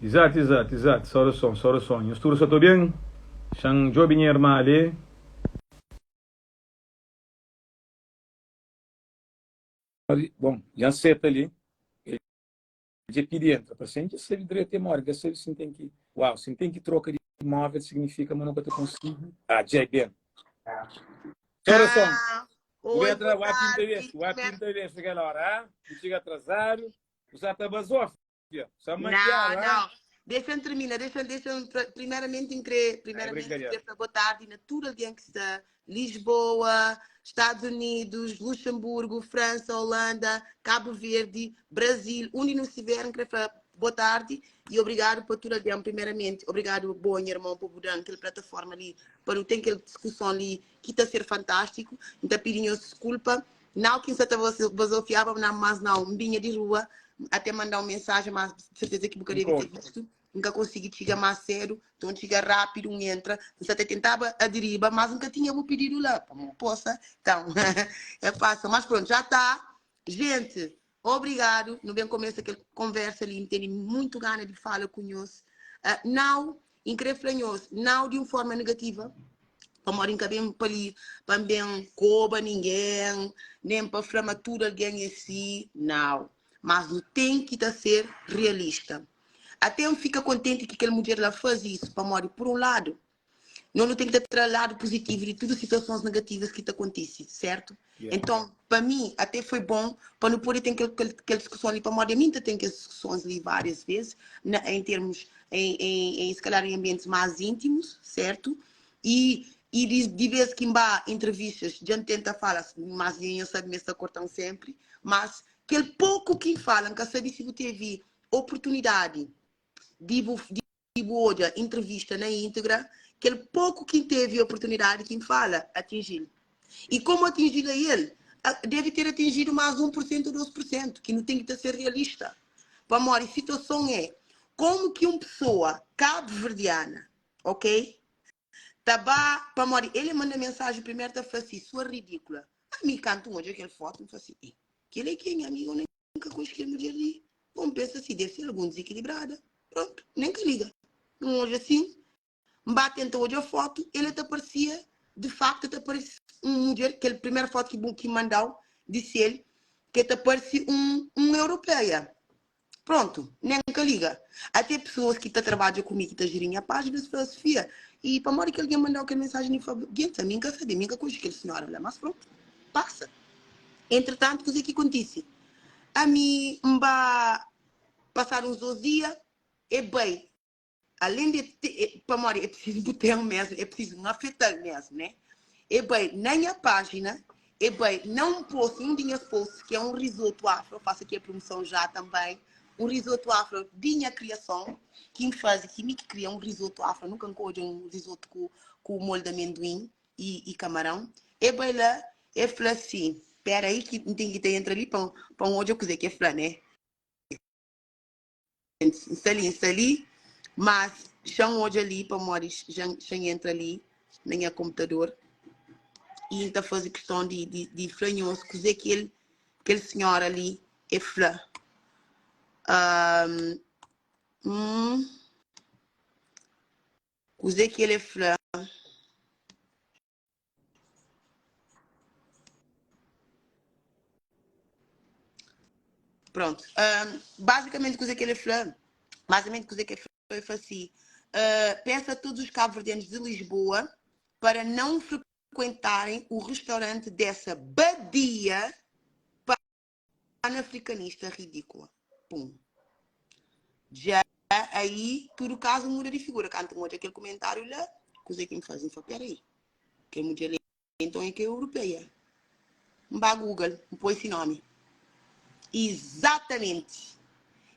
Izatu, izatu, izatu. Saudason, saudason. Nhos tudu sa ta ben? Xa-m djobe nha irma li. Bon, dja N seta li. El dja pidi entra. Parse N dja sabe dretu e modi. N ka sabe si N ten ki. Uau, si N ten ki troka di móvel signifika ma nu ka ta konsigi. Ah, dja ben. Saudason. Ah, Bu oi, ben boa atra, bu a pinta tarde. bes, bu a Como é pinta bes kel ora, ah? Bu txiga atrazadu, bu sa ta bazofa. Sa Não, makiadu, ah? não. Deixa-me terminar, deixa-me, deixa-me, primeiramente, em querer, É primeiramente, brincadeira. querer falar boa tarde na tudo alguém que está Lisboa, Estados Unidos, Luxemburgo, França, Holanda, Cabo Verde, Brasil, onde nos estiverem, querer falar boa tarde e obrigado por tudo alguém, primeiramente. Obrigado, bom irmão, por dar aquela plataforma ali, para não ter aquela discussão ali, que está a ser fantástico. Então, pedindo desculpa. Não que está basofiava, não, mas não, vinha de rua, até mandar uma mensagem, mas de certeza que você deve ter visto. Nunca consegui chegar mais cedo, então chega rápido, um entra, você até tentava aderir, mas nunca tinha o pedido lá, poça. Então, é fácil, mas pronto, já está. Gente, obrigado. No bem começo aquela conversa ali, tenho muito gana de falar com nós. Uh, não, em querer falar não de uma forma negativa, para morar em bem para ali, para bem coba ninguém, nem para falar tudo alguém em si, não. Mas não tem que tá ser realista. Até eu fico contente que aquela mulher lá faz isso, para morar por um lado, nós não tem que ter lado positivo de todas as situações negativas que te acontecem, certo? Yeah. Então, para mim, até foi bom para não poder ter aquela, aquela discussão ali, para morar, a mim tem aquelas discussões ali várias vezes, na, em termos, em, em, em, se calhar em ambientes mais íntimos, certo? E, e de, de vez que em entrevistas, a gente tenta falar, mas ninguém sabe me está cortando sempre, mas aquele pouco que falam, nunca sabe se você teve oportunidade de, de boa entrevista na íntegra, aquele pouco que teve oportunidade quem fala, atingiu. E como atingir a ele? Deve ter atingido mais 1% ou 2%, que não tem que ser realista. Para amor, a situação é como que uma pessoa cabo-verdiana, ok? Taba, para amor, ele manda mensagem primeiro, tá falando assim, sua ridícula. A mim canto um hoje aquele foto, me fala assim, que ele é quem, amigo, nem nunca consegui mulher ali. Bom, pensa assim, deve ser algum desequilibrada. Pronto, nem que liga. Um hoje assim, bate então hoje a foto, ele até parecia, de facto, até parece um mulher, aquela primeira foto que, que mandou, disse ele, que até parece um, um europeia. Pronto, nem que liga. Até pessoas que tá trabalham comigo, que tá gerindo a página, de filosofia. E para a hora que alguém mandou aquela mensagem, eu falei, gente, a mim nunca sabia, nunca conheci aquele senhora lá, mas pronto, passa. Entretanto, o que acontece? A mim, ba passar uns dois dias, e bem, além de ter, para morrer, é preciso botar mesmo, é preciso não afetar mesmo, né? E bem, na minha página, e bem, não post, um dos posts, que é um risoto afro, faço aqui a promoção já também, um risoto afro de minha criação, quem faz, que me que cria um risoto afro, nunca encontrei um risoto com, com molho de amendoim e, e camarão. E bem lá, e falou assim, espera aí que tem que ter entra ali para para onde eu quiser que é falar, né? Está ali, está ali, mas chão hoje ali para Morris, já, já entra ali na minha computador e então faz questão de, de, de flanhoso, que aquele, aquele senhor ali é flã. Um, hum, que ele é flã. Pronto. Um, basicamente, coisa que ele falou, basicamente, coisa que ele falou foi assim: uh, peço a todos os cabo-verdianos de Lisboa para não frequentarem o restaurante dessa badia panafricanista ridícula. Pum. Já aí, tudo caso muda de figura. Canto um aquele comentário lá, coisa que me fazem, fala, peraí, que mulher então é que é europeia. Mbá Google, põe esse nome. Exatamente.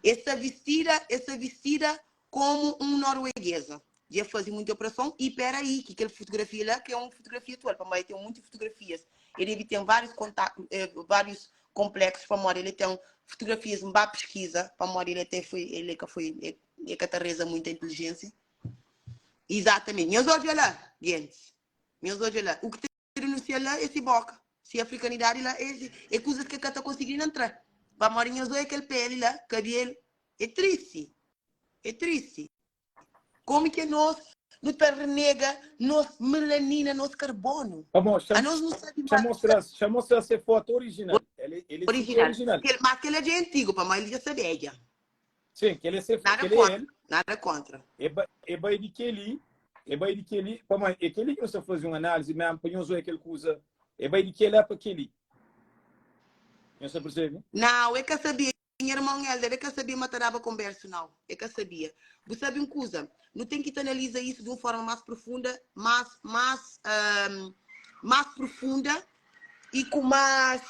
Essa vestida, essa vestida como um norueguesa. Já fazia muita operação e peraí, que aquela fotografia lá, que é uma fotografia atual, para mãe tem muitas fotografias. Ele deve ter vários contatos, eh, vários complexos para morar. Ele tem fotografias, uma pesquisa para morar. Ele até foi, ele que foi, é, é que reza muita inteligência. Exatamente. Meus olhos lá, gente. Meus olhos lá. O que te denuncia lá é esse boca. Se a africanidade lá é, é coisas que está conseguindo entrar. Para morar em é aquele pele lá, cabelo. É triste. É tristi. Como que nós nu ta renega nos melanina, nos carbono? Pamó, A nós não sabe xa mais. mostra, xa mostra se foto original. Ele, ele sim que é Original. original. Kel, mas kel já é antigo, pamó ele já sabia já. Sim, kel é se, Nada kel é contra, ele. nada contra. É ba, é bai di keli, é bai di keli, pamó é keli ki nu sta faze un análise mesmo pa nhos oia kel kuza. É bai di kela pa keli. Nhos ta percebe? Não, é ka sabia. Nha irmon Elder, e ka sabia ma ta daba konbersu nau. E ka sabia. Bu sabe un kuza? Nu ten ki ta analiza isu di un forma más profunda, más, más, más profunda i ku más,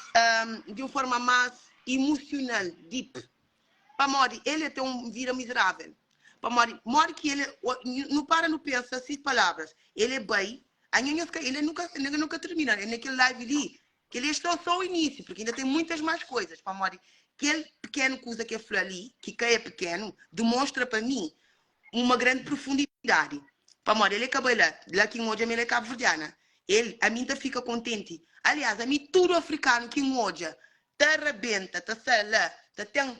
di un forma más imusional, deep. Pamodi el e ten un vida mizerável. Pamodi modi ki el, nu para nu pensa si palavras, el e bai, anho nhos ka, el e nunka, el nunka termina, el na kel live li, Kel-li é só só o início, porque ainda tem muitas mais coisas. Pamodi kel pequeno kuza ki el fla li, ki ka é pequeno, demonstra pa mi uma grande profundidade. Pamodi el é ka bai la, la ki N odja ma el é kabuverdiana. El, ami N ta fika kontenti. Aliás, ami tudu afrikanu ki N odja ta rabenta, ta sta la, ta ten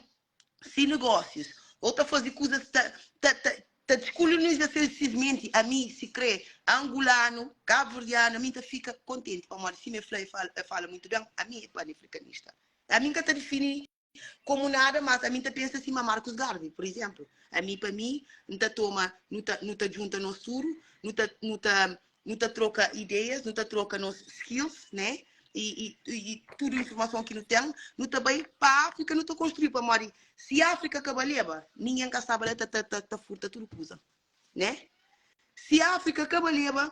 si negósius ou ta faze kuzas ta ta ta ta deskoloniza ses menti ami si kre angulanu kabuverdianu ami nta fika kontenti pamodi sima e fla e fala e fala muitu ben ami e panafrikanista ami nka ta difini komu nada mas ami nta pensa sima Marcus Garvey por izemplu ami pa mi nta toma nu ta nu ta djunta nos tudu nu ta nu ta Nu ta troka ideias, nu ta troka nos skills, né? I, i, i tudu informason ki nu ten, nu ta bai pa Áfrika, nu ta konstrui, pamodi si Áfrika ka baleba, ningen ka staba la ta, ta, ta, ta furta tudu kuza, né? Si Áfrika ka baleba,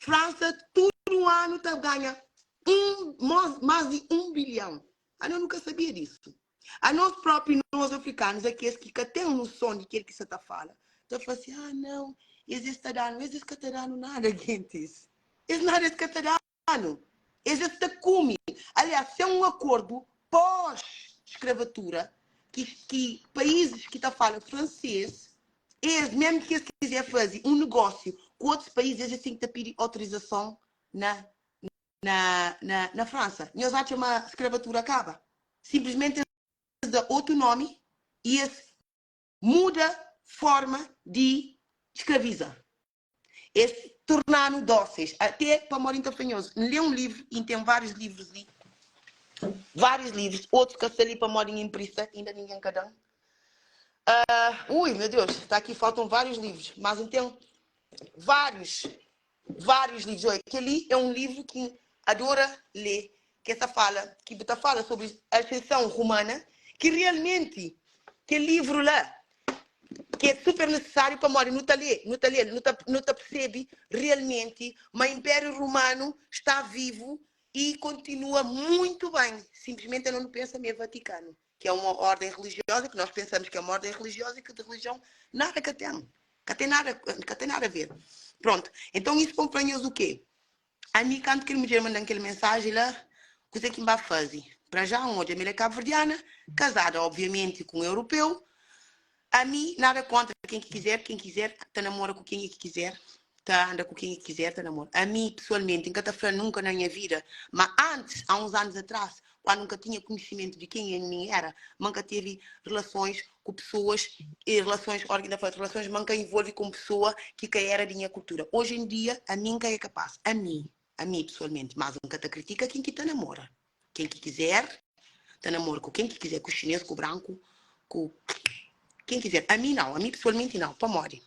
Fransa tudu anu ta ganha un, más di un bilhão. Anos nu ka sabia disu. Anos própi, nos afrikanus, é kes ki ka ten noson di kel ki sa ta fala, ta fla si, ah, nau, es es ta da-nu, es es ka ta da-nu nada, gentis. Es nada es ka ta da-nu. Es es ta kume. Aliás, sen un akordu pós-skravatura, ki, ki paízis ki ta fala fransês, es, mesmu ki es kizer faze un negósiu ku otus país, es es ten ki ta pidi autorizason na Na, na, na Fransa. Nhos atxa ma skravatura kaba? Sinplismenti es da otu nomi i es muda forma di skraviza. Es torna-nu dóseis. Até pamodi N ta fla nhos, N lé un livru i N ten várius livrus li, várius livrus, otus ka sta li pamodi N inprista, inda ningen ka da-m. Uh, ui, meu Deus, sta aki, faltam várius livrus, mas N ten várius. Várius livros. Oi, kel-li é un livru ki N adora lé, ki ta fala, ki ta fala sobri ascensão romana, ki realmenti kel livru la ki é super nisisáriu pamodi nu ta lé, nu ta lé-l, nu ta, nu ta persebe realmenti ma Impériu Romanu sta vivu i kontinua muitu ben. Sinplismenti anu nu pensa ma é Vatikanu, ki é uma ordem religiosa, ki nós pensamos ki é uma ordem religiosa e ki de religião nada ka ten. Ka ten nada, ka ten nada a ver. Pronto. Então isso pon fla nhos o quê? Ami kantu kel mudjer mandan kel mensaji la, kuzê ki N ba faze? Pra já N odja ma el é kabuverdiana, kazada obviamenti ku un europeu. Ami nada kontra ken ki kizer, ken kizer ta namora ku kenha ki kizer, ta anda ku kenha ki kizer ta namora. Ami pesoalmenti N ka ta fla nunka na nha vida, ma antis, há uns anos atrás, kuandu N ka tinha kunhisimentu di kenha mi era, ma N ka tevi relasons ku pesoas, e relasons, ora ki N ta fla relasons, ma N ka involve ku un pesoa ki ka era di nha kultura. Oji en dia, ami N ka é kapás, ami, ami pesoalmenti, mas N ka ta kritika ken ki ta namora. Ken ki kizer, ta namora ku ken ki kizer, ku xinês, ku branku, ku ken kizer. Ami nau, ami pesoalmenti nau. Pamodi?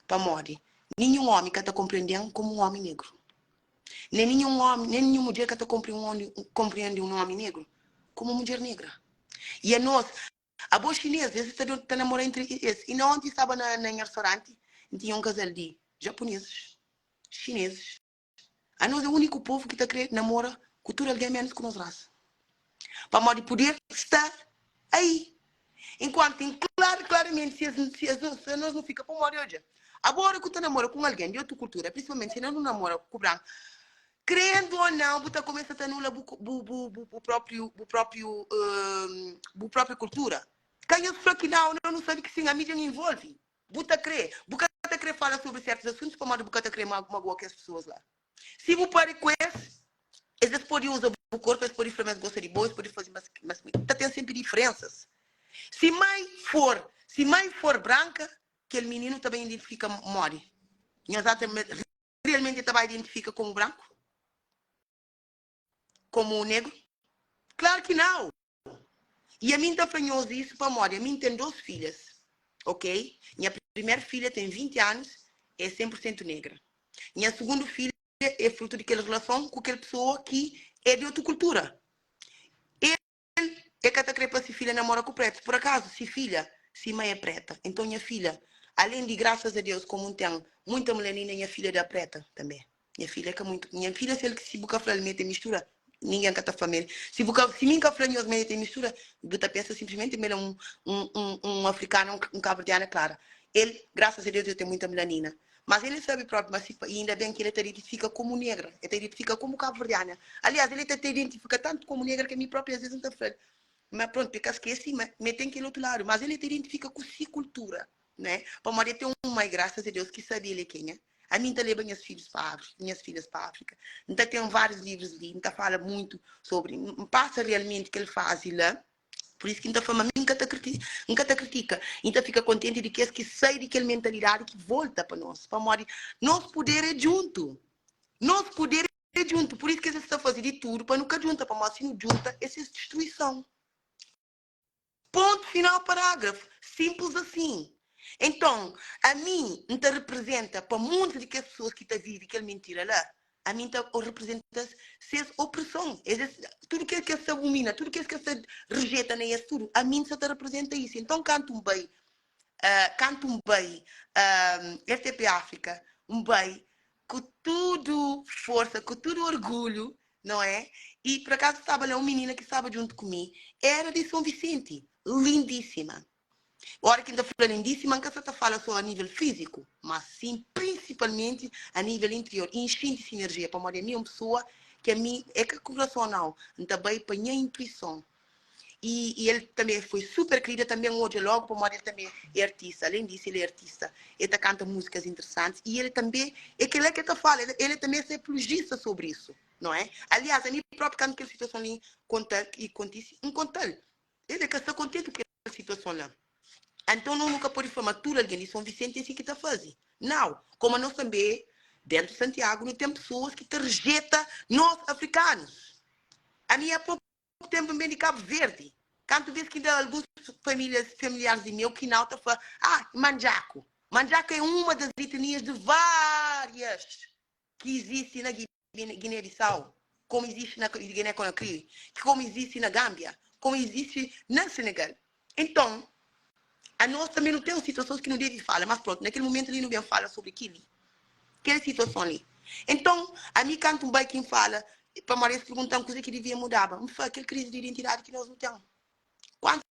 Pamodi ninhun omi ka ta konprende-m komu un omi negru. Nen ninhun omi, nen ninhun mudjer ka ta konprende un omi negru komu un mudjer negra. I anos, abo xinês, es ta ta namora entri es. I na onti N staba na na nha restauranti, N tinha un kazal di japuneses, xineses. Anos é úniku povu ki ta krê namora ku tudu algen ménus ku nos rasa. Pamodi puder sta aí. Enkuantu en klaru, klaramenti, si es, si es, si anos nu fika pamodi odja, abo ora ku ta namora ku un algen di otu kultura, prinsipalmenti si anos nu namora ku branku, krendu o nau, bu ta kumesa ta anula bu, bu, bu, bu, bu própriu, bu própriu, bu própriu kultura. Ka nhos fla ki nau, nau, nu sabe ki sin, ami dja N involve. Bu ta kre, bu ka ta kre fala sobri sertus asuntus pamodi bu ka ta kre magoa kes pesoas la. Si bu pari ku es, es es pode uza bu korpu, es pode fla ma es gosta di bo, es pode faze mas, mas ta ten senpri diferensas. Si mai for, si mai for branka. Kel mininu ta ben identifika modi? Nhos atxa ma realmenti el ta ba identifika komu branku? Komu negru? Klaru ki nau! I ami N ta fla nhos isu pamodi ami N ten dos filhas, ok? Nha primer filha ten 20 anus, é 100 pur sentu negra. Nha sugundu filha é frutu di kel relason ku kel pesoa ki é di otu kultura. El E ka ta kre pa si filha namora ku pretus. Pur akazu, si filha, si mai é preta. Enton nha filha, alen di grasas a Deus komu N ten muita melanina, nha filha da preta tanbe. Nha filha é ka muitu. Nha filha si el si bu ka fla-l ma el ten mistura, ningen ka ta fla ma el. Si bu ka, si mi N ka fla nhos ma el ten mistura, bu ta pensa sinplismenti ma el é un un un un afrikana, un kabuverdiana klara. El, grasas a Deus, el ten muita melanina. Mas el sabe propi ma si i inda ben ki el ta identifika komu negra, el ta identifika komu kabuverdiana. Aliás, el ta ta identifika tantu komu negra ki ami propi as ves N ta fla-l ma prontu, pa el ka skese ma el ten kel otu ladu. Mas el ta identifika ku si kultura, né? Pamodi el ten un mai, grasas a Deus, ki sabe el é kenha. Ami N ta leba nhas fidjus pa Áfrika, nhas filhas pa Áfrika. N ta ten várius livrus li, N ta fala muitu sobri, N pasa realmenti kel fazi la. Pur isu ki N ta fla ma mi N ka ta N ka ta kritika. N ta fika kontenti di kes ki sai di kel mentalidadi ki volta pa nos. Pamodi nos puder é djuntu. Nos puder é djuntu. Pur isu ki es ta faze di tudu pa nu ka djunta. Pamodi si nu djunta é ses distruison. Pontu final parágrafu. Sinplis asin. Enton, ami N ta reprezenta pa munti di kes pesoas ki ta vive kel mintira la, ami N ta reprezenta-s ses opreson, es es, tudu kes ki es ta abumina, tudu kes ki es ta rejeta na es tudu, ami N sa ta reprezenta isu. Enton, kantu N bai, kantu N bai RTP África, N bai ku tudu forsa, ku tudu orgulhu, não é? E por acaso staba la un minina ki staba djuntu ku mi, era di São Vicente, lindíssima. Ora ki N ta fla lindísima, N ka sa ta fala só a nível fíziku, mas sim prinsipalmenti a nível interior. I N xinti se inerjia, pamodi ami é un pesoa ki ami é ka kurason nau, N ta bai pa nha intuison. I i el tanbe foi super krida, tanbe N odja logu pamodi el tanbe é artista. Alén disu, el é artista, el ta kanta múzikas interesantis i el tanbe é kila ki el ta fala, el tanbe é apolojista sobri isu, não é? Aliás, ami própi kantu kel situason li konta i kontise, N konta-l. El é ka sta kontenti ku kel situason la. Anton nos nu ka pode fla ma tudu algen di Son Visenti é si ki ta faze. Nau. Koma nos tanbe, dentu Santiagu, nu ten pesoas ki ta rejeta nos afrikanus. Ami a poku tenpu N ben di Kabu Verdi. Kantu bes ki N da alguns familias, familiaris di meu ki nau ta fla, Ah, mandjaku. Mandjaku é uma das etnias de várias ki izisti na Guiné-Bissau, komu izisti na Guiné-Conakry, komu izisti na Gâmbia, komu izisti na Senegal. Enton, anos tanbe nu ten situasons ki nu debe fala, mas prontu, na kel mumentu li nu ben fala sobri kel-li, kel situason li. Enton, ami kantu N bai ki N fala, pamodi es pergunta-m kuze ki devia mudaba, N fla kel krizi di identidadi ki nos nu ten. Kuantu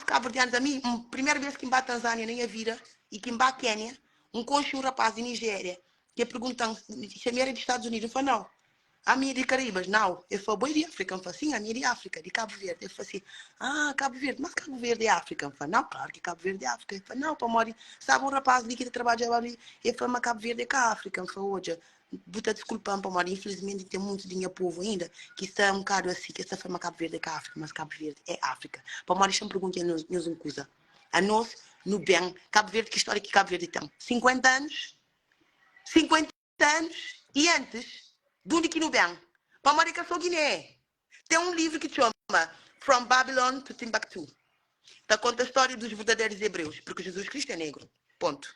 Kabuverdianus, ami, N primeru bes ki N ba Tanzânia na nha vida i ki N ba Kénia, N konxe un rapás di Nijéria ki el pergunta-m si ami éra di Stadus Unidu. N fla, Nau. Ami é di Karaíbas? Nau. El fla, Bo é di Áfrika? N fla, Sin, ami é di Áfrika, di Kabu Verdi. El fla si, Ah, Kabu Verdi. Mas Kabu Verdi é Áfrika? N fla, Nau, klaru ki Kabu Verdi é Áfrika. El fla, Nau, pamodi staba un rapás li ki ta trabadjaba li, el fla ma Kabu Verdi é ka Áfrika. N fla, Odja, Bu ta diskulpa-m pamodi infilismenti ten muitus di nha povu ainda ki sta un bokadu asi, ki es ta fla ma Kabu Verdi é ka Áfrika, mas Kabu Verdi é Áfrika. Pamodi xa-m pergunta nhos un kuza, anos nu ben Kabu Verdi, ki stória ki Kabu Verdi ten? 50 anus? 50 anus? I antis, di undi ki nu ben? Pamodi é ka so Giné. Ten un livru ki txoma From Babylon to Timbuktu, ta konta stória dos verdaderus ebreus, porque Jesus Cristo é negru. Pontu.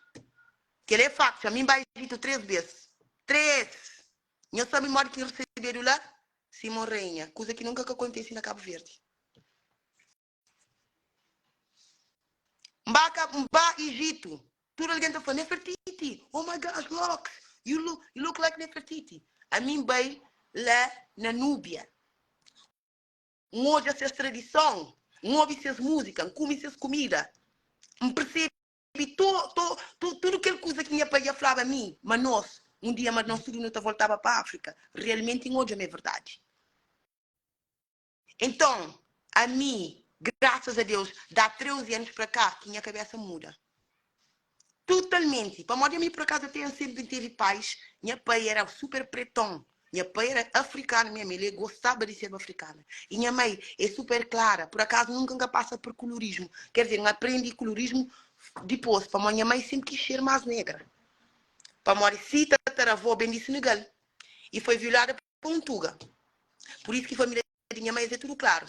Kel-li é faktu. Ami N bai Ejitu três bês. Três! Nhos sabe modi ki N resebedu la? Sima un rainha. Kuza ki nunka ka kontise na Kabu Verdi. N ba ka, N ba Ejitu. Tudu algen ta fla, Nefertiti! Oh my gosh, looks! You look, you look like Nefertiti. Ami N bai la na Núbia. N odja ses tradison, N obi ses múzika, N kume ses kumida. N persebe to, to, to, tudu kel kuza ki nha pai dja flaba mi, ma nos, un dia, ma nos tudu nu ta voltaba pa Áfrika. Realmenti N odja ma é verdadi. Enton, ami, grasas a Deus, dá 13 anus pra cá ki nha kabesa muda. Totalmenti. Pamodi ami, por akazu, até N senpri N tevi pais. Nha pai era super preton. Nha pai era afrikanu mesmu, el gostaba di serba afrikanu. I nha mai é super klara, pur akazu nunka N ka pasa pur kulurismu. Ker dizer, N aprende kulurismu dipôs, pamodi nha mai sénpri kis ser más negra. Pamodi si tataravó ben di Senegal i foi violada pa un tuga. Pur isu ki família di nha mai es é tudu klaru.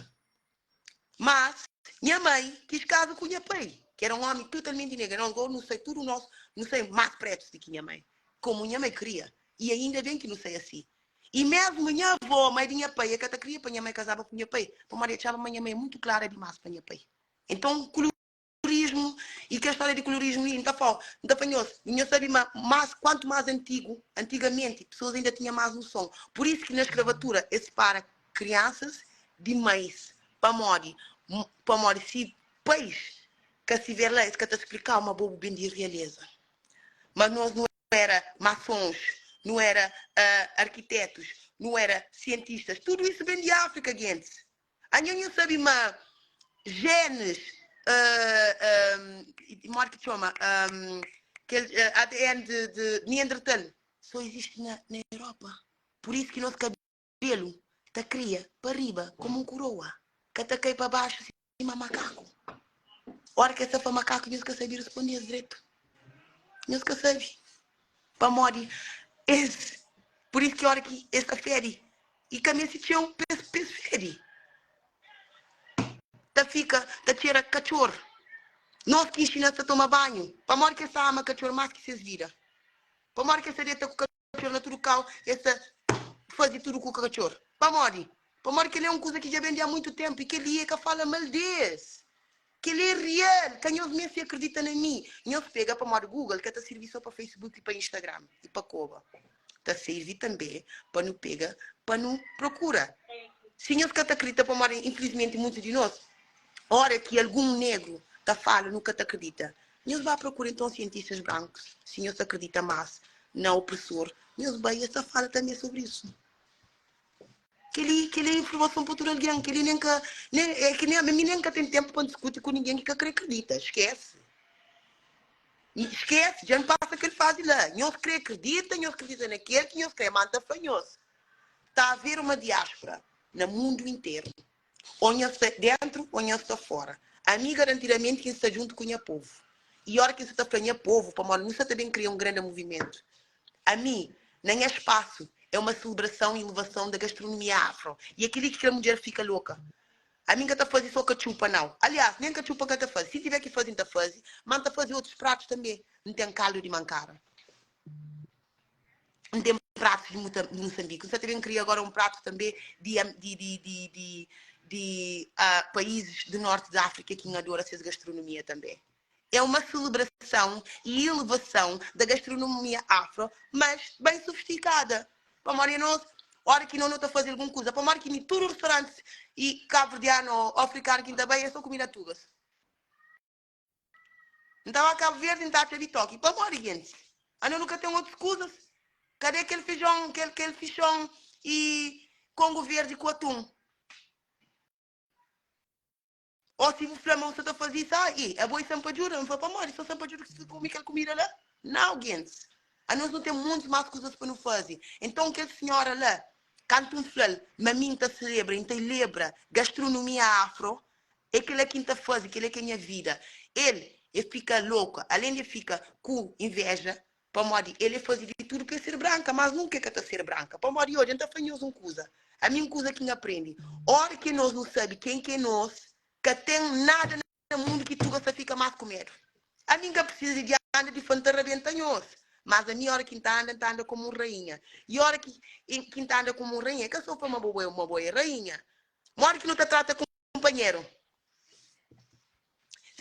Mas, nha mai kis kaza ku nha pai, ki era un ómi totalmenti negru. Nos gó nu sai tudu nos, nu sai más pretus di ki nha mai, komu nha mai kria. I ainda ben ki nu sai asi. I mésmu nha avó, mai di nha pai, e ka ta kria pa nha mai kazaba ku nha pai, pamodi e atxaba ma nha mai é mutu klara dimás pa nha pai. Enton, kolorismu i kel stória di kolorismu li, N ta fla, N ta fla nhos, nhos sabe ma más, kuantu más antigu, antigamenti, pesoas inda tinha más noson. Pur isu ki na skravatura es separa kriansas di mãis. Pamodi? Pamodi si pais ka stiver la, es ka ta splikau ma bo bu ben di realeza. Ma nos nu era masons, nu era arkitetus, nu era sientistas. Tudu isu ben di Áfrika, gentis. Anho nhu sabe ma genes, modi ki txoma, kel ADN di Neandertal so izisti na Europa. Pur isu ki nos kabelu ta kria pa riba komu un kuroa, ka ta kai pa baxu sima makaku. Ora ki es ta fla makaku nhos ka sabe responde es dretu. Nhos ka sabe. Pamodi es, pur isu ki ora ki es ta fede i ka meste txeu pa es pa es fede. Ta fika ta txera katxor. Nos ki inxina-s ta toma banhu. Pamodi ki es ta ama katxor más ki ses vida? Pamodi ki es ta deta ku katxor na tudu kau, es ta faze tudu ku katxor? Pamodi? Pamodi kel-li é un kuza ki dja ben di há muitu ténpu i kel-li é ka fala mal di es. Kel-li é real! Ka nhos meste akredita na mi. Nhos pega pamodi Google ka ta sirbi sô pa Facebook i pa Instagram i pa koba. Ta sirbi tanbê pa nu pega pa nu prokura. Si nhos ka ta akredita pamodi infilismenti muitus di nos ora ki algun negru ta fala nu ka ta akredita. Nhos ba prokura inton sientistas brankus si nhos ta akredita más na opresor. Nhos bai es ta fala tanbê sobri isu. Kel-li, kel-li é informason pa tudu algen. Kel-li nen ka, nen, é ki nen, mi nen ka ten ténpu pa N diskuti ku ningen ki ka krê kridita. Skese. Skese, dja N pasa kel fazi la. Nhos krê kridita, nhos kridita na kel ki nhos krê. Má N ta fla nhos, ta haver uma diáspora na mundu interu. Ô nhos sta déntu ô nhos sta fóra. Ami, garantidamenti, ki N sta djuntu ku nha povu. I óra ki N sta ta fla nha povu, pamodi nu sta ta ben kria un grande muvimentu. Ami, na nha spasu, é uma selebrason i ilevason da gastronomia afro. I é kel-li ki kel mudjer fika loka. Ami N ka ta faze so katxupa, nau. Aliás, nen katxupa N ka ta faze. Si tiver ki faze, N ta faze. Má N ta faze otus pratus tanbê. N ten kaldu di mankara. N ten pratus di Musanbiki. N sta ta ben kria agora un pratu tanbê di di di di di di paízis di norti di Áfrika ki N adora ses gastronomia tanbê. É uma celebração e elevação da gastronomia afro, mas bem sofisticada. Pamodi anos, ora ki no no ta faze algun kuza, pamodi ki mi tudu restaurantes e cabo-verdiano ou africano ki N ta bai é so kumida tugas. N ta ba Cabo Verde N ta atxa bitoki. Pamodi gentis? Ano nu ka ten otus kuzas? Kade kel fejon, kel kel fixon e kongo verdi ku atum? Ô si bu fla ma bu sta ta faze isso, ah, i abo i sanpadjuda? N fla, pamodi? So sanpadjuda ki sta kume kel kumida la? Nau, gentis. Anos nu ten muntus más kuzas pa nu faze. Enton, kel sinhora la, kantu N fla-l ma mi N ta selebra i N ta ilebra gastronomia afro, é kel-la ki N ta faze, kel-la ki é nha vida. El, e fika loka. Alén di e fika ku inveja, Pamodi el é faze di tudu pa el ser branka, mas nunka el ka ta ser branka. Pamodi odja, N ta fla nhos un kuza, ami un kuza ki N aprende, ora ki nos nu sabe ken ki é nos, ka ten nada na mundu ki tuga sa fika más ku medu. Ami N ka prisiza di anda di fla N ta rabenta nhos, mas ami ora ki N ta anda, N ta anda komu un rainha. I ora ki N ta anda komu un rainha, é ka so fla ma bo é ma bo é rainha. Modi ki nu ta trata kunpanheru?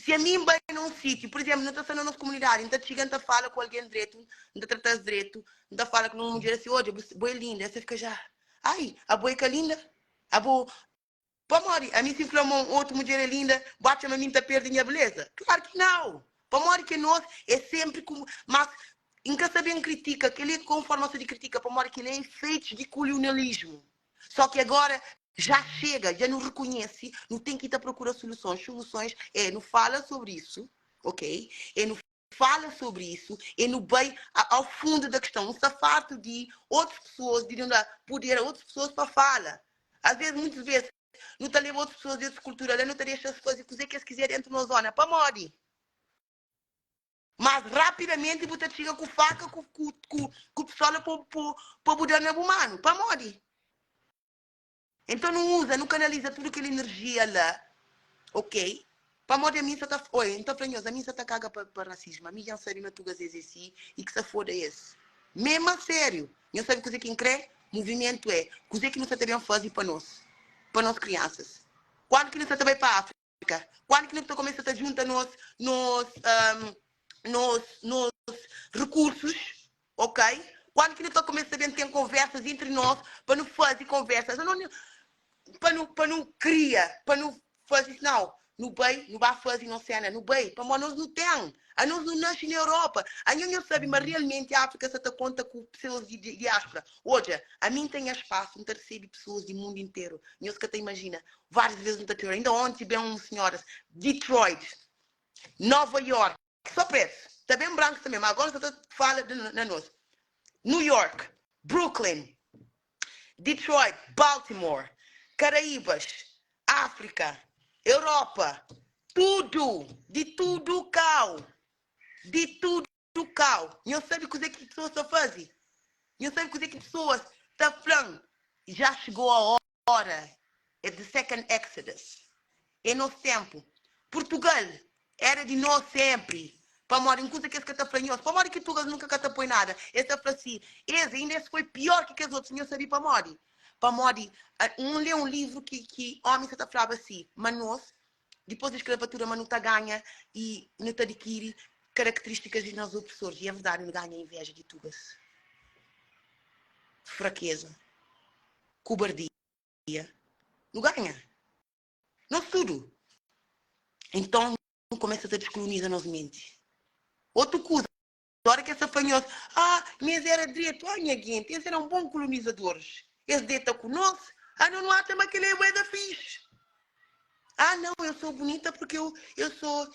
Si ami N bai na un sítiu, pur izénplu, nu ta sta na nos komunidadi, N ta txiga, N ta fala ku algen dretu, N ta trata-s dretu, N ta fala ku un mudjer asi, Odja, bo é linda. Es ta fika ja, Ai, abo é ka linda? Abo. Pamodi? Ami si N fla ma un otu mudjer é linda, bu atxa ma mi N ta perde nha beleza? Klaru ki nau! Pamodi ki nos é sénpri ku. Mas N ka sa ben kritika, kel-li é ka un forma so di kritika, pamodi kel-li é efeitus di kulionalismu. Só ki agora já chega, dja nu reconhece, nu ten ki ta procura soluções. Soluções é nu fala sobre isso, ok? É nu fala sobre isso e nu bai ao fundo da questão. Nu sta fartu di otus pessoas, di nu da poder a otus pessoas pa fala. Às vezes, muitas vezes, nu ta leba otus pessoas di otus kultura la, nu ta dexa-s faze kuzê ki es kizer dentu nos zona. Pamodi? Mas rapidamenti bu ta txiga ku faka, ku, ku, ku, ku pistola pa, pa, pa bu da na bu manu. Pamodi? Então nu uza, nu kanaliza tudu kel enerjia la, ok? Pamodi ami N sa ta, oi, N ta fla nhos, ami N sa ta kaga pa, pa rasismu. Ami dja N sabe ma tugas es é si i ki sa foda es. Memu a sériu. Nhos sabe kuzê ki N krê? Muvimentu é kuzê ki nu sa ta ben faze pa nos, pa nos kriansas. Kuandu ki nu sa ta bai pa Áfrika? Kuandu ki nu ta kumesa ta djunta nos nos nos nos rekursus, ok? Kuandu ki nu ta kumesa ben ten konversas entri nos pa nu fazi konversas, no pa nu pa nu kria, pa nu fazi sinau, nu bai, nu ba fazi nos sena, nu bai, pamodi nos nu ten, anos nu nasci na Europa, anho nho sabi ma realmenti Afrika sa ta konta ku pesoas di diaspora. Odja, ami N ten nha spasu, N ta resebe pesoas di mundu interu, nhos ka ta imajina. Várias vezes N ta txora. Inda onti ben uns senhoras Detroit, Nova York, só pretus, ta ben brankus tanbe, ma agora N sa ta fala di na nos. New York, Brooklyn, Detroit, Baltimore, Karaíbas, Áfrika, Europa, tudu, di tudu kau, di tudu kau. Nhos sabe kuzê ki pesoas ta faze? Nhos sabe kuzê ki pesoas ta fla-m? Já chegou a Ora é the second exodus é nos tempu Portugal era di nos sempri pamodi un kuza ki es ka ta fla nhos pamodi ki tugas nunka ka ta poi nada es ta fla si es inda es foi pior ki kes otus nhos sabi pamodi pamodi un le un livru ki ki omi sa ta flaba si ma nos dipos di skravatura ma nu ta ganha i nu ta adikiri karakteristikas di nos opresoris i é verdadi nu ganha inveja di tugas frakeza. Kubardia nu ganha nos tudu inton nu kumesa ta diskuloniza nos menti otu kuza ora ki es ta fla nhos ah ma es era dretu ah nha genti es eran bon kulonizadoris es deta ku nos ah no nu atxa ma kila é bué da fixi ah não eu sou bonita porque eu eu sou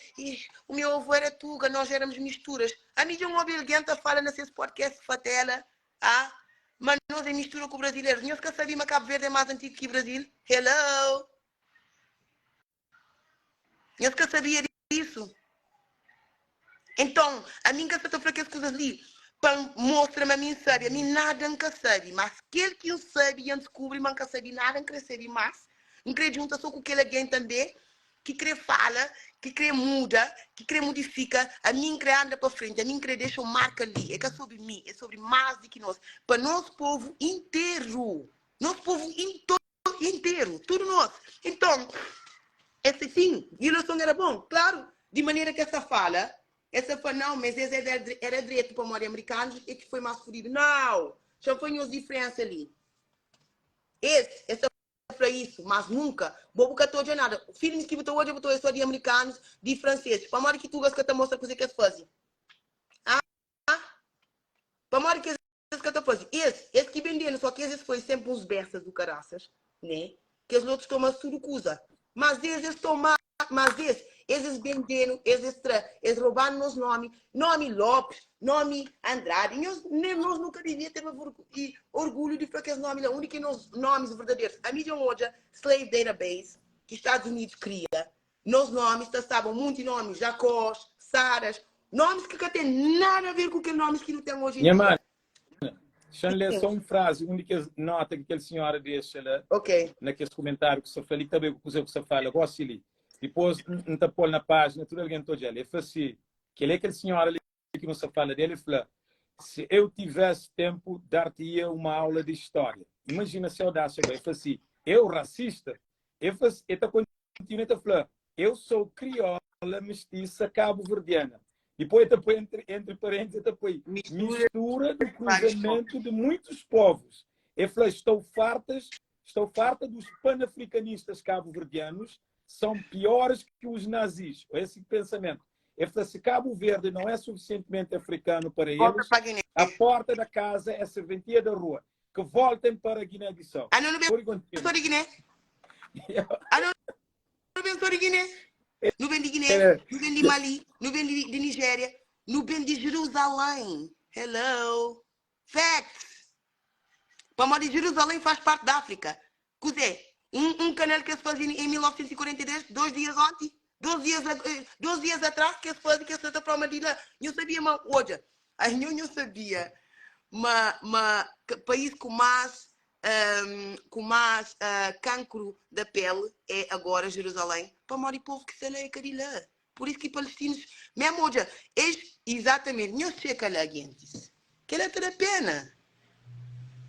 o meu avô era tuga nós éramos misturas ami dja N obi algen ta fala na ses podcast fatela Ah ma nos é mistura ku brasileiros nhos ka sabi ma Cabo Verde é mas antigo ki Brasil? Hello! Nhos ka sabia disso? Então ami nka sa ta fla kes kuzas li pa mostra ma mi nsabi ami nada nka sabi mas kel ki nsabi dja ndscubri ma nka sabi nada nkre sabi mas nkre djunta so ku kel alguém tambe ki kre fala, ki kre muda, ki kre mudifika, ami N kre anda pa frenti, ami N kre dexa un marka li, é ka sobri mi, é sobri más di ki nos, pa nos povu interu, nos povu interu, tudu nos. Nton, es fla, sin, violason éra bon, klaru, di manera ki es ta fala, es ta fla, nau, mas es éra dretu pamodi amerikanus é ki foi más fudidu. Nau! Xa N fla nhos diferensa li. Es, es ta fla isu, mas nunka bo bu ka ta odja nada. Filmis ki bu ta odja, bu ta odja so di amerikanus, di fransesis. Pamodi ki tugas ka ta mostra kuze ki es faze? Ah? Pamodi ki es ka ta faze? Es, es ki bendenu, so ki es es foi senpri uns bestas du karasas, ne? Kes lotus toma tudu kuza. Mas es, es toma, mas es, es es bendenu, es es tra, es robanu nos nomi, nomi Lopes, nomi Andrade. Nhos, nem nos nu ka devia ter i orgulhu di fla kes nomi la. Undi ki é nos nomis verdaderus? Ami dja N odja Slave Database ki Stadus Unidus kria. Nos nomis ta staba un munti nomis, Jakós, Saras, nomis ki ka ten nada a ver ku kel nomis ki nu ten oji en Nha dia. mana, xa N lê só un frazi, un di kes nota ki kel sinhora dexa la Ok. na kes kumentáriu ki sta fla li, ta bai ku kuzê ku sta fala gósi li. Dipôs N ta pô-l na pájina, tudu algen ta odja-l. El fla si, Kel-li é kel sinhora li ki nu sta fala del, el fla, Se eu tivesse tempo, dar-te-ia uma aula de história. Imajina se audásia agora. El fla si, Eu, racista? El fla, el ta kontinua, el ta fla, Eu sou criola mestiça cabo-verdiana. Depois el ta poi entre, entre parênteses, el ta poi Mistura mistura do de vários povos. cruzamento de muitos povos. El fla, estou fartas, estou farta dos panafricanistas cabo-verdianos, são piores que os nazis. Esse pensamento. Ele fala, se Cabo Verde não é suficientemente africano para Volta eles, para Guiné. a porta da casa é serventia da rua. Que voltem para Guiné-Bissau. Ah, não, não Pode bem continuar. só de Guiné. Ah, não, não bem só de Guiné. Não vem de Guiné, É. não vem de Mali, não vem de, de Nigéria. Nu ben di Jerusalém. Hello. Facts. Pamodi Jerusalém faz parte da África. Kuzê? Un, un canal ki es faze em 1942, dois dias onti, dois dias, dois dias atrás ki es faze, ki es ta fla ma di la. Nho sabia ma, odja, ai nho, nho sabia ma, ma país ku más, um, ku más uh, cancro da pele é agora Jerusalém, pamodi povo ki sta la é ka di la. Pur isu ki palestinus mesmu odja es izatamenti nhos txeka la gentis kela ta da pena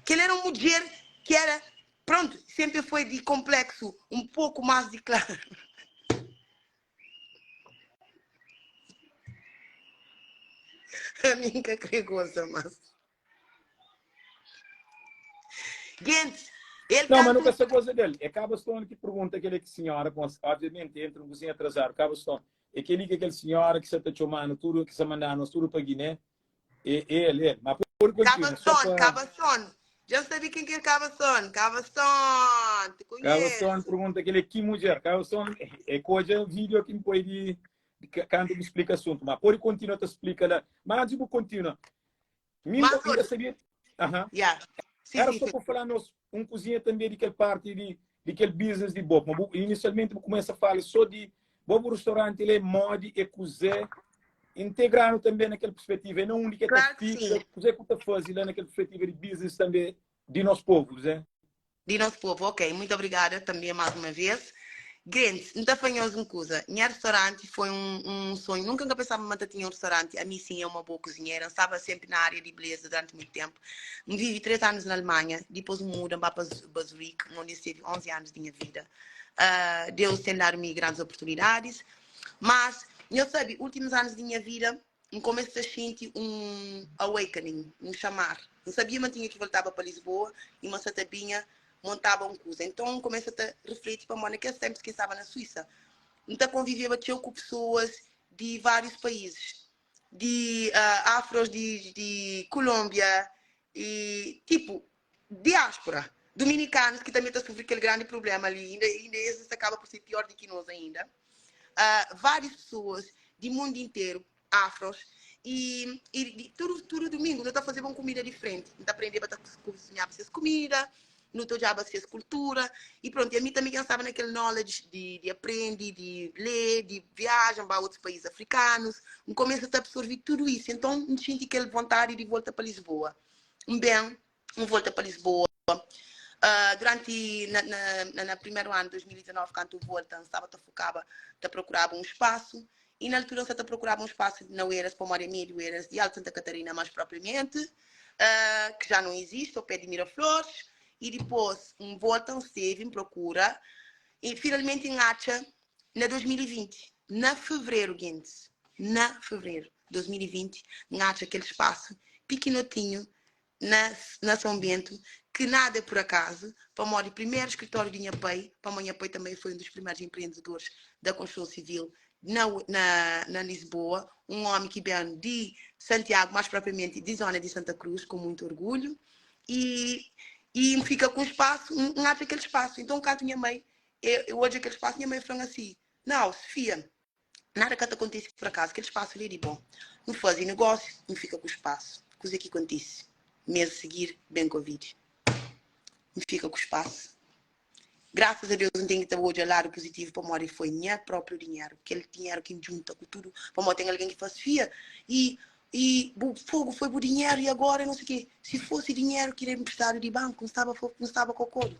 kel era un mudjer ki era prontu senpri foi di konpleksu un poku mas di klaru ami nka kre goza mas. Gentis, el Não, mas nunca kantu. se goza del. É Caba Stone ki pergunta kel ki senhora, com, obviamente entra um cozinha atrasado. Caba Stone, é kel que aquel senhora que sa ta txomano tudo, que sa mandano tudo pa Guiné. É ele, ele. Mas pode Caba continua, só Stone, pa Caba Stone. Já sabe quem que é Caba Stone. Caba Stone, te Caba Stone conheço. pergunta kel ki mulher. Caba Stone é koja vídeo que me põe de, de canto me explica assunto, mas pode continua ta explica lá. Mas antes de continua, Mi Mas nka odja, sabia. Aham. yeah. Sim, Era sim, só sim. pa fala nos un kuzinha tanbe di kel parti di di kel business di bo. Ma bu inisialmenti bu kumesa fala só di bo bu restauranti la é modi é kuzé. Integranu tanbe na kel perspetiva é na undi ke ta Claro que fika, sim. kuzé ku ta fazi la na kel perspetiva di business tanbe di nos povu, kuzé? Di nos povu, ok. Muito obrigada também mais uma vez. Gentes, N ta fla nhos un kuza. Nha restauranti foi un, un sonhu. Nunka N ka pensaba ma N ta tinha un restauranti. Ami sim é uma boa cozinheira. N staba sempri na área di beleza durante muito tempo. N vivi 3 anus na Alemanha. Dipôs N muda, N ba pa pa Zurique, onde N steve 11 anus di nha vida. Ah, Deus ten dadu-mi grandes oportunidades. Mas, nhos sabe, últimos anus di nha vida, N kumesa ta xinti un awakening, un xamar. N sabia ma N tinha ki voltaba pa Lisboa i ma N sa ta binha montaba un kuza. Nton, N kumesa ta rifleti pamodi na kes ténpus ki N staba na Suísa, N ta konviveba txeu ku pesoas di várius paízis, di afros di di Kulónbia i tipu diáspora, duminikanus ki tanbê ta sufri kel grandi prubléma li, inda inda es ta kaba pur ser piór di ki nos ainda. Várius pesoas di mundu interu, afros, i i di tudu tudu dumingu nu ta fazeba un kumida diferenti. Nu ta prendeba ta kuzinhaba ses kumida, nu ta odjaba ses kultura i prontu. I ami tanbê dja N staba na kel knowledge di di aprende, di lé, di viaja, N ba otus país afrikanus, N kumesa ta absorve tudu isu. Nton, N xinti kel vontadi di volta pa Lisboa. N ben, N volta pa Lisboa. Duranti na, na, na primeru anu, 2019, kantu N volta, N staba ta fokaba, ta prokuraba un spasu. I na altura N sta ta prokuraba un spasu na Oeiras, pamodi ami é di Oeiras, di Alto Santa Catarina mais propriamente, ki já não existe, ao pé di Miraflores. I dipôs N volta, N steve, N prokura, i finalmenti N atxa na 2020, na fevereru, gentis, na fevereru. 2020, N atxa kel spasu pikinotinhu na na São Bento, ki nada é por akazu, pamodi primeru skritóriu di nha pai, pamodi nha pai tanbê foi un dos primeiros empreendedores da construção civil na na na Lisboa, un omi ki ben di Santiago, mais propriamente di zona di Santa Cruz, ku muito orgulho, i i N fika ku un spasu, N atxa kel spasu. Então kantu nha mai, eu odja kel spasu, nha mai fla-m asi, Nau, Sofia, Nada ka ta kontise pur akazu. Kel spasu li é di bo. Nu faze negósiu, nu fika ku spasu. Kuzê ki kontise? Mês a sigir, ben Covid. Nu fika ku spasu. Grasas a Deus, N ten ki ta odja ladu puzitivu pamodi foi nha própriu dinheru. Kel dinheru ki N djunta ku tudu. Pamodi ten algen ki fla, Sofia, i i bu fogu foi bu dinheru i agora não sei o quê. Si fosi dinheru ki era emprestadu di banku, N staba N staba kokodu.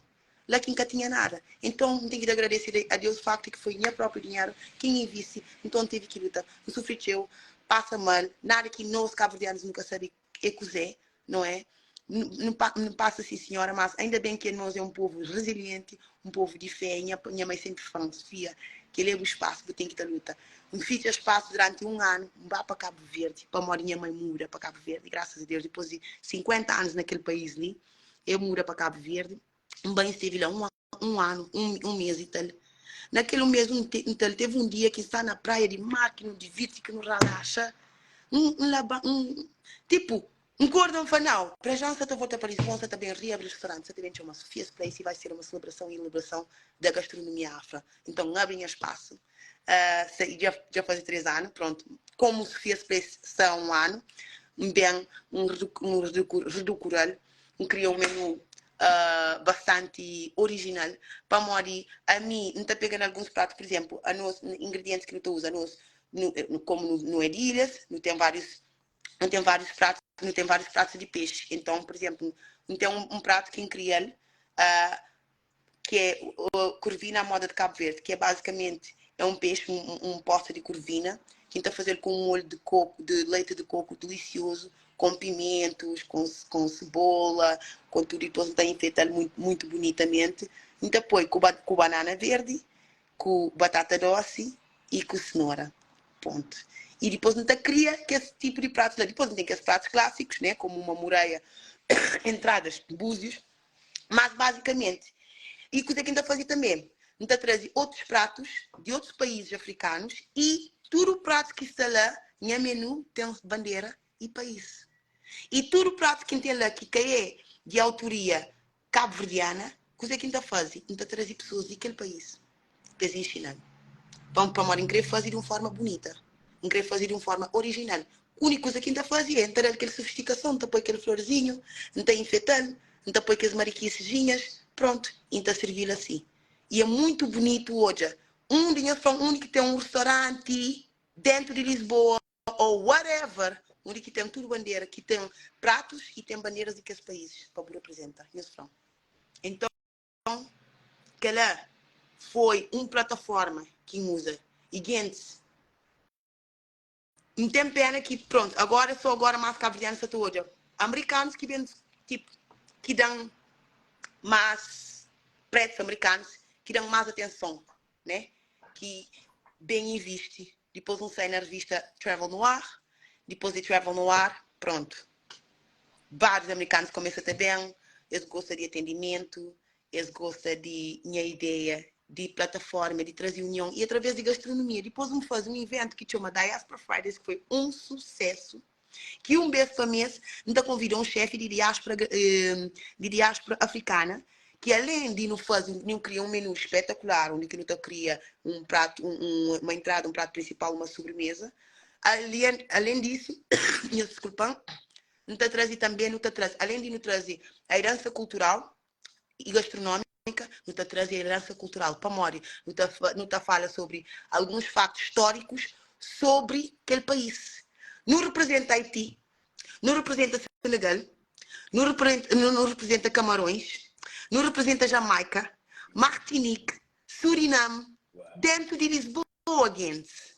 La ki N ka tinha nada. Enton, N ten ki ta agradese a Deus faktu ki foi nha propriu dinheru ki N invisti. Nton, N tevi ki luta. N sufri txeu, pasa mal, nada ki nos kabuverdianus nu ka sabe é kuzê, não é? Nu pasa si, sinhora, mas ainda ben ki nos é un povu rezilienti, un povu di fé. Nha nha mai senpri fla-m, Sofia, kel-li é bu spasu, bu ten ki ta luta. N fitxa spasu duranti un anu, N ba pa Kabu Verdi, pamodi nha mai muda pa Kabu Verdi, grasas a Deus, dipôs di 50 anus na kel país li. E muda pa Kabu Verdi. N bai, N stevi la un un anu, un un mês i tal. Na kel un mês un un tal, teve un dia ki N sta na praia di mar, ki nu divirti, ki nu ralaxa. N N laba N tipu, N korda N fla, nau, pra já N sa ta volta pa Lisboa, N sa ta ben riabri restauranti, N sa ta ben txoma Sophia's Place i vai ser uma selebrason i librason da gastronomia afra. Nton, N abri nha spasu. Dja dja faze 3 anu, prontu. Komu Sofia's Place sta un anu, N ben N redukura-l, N kria un menu bastanti orijinal, pamodi ami N ta pega na alguns pratu, pur izénplu, anos ingridientis ki nu ta uza anos, komu nu é di ilhas, nu ten várius nu ten várius pratu, nu ten várius pratus di pexi. Enton, pur izénplu, N ten un pratu ki N kria-l ki é kurvina à moda de Cabo Verde, ki é bazikamenti é un pexi, un posta di kurvina, ki N ta faze-l ku un molhu di koku, di leite di koku dilisiozu, com pimentos, com com cebola, com tudo, e depois N ta enfeita-l muito muito bonitamenti. N ta poi ku ku banana verdi, ku batata dosi e ku cenoura. Ponto. E depois N ta kria kes tipu di pratus la. Depois N ten kes pratus clássicos, né, como uma moreia, entradas, búzios, Mas bazikamenti, i kuzê ki N ta faze tanbê, N ta traze otus pratus di otus paízis afrikanus i tudu pratus ki sta la nha menu ten bandera i país. I tudu pratus ki N ten la ki ka é di autoria kabuverdiana, kuzê ki N ta faze? N ta traze pesoas di kel país pa es inxina-m. Pamodi N krê faze di un fórma bunita, N krê faze di un fórma orijinal. Úniku kuza ki N ta faze é N ta da-l kel sofistikason, N ta poi kel florzinhu, N ta infeta-l, N ta poi kes marikisezinhas, prontu, i N ta sirvi-l asi. I é muitu bunitu odja undi nhas fla undi ki ten un ristoranti déntu di Lisboa ô whatever, undi ki ten tudu bandera, ki ten pratus i ten banderas di kes paízis pa bu reprizenta. Nhas fla. Enton. Kel-la foi un plataforma ki N uza i gentis N ten pena ki prontu agora so agora mas kabuverdianus sa ta odja amerikanus ki ben tipo ki dan mas pretus amerikanus ki dan mas atenson né ki ben invisti dipôs N sai na revista Travel Noir dipôs di Travel Noir prontu Várius amerikanus kumesa ta ben, es gosta di atendimentu, es gosta di nha ideia di plataforma, di traze union i através di gastronomia. Dipôs N faze un iventu ki txoma Diaspora Fridays ki foi un susésu, ki un bês pa mês N ta konvida un xéfi di diáspora di diáspora afrikana ki alén di nu faze, nu kria un menu spetakular undi ki nu ta kria un pratu, uma entrada, un pratu prinsipal, uma sobremeza. Alén disu, nhos diskulpa-m, N ta traze tanbe, nu ta traze, alén di nu traze a eransa kultural i gastronómika, nu ta traze a eransa kultural pamodi nu ta nu ta fala sobri alguns faktus stórikus sobri kel país. Nu reprezenta Haiti, nu reprezenta Senegal, nu nu reprezenta Kamarões, nu reprezenta Jamaika, Martinique, Suriname, dentu di Lisboa, gentis.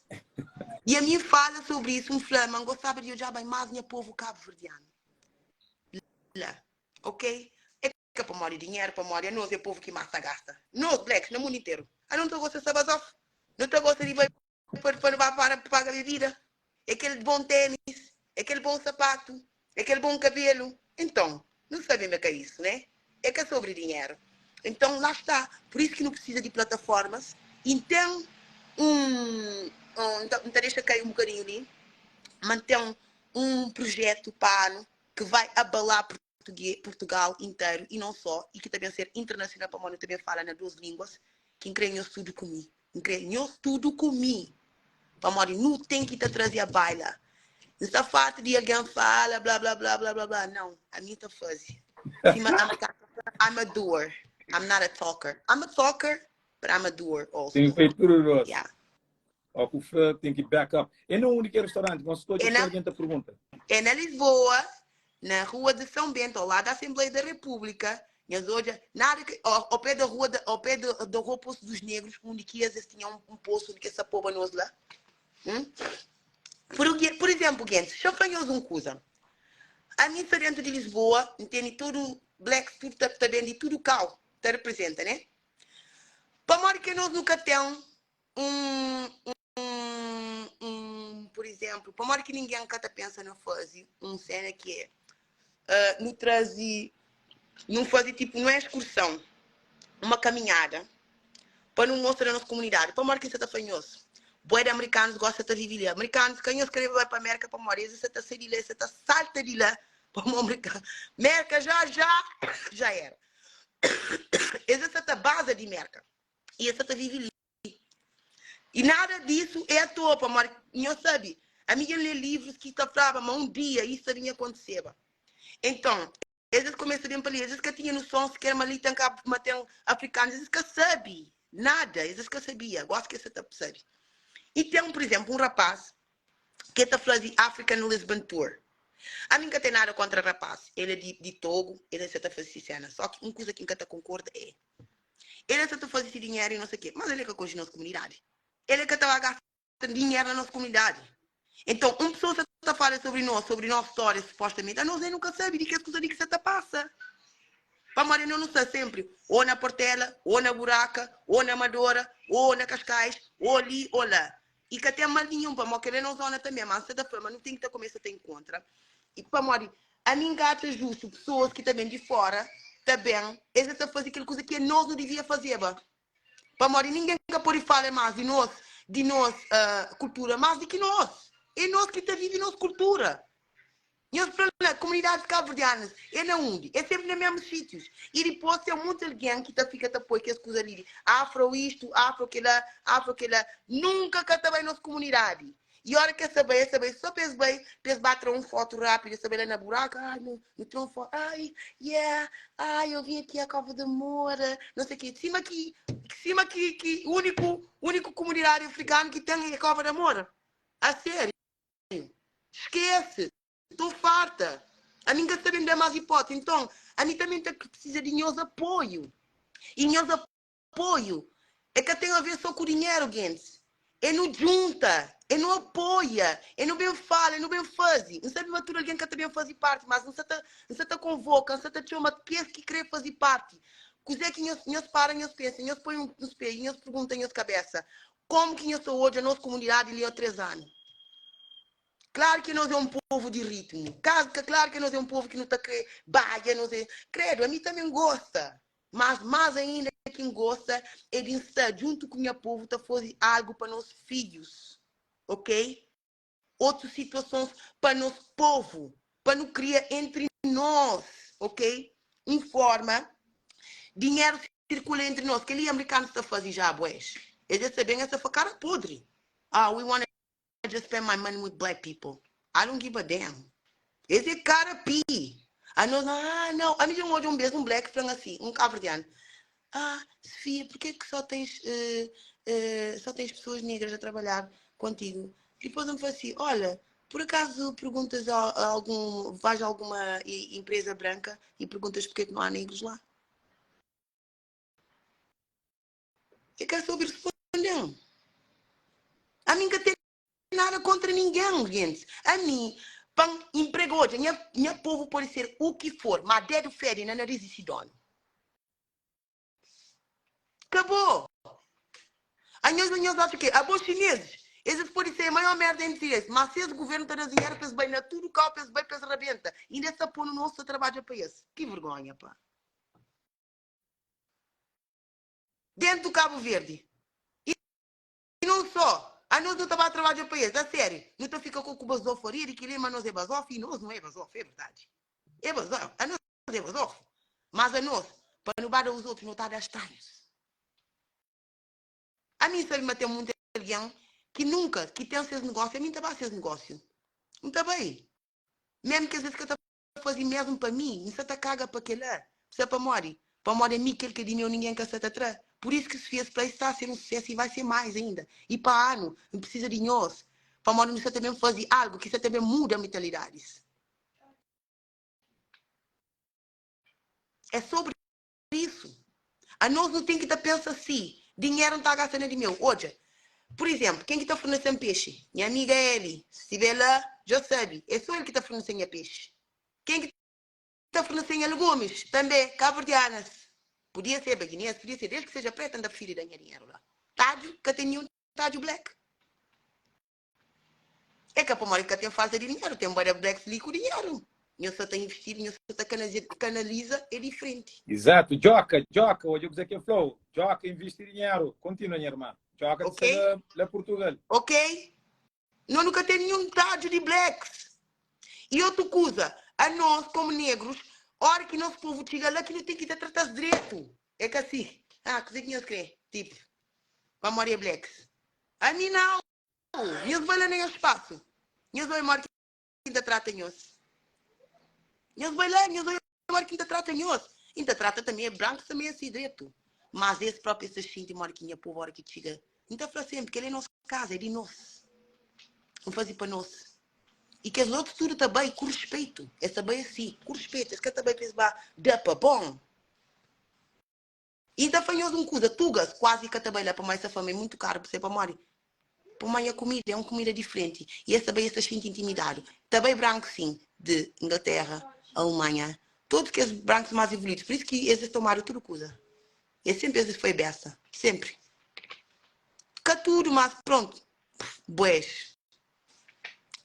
E ami N fala sobri isu, N fla ma N gostaba di odjaba más nha povu kabuverdianu la, ok? É ka pamodi dinheru, pamodi anos é povu ki más ta gasta. Nos, blacks, na mundu interu, anos nu ta gosta di sta bazof, nu ta gosta di bai pa nu ba para pa paga bebida, é kel bon ténis, é kel bon sapatu, é kel bon kabelu. Enton, nu sabe ma é ka isu, né? É ka sobri dinheru. Enton, lá sta. Pur isu ki nu precisa di plataformas. I N ten un, un, N ta dexa kai un bokadinhu li, ma N ten un projetu pa anu ki vai abalá Portugal interu i non só, i ki ta ben ser internasional pamodi nu ta ben fala na dos línguas, ki N kre nhos tudu ku mi. N kre nhos tudu ku mi pamodi nu ten ki ta traze a baila. N sta fartu di algen fala bla bla bla bla bla bla. Nau, ami N ta faze. Sima amerikanu ta fla, I'm a doer, I'm not a talker. I'm a talker, but I'm a doer also. Ten feito tudu dos. Yeah. Ó ku fla ten ki back up. É na undi ki é restaurante? Bom, si ta odja É txeu na, algen ta pergunta. é na Lisboa, na Rua de São Bento, ao lado da Assembleia da República. Nhos odja, nada ki, ao, ao pé da rua, da, ao pé da, da rua Poço dos Negros, undi ki es, es tinha um, um poço undi ki es ta poba nos lá. Hum? Por, por exemplo, gente, deixa eu fla nhos um kuza. Ami sta dentro de Lisboa, N tene tudu blacks, tudu ta, ta ben di tudu kau, ta representa, né? Pamodi ki nos nu ka ten un, un, un, pur izénplu, pamodi ki ningen ka ta pensa na faze un séna ki é uh, nu traze, nu faze tipu, nu é exkursão, uma kaminhada, pa nu mostra na nos komunidadi. Pamodi ki N sa ta fla nhos? Bué di amerikanus gosta ta vive li. Amerikanus ka nhos krê bai pa Amérika pamodi es sa ta sai di la, es sa ta salta di la pamodi amerikanu. Mérka já já já era. Es sa ta baza di Mérka i es sa ta vive li. I nada disu é atoa, pamodi nhos sabe, ami dja N lé livrus ki ta flaba ma un dia isu ta binha kontiseba. Enton, es es kumesa ben pa li, es es ka tinha noson siker ma li ten kabu, ma ten afrikanus, es es ka sabe nada, es es ka sabia, gosi ki es sa ta sabe. I ten, pur izénplu, un rapás ki el ta fla di African Lisbon Tour. Ami N ka ten nada kóntra rapás, el é di di Togo, el sa ta faze si séna, só ki un kuza ki N ka ta konkorda é, el sa ta faze si dinheru i no se ke, mas el é ka konxe nos kumunidadi, el é ka ta ba gasta dinheru na nos kumunidadi. Enton, un pesoa sa ta fala sobri nos, sobri nos stória supostamenti, anos nen nu ka sabe di kes kuza li ki sa ta pasa. Pamodi anos nu sta senpri ô na Portela, ô na Buraka, ô na Amadora, ô na Kaskais, ô li, ô la. I ka ten mal ninhun, pamodi kel-la é nos zóna tanbê. Má N sta ta fla ma nu ten ki ta kumesa ta inkontra. I pamodi ami N ka atxa justu pesoas ki ta ben di fóra ta ben, es ta faze kel kuza ki anos nu divia fazeba. Pamodi ningen ka pode fala más di nos, di nos kultura más di ki nos. É nos ki ta vive nos kultura. Nhos fla la, komunidadis kabuverdianas é na undi? É senpri na mesmus sítius. I dipôs ten monti algen ki ta fika ta poi kes kuza li di afro istu, afro kela, afro kela. Nunka ka ta bai nos komunidadi. I ora ki es ta bai, es ta bai so pa es bai, pa es ba tra un fotu rapidu, es ta bai la na buraku, ai, nu, nu tra un fotu, ai, yeah, ai, eu vim aqui à Cova da Moura, não sei o quê. Sima ki, sima ki, ki úniku, úniku komunidadi afrikanu ki ten é Cova da Moura. A sério. Skese. Tô farta. Ami N ka sta ben da más ipótisi. Nton, ami tanbe N ta prisiza di nhos apoiu. I nhos apoiu é ka ten aver sô ku dinheru, gentis. É nu djunta, é nu apoia, é nu ben fala, é nu ben faze. N sabe ma tudu algen ka ta ben faze párti, mas N sa ta, N sa ta konvoka, N sa ta txoma kes ki krê faze párti. Kuzê ki nhos, nhos para, nhos pensa, nhos poi un spedju i nhos pergunta nhos kabésa, Kómu ki nhos ta odja nos komunidadi li ó 3 anu? Klaru ki nos é un povu di ritmu. Klaru ki nos é un povu ki nu ta krê badja, nos é. Kredu, ami tanbe N gosta. Mas, más ainda ki N gosta é di N sta djuntu ku nha povu ta faze algu pa nos fidjus, ok? Otus situasons pa nos povu, pa nu kria entri nos, ok? Un forma dinheru sirkula entri nos. Kel-li amerikanus ta faze ja, bués. Es es ta ben, es ta fla, kara podri. Ah, we wanna just spend my money with black people. I don't give a damn. Es é kara pi. Anos, ah, nau. Ami dja N odja un bes un black fla-m asi, un kabuverdianu, Ah, Sofia, porquê que só tens, só tens pessoas negras a trabalhar contigo? Depois eu me falei assim, olha, por acaso perguntas a, a algum, vais a alguma empresa branca e perguntas porquê que não há negros lá? Eu quero saber responder. A mim que tem nada contra ninguém, gente. A mim, pa emprego hoje, nha, nha povo pode ser o que for, mas dedo fede na nariz de si dono. Acabou. A nhos, nhos acha que abo chineses, eles podem ser a maior merda entre eles, mas se esse governo tá dando dinheiro para eles bem na tudo cá, para eles bem, para eles rebenta. Ainda está pondo no nosso trabalho para eles. Que vergonha, pá. Dentro do Cabo Verde. E não só, a nós não tá ba trabalha pa eles, a sério. Não tá fica com bazofaria de que mas nós é bazof e nós não é bazof, é verdade. É bazof, a nós é bazof. Mas a nós, para não dar os outros, não tá dar estranhos. A mim sabe, mas tem muita alguém que nunca, que tem seus negócios, a mim tá ba seus negócios. Não tá bem. Mesmo que às vezes que tá faze mesmu pa mi, N sa ta kaga pa kel-la. Sabe pamodi? Pamodi ami kel ki é di meu ningen ka sa ta tra. Pur isu ki Sophia's Place sta a ser un susésu i vai ser más ainda. I pa anu, N prisiza di nhos, pamodi nu sa ta ben faze algu ki sa ta ben muda mentalidadis. É sobri isu. Anos nu ten ki ta pensa si, dinheru N ta gasta na di meu. Odja, pur izénplu, ken ki ta fornese-m pexi? Nha amiga Eli. Si stiver la, dja sabe, é sô el ki ta fornese-m nha pexi. Ken ki ta fornese-m nha legumis? Tanbê, kabuverdianas. Podia ser baginês, podia ser, desdi ki seja preta, N ta prifiri da nha dinheru la. Tadju, ka ten ninhun tadju black. É ka pamodi ka ten falta di dinheru, ten bué de blacks li ku dinheru. Nhos sa ta investidu, nhos sa ta kanaliza, é diferenti. Exato, Djoka, Djoka, odja kuzê ki el fla-u. Djoka invisti dinheru. Kontinua nha irma. Djoka ta sta la, la Purtugal. Ok. Nos nu ka ten ninhun tadju di blacks. I otu kuza, anos komu negrus, ora ki nos povu txiga la ki nu ten ki ta trata-s dretu. É ka si? Ah, kuzê ki nhos krê? Tipo, pamodi é blacks. Ami nau! Nhos bai la na nhos spasu. Nhos bai modi ki N ta trata nhos. Nhos bai la, nhos bai modi ki N ta trata nhos. I N ta trata tanbe brankus tanbe asi dretu. Mas es propi es ta xinti modi ki nha povu ora ki txiga. N ta fla senpri, kel-li é nos kaza, é di nos. N faze pa nos. I kes otus tudu ta bai ku rispeitu. Es ta bai asi, ku rispeitu. Es ka ta bai pa es ba da pa bon. I N ta fla nhos un kuza, tugas kuazi ka ta bai la pamodi es ta fla ma é mutu karu pa ser pamodi pamodi nha kumida é un kumida difrenti i es ta bai es ta xinti intimidadu. Ta bai branku sin di Inglaterra, Alemanha, todu kes brankus más evoluídus, pur isu ki es es tomadu tudu kuza. Es senpri es foi besta, senpri. Ka tudu, mas prontu, bués.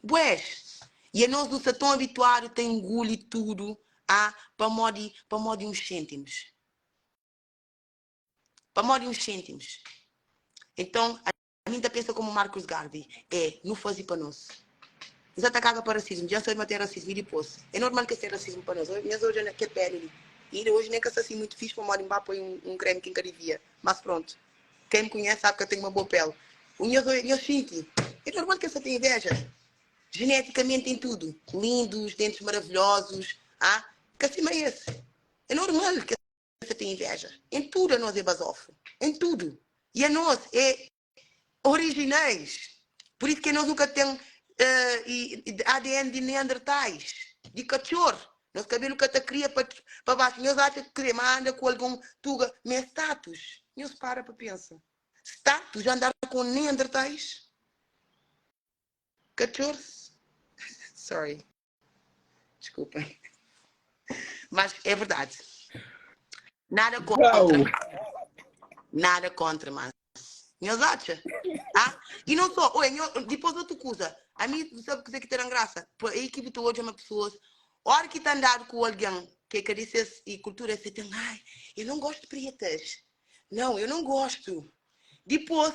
Bués. I anos nu sta ton abituadu ta inguli tudu, ah, pamodi pamodi uns sêntimus. Pamodi uns sêntimus. Então, ami ta pensa como Marcus Garvey, é, nu faze pa nos. N sa ta kaga pa rasismu, dja N sabe ma ten rasismu, i dipôs? É normal ki es ten rasismu pa nos. Nhos odja na kel peli li. I inda oji nen ka sta sin mutu fixi pamodi N ba poi un kremi ki N ka divia. Mas prontu. Ken mi kunhese sabe ki N ten uma boa peli. Nhos odja, nhos xinti. É normal ki es ta ten inveja. Jenetikamenti ten tudu. Lindos, dentis maravilhosos, ah, ka sima es. É normal ki es ta ten inveja. Em tudu anos é bazofu. Em tudu. I anos é orijinais. Pur isu ki anos nu ka ten ADN di neandertais, di katxor. Nos kabelu ka ta kria pa baxu. Nhos atxa ki kre ma anda ku algun tuga ma é status? Nhos para pa pensa. Status andar ku neandertais? Katxors? Sorry. Desculpem. Mas é verdade. Nada contra. Uau! Nada contra, mas. Nhos atxa? Ah, e não só, oi, nho, depois outra coisa. A mim, sabe o que que terá graça? Pô, aí que tu hoje uma pessoas, hora que tá andado com alguém que é carícias e cultura, você tem, ai, eu não gosto de pretas. Não, eu não gosto. Depois,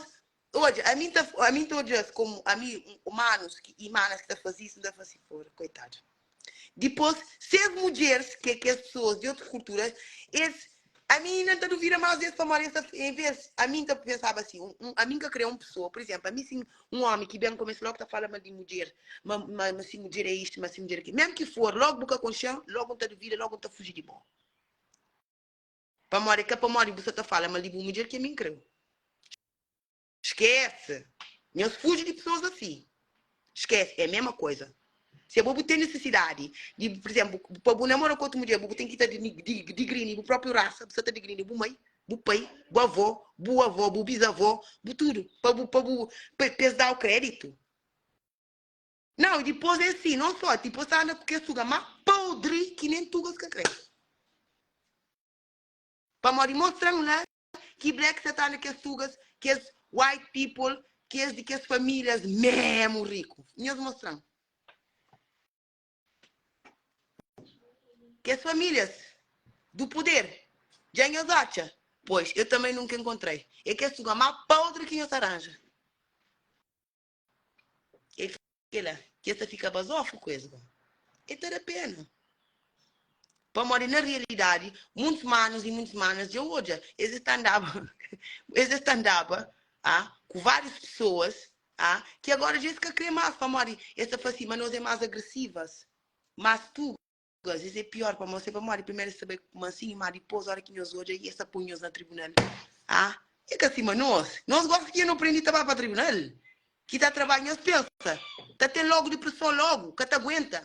Odja, ami ta, ami ta odja-s komu ami, umanus ki, i manas ki ta faze isu, N ta fla si, Pora, koitadu. Dipôs, ses mudjeris, ki é kes pesoas di otus kultura, es, ami inda N ta duvida más di es pamodi es ta, envês, ami N ta pensaba si, un, un, ami N ka krê un pesoa, pur izénplu, ami si un ómi ki ben kumesa lógu ta fala mal di mudjer, ma, ma, ma si mudjer é istu, ma si mudjer é kila, mésmu ki for, lógu bu ka konxe-m, lógu N ta duvida, lógu N ta fuji di bo. Pamodi, é ka pamodi bu sta ta fala mal di bu mudjer ki ami N krê-u. Skese! Nhos fuji di pesoas asi. Skese! É mesma koisa. Se abo bu ten nisisidadi di, pur izénplu, pa bu namora ku otu mudjer, bu ten ki ta digrini bu própi rasa, bu sta ta digrini bu mai, bu pai, bu avó, bu avó, bu bizavó, bu tudu, pa bu, pa bu, pa es da-u kréditu. Nau, i dipôs é si, non só, dipôs ta anda ku kes tuga má podri ki nen tugas ka krê. Pamodi mostra-m la Ki black sa ta anda kes tugas, kes white people, kes di kes famílias memu riku. Nhos mostra-m. Kes famílias du puder. Dja nhos atxa? Pois, eu também nunka enkontrei. É kes tuga má podri ki nhos ta ranja. É kela ki es ta fika bazofu ku es go. É ta da pena. Pamodi na realidadi, muntus manus i muntus manas dja odja, es es ta andaba, es es ta andaba ah, ku várius pesoas ah, ki agora dja es ka kre más, pamodi es ta fla si, ma nos é más agresivas, más tugas, es é pior pamodi, se pamodi primeru es ta bai ku mansinhu, má dipôs ora ki nhos odja, es ta poi nhos na tribunal. Ah, é ka sima nos, nos gosi ki dja no prendi ta ba pa tribunal, ki ta trabadja, nhos pensa, ta ten logu depreson logu, ka ta aguenta.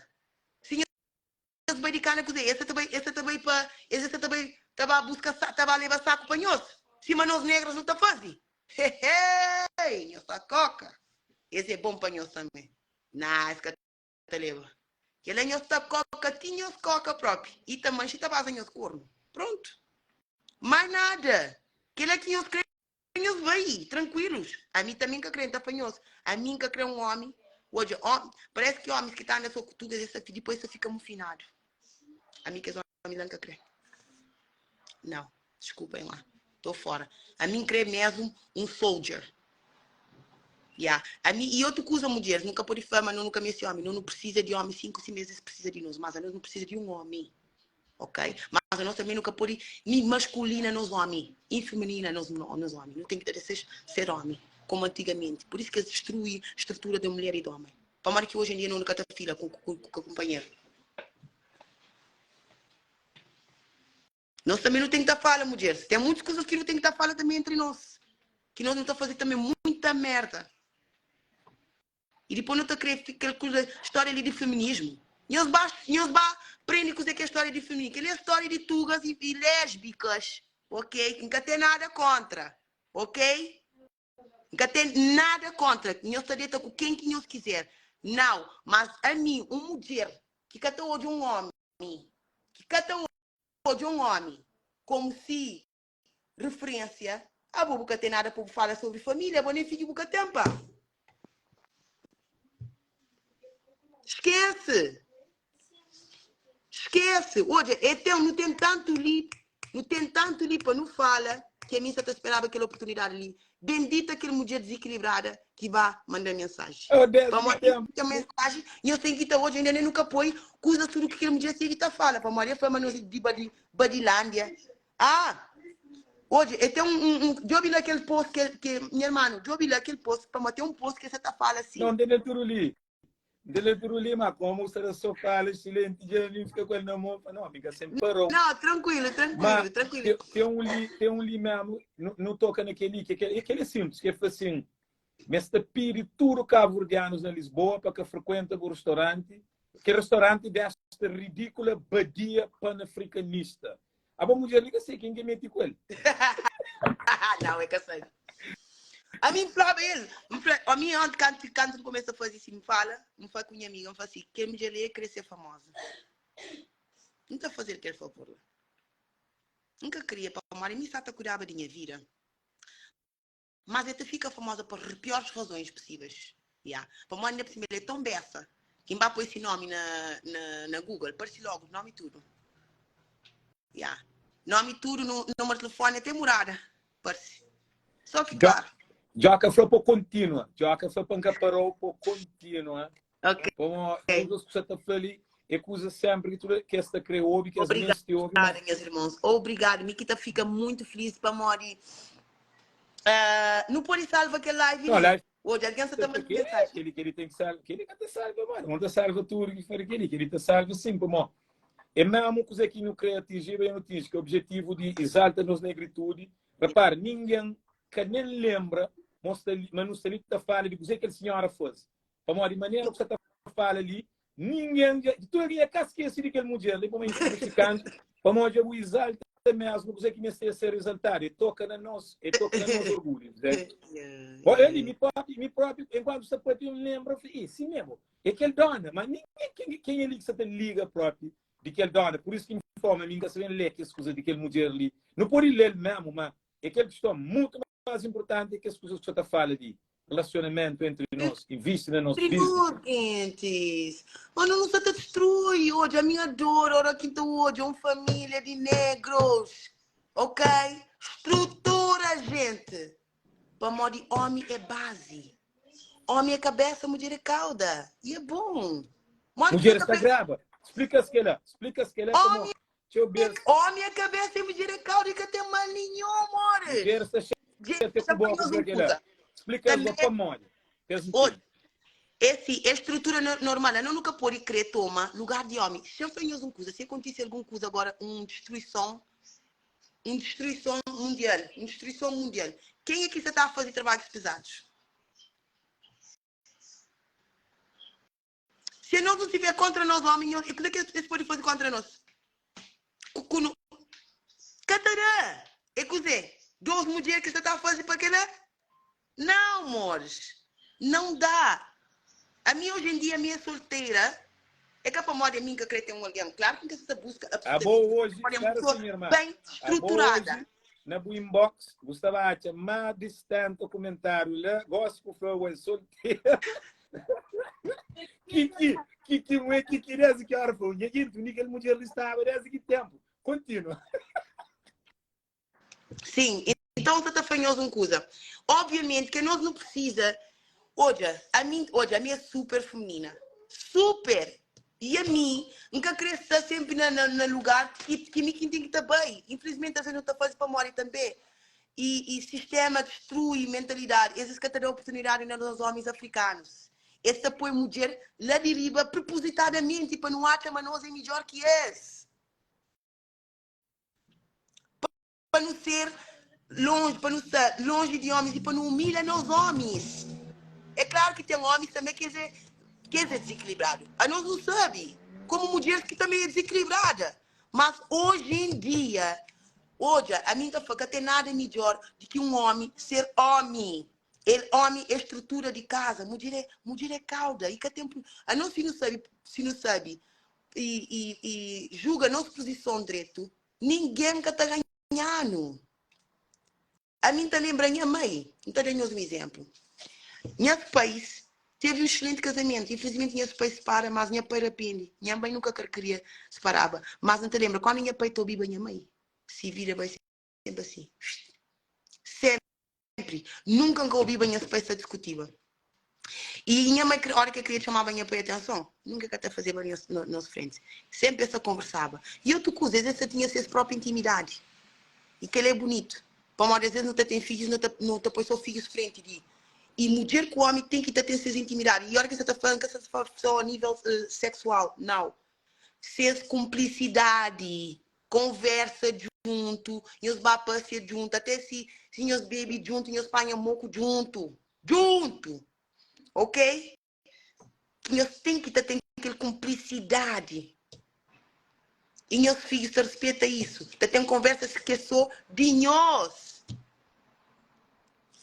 Si nhos bai di kana kuzê? Es sa ta bai, es sa ta bai pa, es sa ta bai, ta ba buska, ta ba leba saku pa nhos, sima nos negras nu ta faze? Hehei! Nhos ta koka! Es é bon pa nhos tanbe. Nah, es ka ta leba. Kela nhos ta koka ti nhos koka propi i ta manxi ta baza nhos kornu. Prontu. Mais nada. Kela ki nhos kre Nhos bai tranquilus. Ami também ka kre, nta fla nhos, ami nka kre um homi, odja, hom, parece ki homis ki ta anda so ku tugas es ta depois ta fika mufinadu. Ami kes homi la nka kre. Não, desculpem lá, tô fora. Ami nkre mesmo um soldier. Yeah. Ami, e outro kuza mudjeres, nunca pode fla ma no nunca meste homi, no nu precisa de homi sim, ku si mesmo es precisa de nos, mas a nos nu precisa de um homi. Ok? Mas anos tanbe nu ka pode ni maskulina nos omi i feminina nos nos omi. Nu ten ki ta desex ser omi. Como antigamente. Por isso que es destrui estrutura da mulher e do homem. Pamodi ki hoje em dia nu ka ta fila ku ku ku kumpanheru. Nós também nu tem que ta fala, mudjeres. Tem muitas coisas que nu tem que ta fala também entre nós. Que nós nu ta fazer também muita merda. E depois nu ta kre kel kuza, história ali de feminismo. Nhos ba, nhos ba prende kuze que é história de feminismo. Kel é história de tugas e, e lésbicas, ok? N ka tem nada contra, ok? N ka ten nada kontra nhos ta deta ku ken ki nhos kizer nau, mas ami un mudjer ki ka ta odja un omi ki ka ta odja un omi komu si referensia, abo bu ka ten nada pa bu fala sobri familia, abo nen fidju bu ka ten pa. Skese! Skese! Odja, e ten, nu ten tantu li, nu ten tantu li pa nu fala, ki ami sa ta speraba kel oportunidadi li. Bendita kel mudjer dizikilibrada ki ba manda mensaji. Oh, desdi Pamodi tempu. kel mensaji, nhos ten ki ta odja, inda nen nu ka poi kuzas tudu ki kel mudjer sigi ta fala, pamodi el fla ma nos é di Badi, Badilândia. Ah! Odja, e ten un, un, un, djobi la kel post ke, ke, nha irmanu, djobi la kel post, pamodi ten un post ki el sa ta fala Não, si. N tene tudu li. N tene tudu li, ma komu sta da so fala excelente dja mi fika ku el na mon, fla, não, mi ka sem parou. Não, tranquilo, Ma tranquilo, tranquilo. tem um li, tem um li mesmo, nu, nu toca naquele, que aquele, aquele é simples, que é fala assim, mas ta pidi tudo cabo-verdianos na Lisboa pa ka frequenta bu restaurante, que restaurante desta ridícula badia panafricanista. Abo mudjer li ka sei ken ke meti ku el. Não, é ka sabe. A mim flaba el, N fla, a mim antes kantu kantu N começa a fazer assim, N fala, N fala ku nha amiga, N fala assim, kel mudjer li é kre ser famosa. N ta fazel kel favor la. N ka kria pamodi mi sa ta kuidaba di nha vida. Mas el ta fika famosa pa piores razões possíveis. Ya. Pamodi ainda por cima el é tão bessa ki N ba poi se nomi na, na, na Google, parse logo nomi tudo. Ya. Nomi tudo, no, número de telefone, até morada parse. Só ki Jo, claro. Joca fla pa continua. Joca fla pa N ka parou pa continua. Ok. Pamo kuzas ku sa ta fla li é kuza sempre ki tudo kes ta kre obi, kes meste obi, Obrigada, mas nhas irmãos. Obrigado. Mi ki ta fika muito feliz pamodi uh, nu pode salva kel live Não, li. live Hoje alguém sa ta manda Keli, mensagem. keli, keli tem que salva, keli ka ta salva, mano. Não ta salva tudo que for keli, keli ta salva sim, pamo. É mesmo coisa que não quer atingir, mas não atinge, que é o objetivo de exalta nos negritude. Repare, ninguém que nem lembra, mostra, mas não está ali tá fala de coisa que a senhora faz. Pamodi manera ku sa ta fala li, ningen dja, tudu algen dja ka skese di kel mudjer li, pamodi insignifikanti, pamodi dja bu izalta mesmu kuzê ki meste ser izaltadu, e toka na nos, e toka na nos orgulhu. Bo, eu li, mi propi, mi propi, enkuantu sta papia, N lembra, N fla, e si mesmu, e kel dona, ma ningen, ken, ken é li ki sa ta liga propi di kel dona, pur isu ki N fla, ma mi N ka sa ben lé kes kuza di kel mudjer li, nu pode lé-l mesmu, ma é kel kiston mutu más inportanti é kes kuzas ku sa ta fala di relasionamentu entri nos, invisti na nos Entre business. nos, gentis. Mano, nu sa ta destrui. Odja, mi adoro ora ki N ta odja un família di negros. Ok? Strutura, gente. Pamodi omi é bazi. Omi é kabesa, mudjer é kauda. E é bon. Modi ki Mudjer sa ta sta pensa? graba. Splika-s kela. Splika-s kela Omi pamo txeu bes. Omi é kabesa e mudjer é kauda e ka ten mal ninhun, amores. Mudjer sta Gente, xatia ta ku bo fla ku nhos fla un kela. kuza. Splika-s bo Tanbê, pamodi. Pa es odja, ntende. é si, é strutura normal. Ano nu ka pode kre toma lugar di omi. Xa N fla nhos un kuza, si kontise algun kuza agora, un distruison, un distruison mundial, un distruison mundial, kenha ki sa ta faze trabadjus pizadus? Se nos nu tiver kontra nos omi, nhos, e kuze ki es pode faze kontra nos? Ku, ku nu, ka ta da! E kuze? Dos mudjer ki sa ta faze pa kela? Nau, mores, não dá! Ami oji em dia ami é solteira, é ka pamodi ami nka kre ten un algen, klaru ki nka sa ta buska Abo absolutamente, oji, pamodi é un espera pessoa sim, minha irmã. bem Abo estruturada. oji, na bu inbox, bu sta ba atxa más di 70 kumentáriu la, gosi ku fla, Oi, solteira. Kiki, Kiki, mué Kiki, desdi ki ora fla, Nha gente, undi kel mudjer li staba desdi ki tempu? Continua. Sim, então sa ta fla nhos un kuza. Obviamente ke nos nu precisa, odja, ami, odja, ami é super feminina. Super! E ami, N ka kre sta sempre na, na, na lugar ki, ki mi ki N ten ki ta bai. Infelizmente, às vezes nu ta faze pamodi tanbe. I, i sistema destrui mentalidadi. Es es ka ta da oportunidadi na nos omis afrikanus. Es ta poi mudjer la di riba prepozitadamenti pa nu atxa ma nos é midjor ki es. Pa nu ser lonji, pa nu sta lonji di omis i pa nu umilha nos omis. É klaru ki ten omis tanbe ki es é, ki es é dizikilibradu. Anos nu sabe, komu mudjeris ki tanbe é dizikilibrada. Mas oji en dia, odja, ami N ta fla, ka ten nada midjor di ki un omi ser omi. El omi é strutura di kaza, mudjer é, mudjer é kauda. I ka ten, anos si nu sabe, si nu sabe i, i, i juga nos puzison dretu, ningen ka ta ganha-nu. Ami N ta lenbra nha mai. N ta da nhos un izénplu. Nhas pais tevi un exselenti kazamentu. Infelizmenti nhas pais sipara, mas nha pai rapende. Nha mai nunka ka kria siparaba. Mas N ta lenbra kandu nha pai ta obiba nha mai, se vida bai sénpri asi. Sénpri. Nunka N ka obiba nhas pais ta diskutiba. I nha mai, óra ki el kria txomaba nha pai atenson, nunka el ka ta fazeba na nos frenti. Sénpri es ta konversaba. I otu kuza, es ta tinha ses própi intimidadi. I kel-la é bunitu. Pamodi asvês nu ta ten fidjus, nu ta nu ta poi sô fidjus frenti di. I mudjer ku ómi ten ki ta ten ses intimidadi. I óra ki N sta ta fla, N ka sta ta fla sô a nível seksual, nau. Ses kunplisidadi, konversa djuntu, nhos ba pasia djuntu, até si si nhos bebe djuntu, nhos panha moku djuntu. Djuntu! Ok? Ki nhos ten ki ta ten kel kunplisidadi. I nhos fidjus ta rispeta isu. Ta ten konversas ki é sô di nhos.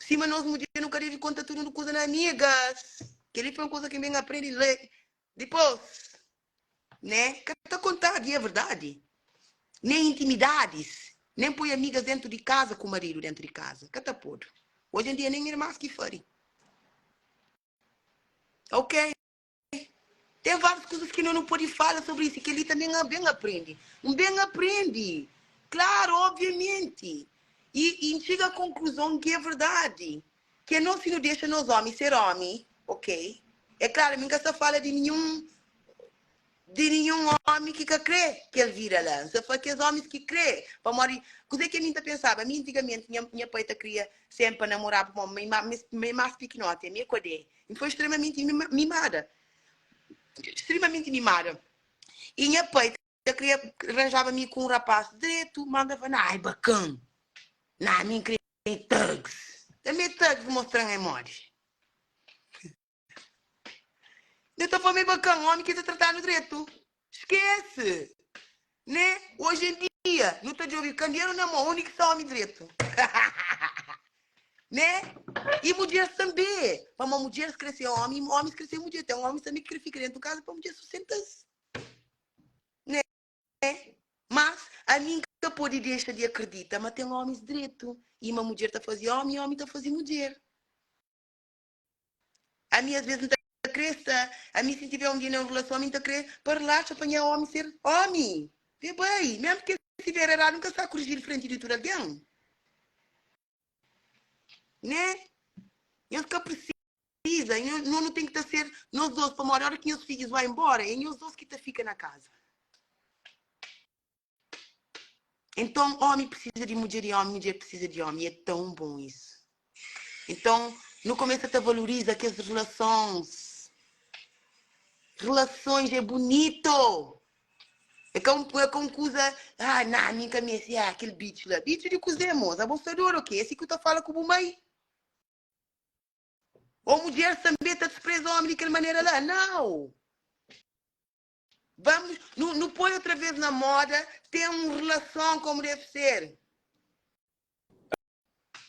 Sima nos mudjer nu ka debe konta tudu kuza na amigas. Kel-li foi un kuza ki N ben aprende lé dipôs. Né? Ka ta kontadu i é verdadi. Nen intimidadis, nen poi amigas dentu di kaza ku maridu dentu di kaza. Ka ta podu. Oji en dia nen irmas ki fari. Ok? Ten várius kuzas ki no nu pode fala sobri isu. Kel-li tanbê N ben aprende. N ben aprende! Klaru, obviamenti. I, i N txiga a konkluzon ki é verdadi. Ki anos si nu dexa nos omi ser omi, ok. É klaru, mi N ka sta fala di ninhun di ninhun omi ki ka kre kel vida la. N sta fla kes omis ki kre. Pamodi, kuzê ki ami N ta pensaba? Ami antigamenti nha nha pai ta kria senpri pa namoraba pamodi mi mi é más pikinoti, ami é kodê. N foi stremamenti mimada. Stremamenti mimada. I nha pai ta kria ranjaba mi ku un rapás dretu, má N ta fla, na, ai bakan. Na, ami N kre thugs. Tanbê thugs mostra-m é modi. Nu ta fla ma é bakan, ómi ki ta trata-nu dretu. Skese! Né? Oji en dia, nu ta djobe kanderu na mô, undi ki sta ómi dretu? Né? I mudjeris tanbê. Pamodi mudjeris krê ser ómi i ómis krê ser mudjer. Ten ómis tanbê ki krê fika déntu kaza pa mudjer sustenta-s. Né? Mas, ami N ka pode dexa di akredita ma ten ómis dretu i ma mudjer ta faze ómi i ómi ta faze mudjer. Ami as ves N ta kre sta, ami si N tiver un dia na un relason ami N ta kre pa relaxa pa nha omi ser omi. Vê bai, mesmu ki el tiver eradu N ka sta kurijil frenti di tudu algen. Né? Nhos ka prisiza, nho, no nu ten ki ta ser nos dos, pamodi ora ki nhos fidjus bai embora, é nhos dos ki ta fika na kaza. Então, omi precisa di mudjer i omi, mudjer precisa di omi. E é tão bom isso. Então, nu começa ta valoriza kes relasons. Relasons é bonito. É ka un, é ka un kuza, ah, nah, mi ka meste, ah, kel bitxu la. Bitxu di kuzê, moça? Abo sta dodu o quê? É si ki bu ta fala ku bu mãe? Ou mudjeres também ta despreza omi di kel manera la? Não! Vamos, nu, nu põe outra vez na moda ter um relação como deve ser.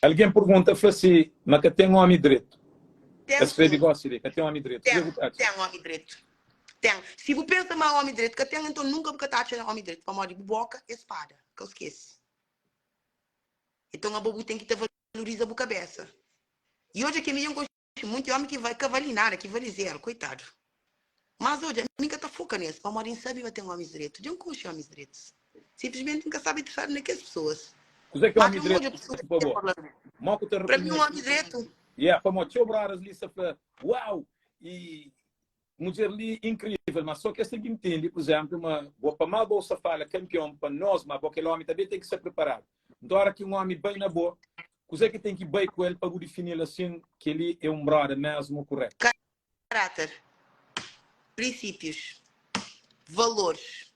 Alguém pergunta, fla si, ma ka ten omi dretu. Ten Es skrebe sim. gosi li, ka ten omi dretu. Ten, Kuzê bu ta atxa? ten omi dretu. Ten. Si bu pensa ma omi dretu ka ten, enton nunka bu ka ta atxa omi dretu, pamodi bu boka é spada, ka bu skese. Enton abo bu ten ki ta valoriza bu kabesa. I odja ke mi dja N konxe Munti omi ki vai ka vali nada, ki vali zeru, koitadu. Mas odja, ami N ka ta foka nes, pamodi N sabe ma ten omis dretu. Dja N konxe omis dretus. Sinplismenti N ka staba interesadu na kes pesoas. Kuzê ki Mas omi dja N odja dretu pesoas pa ki bo? ten problema. Mó ku ta Pra mi un rekonhese? omi dretu. Yeah, pamodi txeu brothers li sa fla, uau, e mudjer li inkrivel, mas só ki es ten ki ntende, pur izemplu, ma bo pa mal bo sa fala kampion pa nos, ma bo kel omi tanbe ten ki sta preparadu. Nton, ora ki un omi bai na bo. Kuzê ki ten ki bai ku el pa bu difini-l asin, kel-li é un broda mésmu kurétu? Karáter, prinsípius, valoris,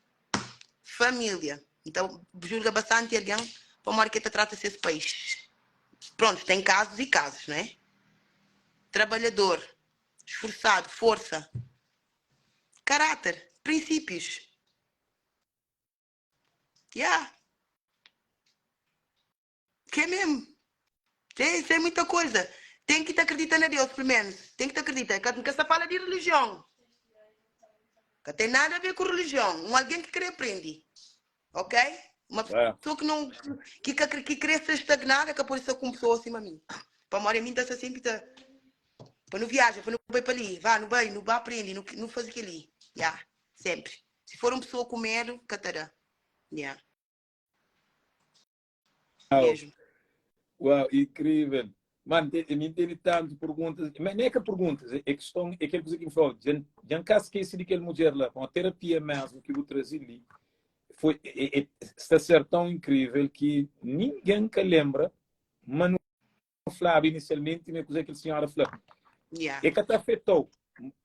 família. N ta julga bastanti algen pamodi ki el ta trata ses pais. Prontu, ten kazus i kazus, não é? Trabalhador, sforsadu, forsa, karáter, prinsípius. Ya. Ke mesmo. Tem, isso é muita coisa. Tem que te acreditar na Deus, pelo menos. Tem que te acreditar. Ka, ka sta fala de religião. Ka tem nada a ver com religião. Um alguém que quer aprender. Ok? Uma É. pessoa que não que, que, que quer ser estagnada, que pode ser com pessoa acima de mim. Para morar em mim, tá sempre tá. Para não viaja, para não vai para ali, vá, não vai, não vai aprender, não, não faz aquilo ali. Yeah, sempre. Se for uma pessoa com medo, que te dá. Yeah. Uau, Mesmo. uau, incrível. Mano, te, mi tene tanto perguntas, mas nem é que perguntas, é questão, é aquele coisa que me falou, já, já nunca esqueci de aquele mulher lá, com a terapia mesmo que eu trazi ali, foi, é, é, está a ser tão incrível que ninguém que lembra, mas não flaba inicialmente, mas coisa que a senhora falou. Yeah. É que te afetou.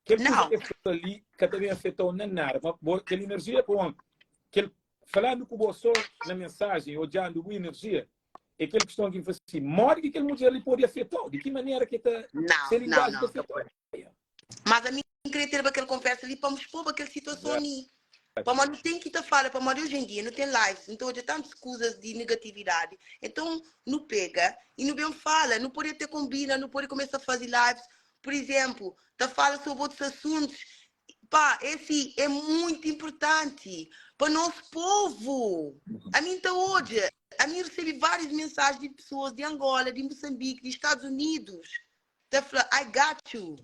Aquele coisa Não. que falou ali, que também afetou na nada. Mas, bo, aquela energia, bom, aquele, falando com você na mensagem, olhando com energia, é aquele questão que me assim, modo que aquele mulher ali pode afetar, de que maneira que tá, Não, se não, linguagem não. te afetou. Mas a mim queria ter aquela conversa ali para me expor aquela situação ali. Para não tem que te fala, para hoje em dia não tem lives, então hoje tantas coisas de negatividade. Então não pega e não bem fala, não pode ter combina, não pode começar a fazer lives. Por exemplo, te fala sobre outros assuntos. Pá, esse é muito importante para nosso povo. A mim tá hoje, a mim recebi várias mensagens de pessoas de Angola, de Moçambique, de Estados Unidos. Tá fala, I got you.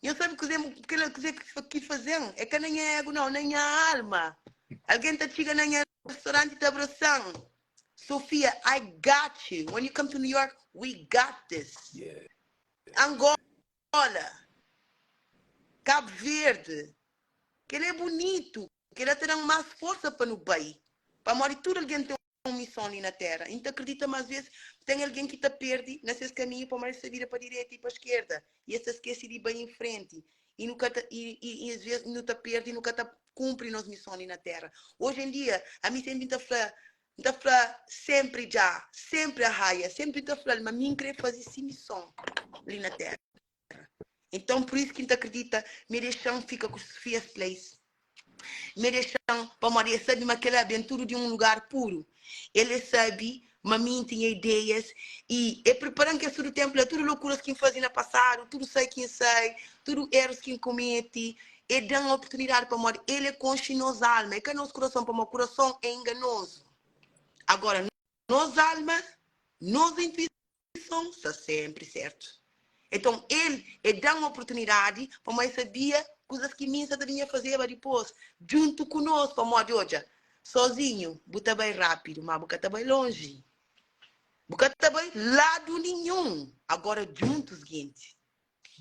Eu sabe que que que que fazer é que nem é ego não, nem a alma. Alguém tá chegando na restaurante e tá abraçando. Sofia, I got you. When you come to New York, we got this. Angola, Cabo Verde, que ele é bonito, que ele terá mais força para no bem. Para morrer tudo alguém tem uma missão ali na terra. Então acredita mais vezes tem alguém que te perde nesse caminho para mais se vira para a direita e para a esquerda. E esse esquece de ir bem em frente. E, nunca te, e, e, e às vezes não te perde e nunca te cumpre nossa missão ali na terra. Hoje em dia, a mim sempre está falando, está falando sempre já, sempre a raia, sempre está falando, mas mim querer fazer essa missão ali na terra. Então, por isso que não acredita, me deixam fica com Sofia's Place. Me deixam para Maria sabe mas aquela aventura de um lugar puro. Ele sabe, mas mim tinha ideias e é preparando que é tudo tempo, é tudo loucuras que fazia no passado, tudo sei quem sei, tudo erros que comete. E dá uma oportunidade para morrer. Ele é consciente alma, é que nosso coração para o coração é enganoso. Agora, nossa alma, nossa intuição está sempre certo. Então, ele, ele dá uma oportunidade para mãe sabia coisas que mim sabia fazer depois, junto conosco, para morrer hoje. Sozinho, buta bem rápido, mas buta bem longe. Buta bem lado nenhum. Agora, juntos, gente.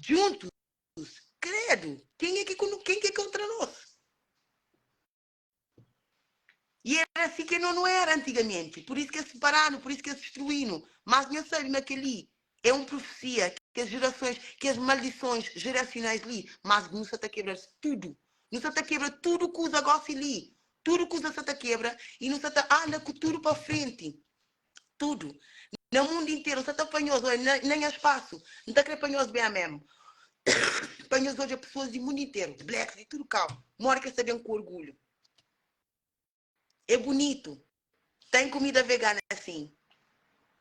Juntos, credo. Quem é que, quem que é contra nós? E era assim que não, não era antigamente. Por isso que se separaram, por isso que se destruíram. Mas não sabe naquele é uma profecia que as gerações, que as maldições geracionais ali, mas não se está quebra tudo. Não se está quebra tudo que usa gosta ali. Tudo que usa se está quebra e não se está anda com tudo para frente. Tudo. No mundo inteiro, se está apanhoso, nem há espaço. Não está querendo apanhoso bem mesmo. Apanhoso hoje pessoas do mundo inteiro, blacks e tudo calmo. Mora que sabem com orgulho. É bonito. Tem comida vegana assim.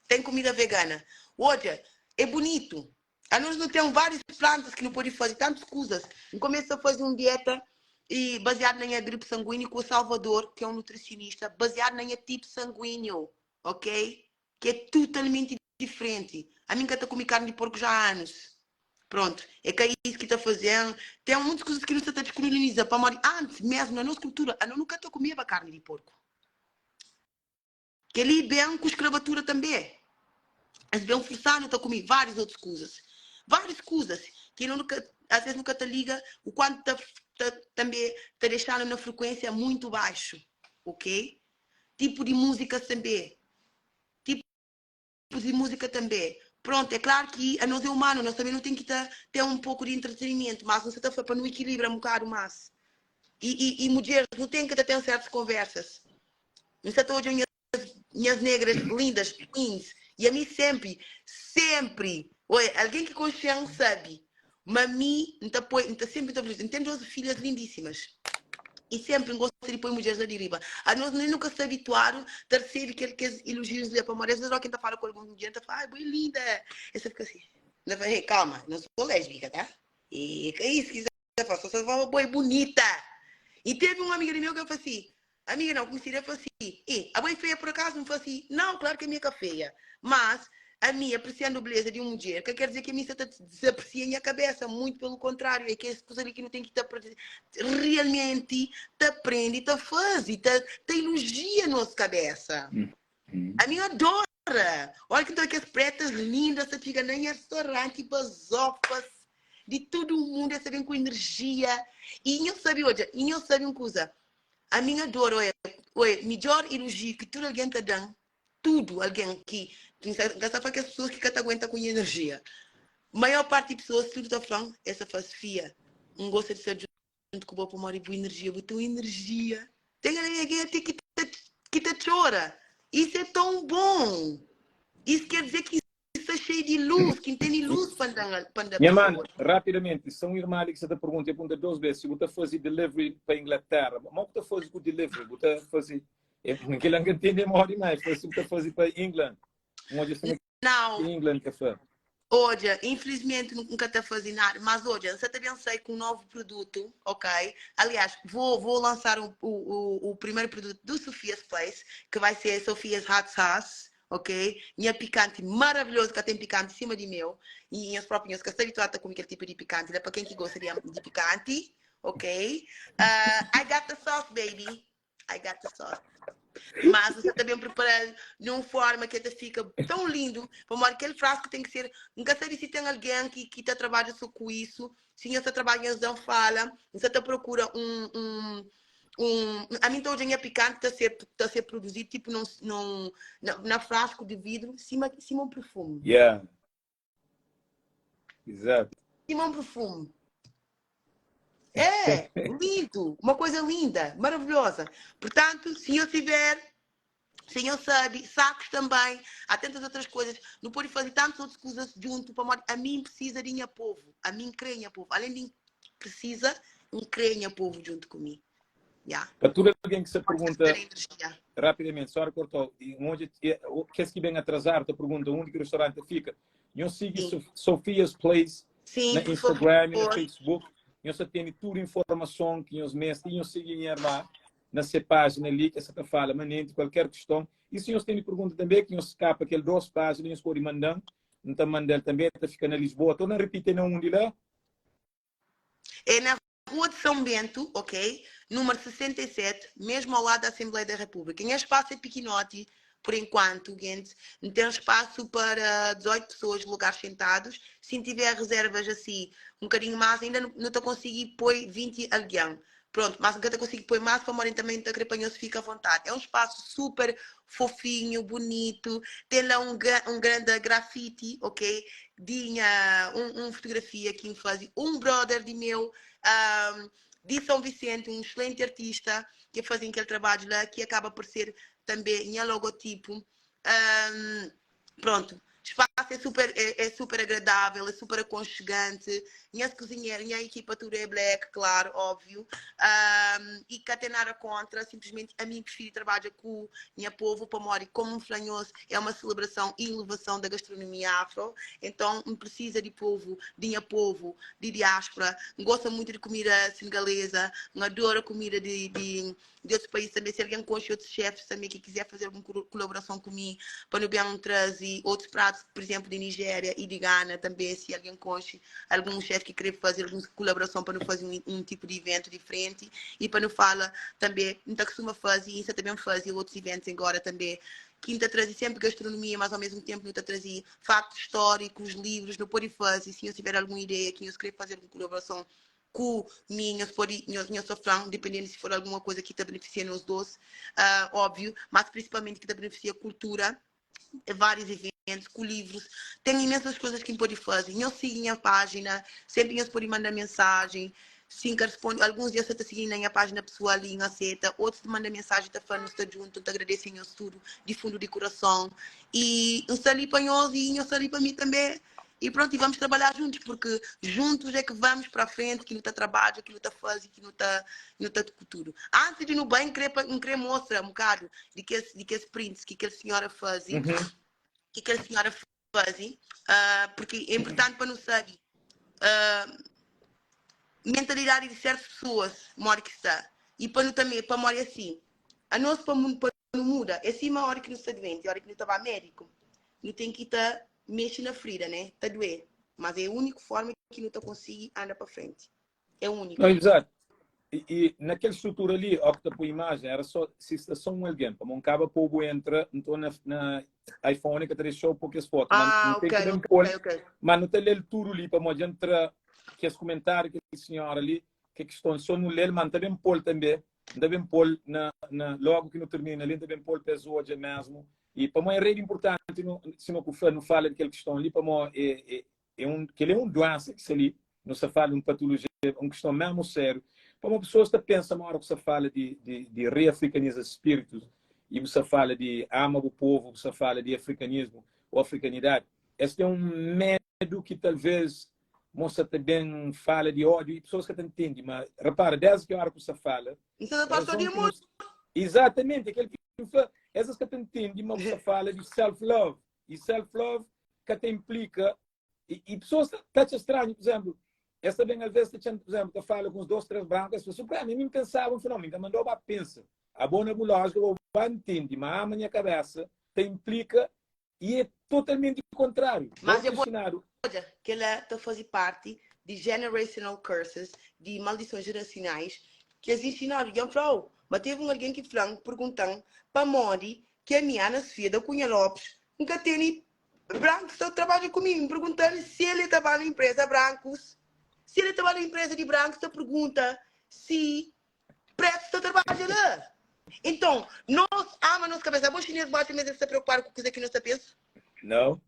Tem comida vegana. Olha, é bonito. A nós não temos várias plantas que não pode fazer tantas coisas. Eu começo a fazer uma dieta e baseado na minha gripe sanguínea com o Salvador, que é um nutricionista, baseado na minha tipo sanguíneo, ok? Que é totalmente diferente. A mim que está comendo carne de porco já há anos. Pronto, é que é isso que está fazendo. Tem muitas coisas que não se está descolonizando. Para morrer. Antes mesmo, na nossa cultura, a nós nunca está comendo carne de porco. Que ali bem com escravatura também. Eles bem forçando a comer várias outras coisas. Várias coisas que não nunca, às vezes nunca te liga o quanto tá, tá, também te deixando na frequência muito baixo, ok? Tipo de música também. Tipo Tipus di múzika tanbê. Prontu, é klaru ki anos é umanu, nos tanbê nu ten ki ta ten un poku di entretenimentu, mas nu sa ta fla pa nu ikilibra un bokadu más. I, i, i mudjeris, nu ten ki ta ten sértus konversas. N sa ta odja nhas, nhas negras lindas, queens, i ami sénpri, sénpri, oi, algen ki konxe-m sabe ma mi N ta poi, N ta sénpri ta fla-s, N ten dôs filhas lindísimas. I sénpri N gosta di poi mudjeris la di riba. Anos nen nu ka sta abituadu ta resebe kel kes ilojius li, pamodi as vezes óki N ta fala ku alguns mudjer, N ta fla, ai, bo é linda! Es ta fika si. N ta fla, hey, kalma, N sô lésbika, tá? E ka isu ki N sta fla, sô sta fla ma bo é bunita. I tevi un amiga di meu ki el fla si, amiga nau, kunhsida, el fla si, e, abo é feia por akazu? N fla si, nau, klaru ki ami é ka feia, mas ami apresiandu beleza di un mudjer ka ker dizer ki ami sta ta desapresia nha kabesa, muitu pelu kontráriu, é kes kuza li ki nu ten ki ta realmenti ta prende ta faze, ta ta ilojia nos kabesa. Ami N adora ora ki N ta odja kes pretas lindas ta txiga na nha restauranti, bazofas di tudu mundu, es ta ben ku enerjia i nhos sabe odja, i nhos sabe un kuza, ami N adora oia, oia midjor ilojiu ki tudu algen ta dan tudu algen ki N ka sta fla kes pesoas ki ka ta aguenta ku nha enerjia maior parti di pesoas tudu ta fla-m es ta fla Sfia N gosta di sta djuntu ku bo pamodi bu enerjia bu ten un enerjia ten algen ki ta ki ta txora isso é tão bom isso quer dizer ki sta xeiu di lus ki N tene lus pa N da pa N da Nha mana, pesoas. rapidamenti, sa un irma li ki sa ta pergunta, e pergunta dos bes, si bu ta faze delivery pa Inglaterra, mo ku ta faze ku delivery? Bu ta faze Kel-la N ka ntende modi ma e fla si bu ta faze pa England. N odja sima Nau. ki England ke fla. Odja, infelizmenti N ka ta faze nada, mas odja, N sa ta ben sai ku un novu produtu, ok? Aliás, vou, vou lançar o, o, o primeiro produto do Sophia's Place, que vai ser Sophia's Hot Sauce, ok? Nha pikanti maravilhozu, ka ten pikanti sima di meu, e nhos própi nhos ka sta habituadu ta kume kel tipu di pikanti la, pa ken ki gosta di, di pikanti, ok? I got the sauce, baby. I got the sauce. Mas você ta ben preparal de um forma que ta fica tão lindo. Pamodi aquele frasco tem que ser. Nunca sabe se tem alguém que tá trabalha só com isso. Se nhos ta trabalha, nhos dão fala. Você ta procura um a mim hoje minha picante tá ser produzido tipo num, num, na frasco de vidro, cima um perfume. Yeah. Exato. Cima um perfume. É, lindo, uma coisa linda, maravilhosa. Portanto, se eu tiver, se eu sabe, sacos também, há tantas outras coisas, não pode fazer tantas outras coisas junto, para a mim precisa de minha povo, a mim crê minha povo, além de precisa, um crê minha povo junto comigo. Yeah. Pa tudu algen ki sa Pode pergunta ter energia. rapidamente, só cortou, e onde, kes ki ben atrasado ta pergunta onde ki restaurante fika. Nhos sigui Sophia's Place Sim, na por Instagram e na favor. Facebook. Nhos ta tene tudu informason ki nhos meste e nhos sigui nha irmã na se página li ki essa ta fala manente qualquer questão. E se nhos tene pergunta também que nhos escapa aquel dos página, nhos pode mandar. N ta mandal também, ta fica na Lisboa. Torna repite na undi lá? É na Rua de São Bento, ok? Número 67, mesmo ao lado da Assembleia da República. Nha espaço é pequenote, por enquanto, gente. Tem espaço para 18 pessoas, lugares sentados. Se tiver reservas assim, um bocadinho mais, ainda não te consegui pôr 20 alguém. Pronto, mas nunca te consegui pôr mais, para morrer também te querer fica à vontade. É um espaço super fofinho, bonito. Tem lá um grande grafite, ok? Tinha um fotografia que me fazia um brother de meu, de São Vicente, um excelente artista que fazia aquele trabalho lá, que acaba por ser também minha logotipo. Pronto, espaço é super agradável, é super aconchegante. Minha cozinheira, minha equipa tudo é black, claro, óbvio. E cá tem nada contra, simplesmente a mim prefiro trabalhar com minha povo, para mori como um flanhoso, é uma celebração e elevação da gastronomia afro. Então, me precisa de povo, de minha povo, de diáspora. Gosta muito de comida senegalesa, adora comida de outros países também. Se alguém conhece outros chefes também que quiser fazer alguma colaboração comigo, para não bem trazer outros pratos, por exemplo, de Nigéria e de Gana também, se alguém conhece algum chefe que quer fazer alguma colaboração para não fazer um tipo de evento diferente e para não falar também, não costuma fazer, isso também faz outros eventos agora também. Quinta traz sempre gastronomia, mas ao mesmo tempo não está trazer factos históricos, livros, não pode fazer. Se eu tiver alguma ideia que eu querer fazer alguma colaboração com minhas pode nhos sofrão, dependendo se for alguma coisa que está beneficiando os dois, óbvio, mas principalmente que está beneficia a cultura. Vários eventos, ku livrus, ten imensas kuzas ki N pode faze. Nhos sigi nha pájina, sénpri nhos pode manda mensajen. Si N ka responde, alguns di nhos sa ta sigi-m na nha pájina pesoal i N aseta. Otus ta manda mensajen ta fla nu sta djuntu. N ta agradese nhos tudu di fundu di kurason. I N sta li pa nhos i nhos sta li pa mi tanbê. E pronto, e vamos trabalhar juntos, porque juntos é que vamos para frente, que nu ta trabadja, que nu ta faze, que nu ta, nu ta ku tudo. Antes de nu bai, N kre, N kre mostra um bocado de kes, de kes prints que kel senhora faze, Uhum. que kel senhora faze, ah, porque é importante para nu sabe ah, mentalidade de certas pessoas, modi que sta. E pa nu também, pa modi assim, a nós pa, pa nu muda, é sima hora que nu sta doente, hora que nu ta ba médico, nu tem que ta mexe na frida, né? Ta doer. Mas é único forma que nu ta consegui anda pa frente. É único. Não, exato. E, e naquela estrutura ali, ó, que ta pôr imagem, era só, se está só um alguém, para não acaba povo entra, então na, na iPhone que ta deixou poucas fotos, mas Ah, não tem ok, que bem ok, pôr, ok. mas não tá lendo tudo ali, para não entra que esse comentário que a senhora ali, que questão só não lê, mas não tá bem pôr também, não tá bem pôr na, na, logo que não termina ali, não tá bem pôr para hoje mesmo. E para mim é rede importante, no, se não não fala daquela questão ali, para mim é, é, é um, que ele é um doença que se ali, não se fala de uma patologia, uma questão mesmo sério. Para uma pessoa está pensa uma hora que você fala de, de, de reafricanizar espíritos e você fala de ama o povo, você fala de africanismo ou africanidade, esse é um medo que talvez moça também fala de ódio e pessoas que não entendem, mas repara, desde que hora que você fala, Não se fala só de razão que amor. nos... Exatamente, aquele que fala, essas que não entendem, mas você fala de self-love e self-love que até implica e, e pessoas tá te estranho, por exemplo, essa bem às vezes, tá, por exemplo, tá fala com os dois, três brancos, as pessoas, para mim, me pensavam, não, me mandou para pensa. A boa na lógica, eu entende, mas a minha cabeça te implica e é totalmente o contrário. Mas Vou é boa ensinar. que ela tá fazer parte de generational curses, de maldições geracionais, que eles ensinaram. E eu falou, mas teve um alguém que falou, perguntando para Modi, que a minha Ana Sofia da Cunha Lopes, nunca tem brancos que trabalham comigo, me perguntando se ele trabalha na empresa brancos, se ele trabalha na empresa de brancos, te pergunta se preto está trabalha lá. Então, nós ama a nossa cabeça. A chinês bate mesmo se preocupar com coisa que não está pensa? Não.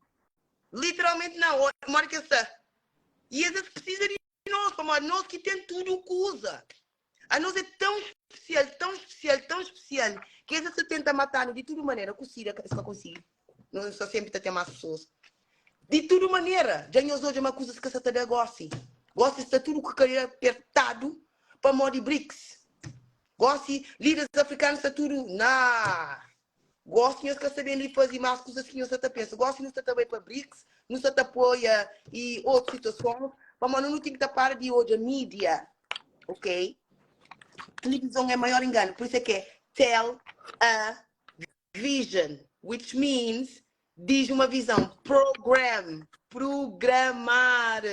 Literalmente não. Mora que está. E às vezes precisa de nós, como nós que tem tudo o que usa. A nós é tão especial, tão especial, tão especial, que às vezes se tenta matar de toda maneira, consiga, se não consegue. Não só sempre tem mais pessoas. De toda maneira, já nós hoje é uma coisa que se está gosta. Gosta está tudo que querer apertado para modo de BRICS. Gosta, líderes africanos está tudo na. Gosto de que sabendo de fazer mais coisas que nós está pensa. Gosto de está também para BRICS, não está apoia e outras situações, mas não tem que tapar de hoje a mídia, ok? Televisão é maior engano, por isso é que é tell a vision, which means diz uma visão, program, programar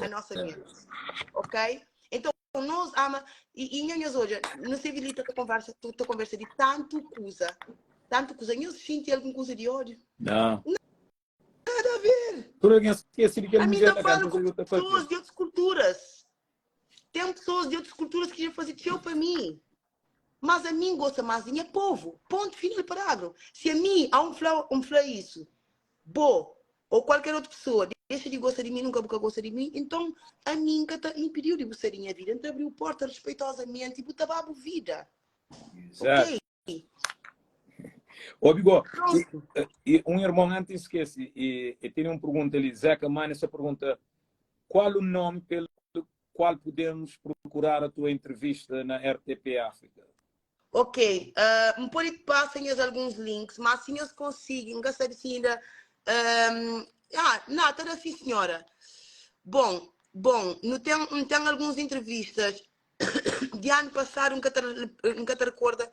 a nossa mente, ok? Então nós ama e, e nós hoje não sei se a conversa, tu conversa de tanto coisa, tanto coisa, eu senti alguma coisa de ódio? Não. Nada a ver. Tudo alguém esquece de que A mim tá falo com pessoas de outras culturas. Tem pessoas de outras culturas que já fazem teu para mim. Mas a mim gosta mais de minha povo. Ponto final parágrafo. Se a mim há um fla, um fla isso, bo, ou qualquer outra pessoa deixa de gostar de mim, nunca nunca gosta de mim, então a mim que tá impediu de gostar de minha vida. Então abriu porta respeitosamente e botava vida. Exato. Ok? Ô, Bigó, Pronto. e, e um irmão antes esquece, e, e tem uma pergunta ali, Zeca Mano, essa pergunta, qual o nome pelo qual podemos procurar a tua entrevista na RTP África? Ok, uh, pode passem alguns links, mas se nós conseguem, nunca sabe se ainda. Um, ah, não, tá assim, senhora. Bom, bom, não tem, não tem algumas entrevistas de ano passado, nunca te, nunca te recorda,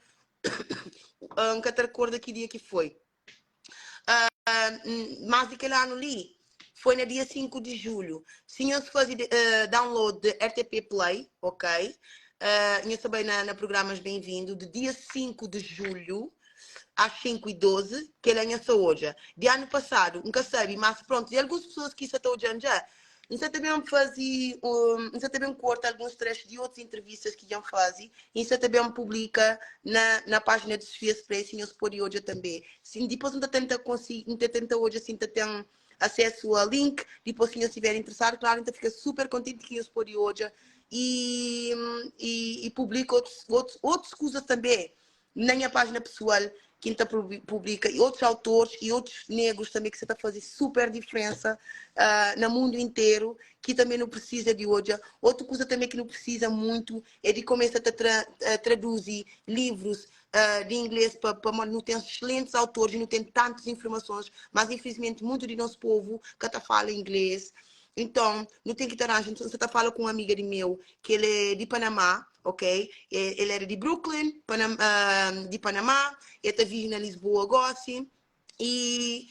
nunca te recorda que dia que foi. Uh, mas daquele ano ali, foi no dia 5 de julho. Se nós fazer uh, download de RTP Play, ok? Uh, nós também na, na programas Bem-vindo, de dia 5 de julho às 5 e 12 que ele é saúde. De ano passado, nunca sabe, mas pronto, e algumas pessoas que estão já já. N sa ta ben faze, N sa ta ben korta alguns trexu di otus entrevistas ki dja N faze i N sa ta ben publika na na pájina di Sofia's Place, nhos pode odja tanbê. Si dipôs N ta tenta konsigi, N ta tenta odja si N ta ten asesu a link, dipôs si nhos tiver interesadu, klaru N ta fika super kontenti ki nhos pode odja i i i publika otus otus otus kuzas tanbê na nha pájina pesoal ki N ta publika i otus autores i otus negrus tanbê ki sa ta faze super diferensa na mundu interu ki tanbê nu prisiza di odja. Otu kuza tanbê ki nu prisiza muitu é di kumesa ta traduzi livrus di inglês pa pamodi nu ten exselentis autores i nu ten tantus informasons, mas infilismenti muitu di nos povu ka ta fala inglês. Nton nu ten ki ta ranja. N sa ta fala ku un amiga di meu ki el é di Panamá. Ok, el éra di Brooklyn, di Panamá, el ta vive na Lisboa gósi i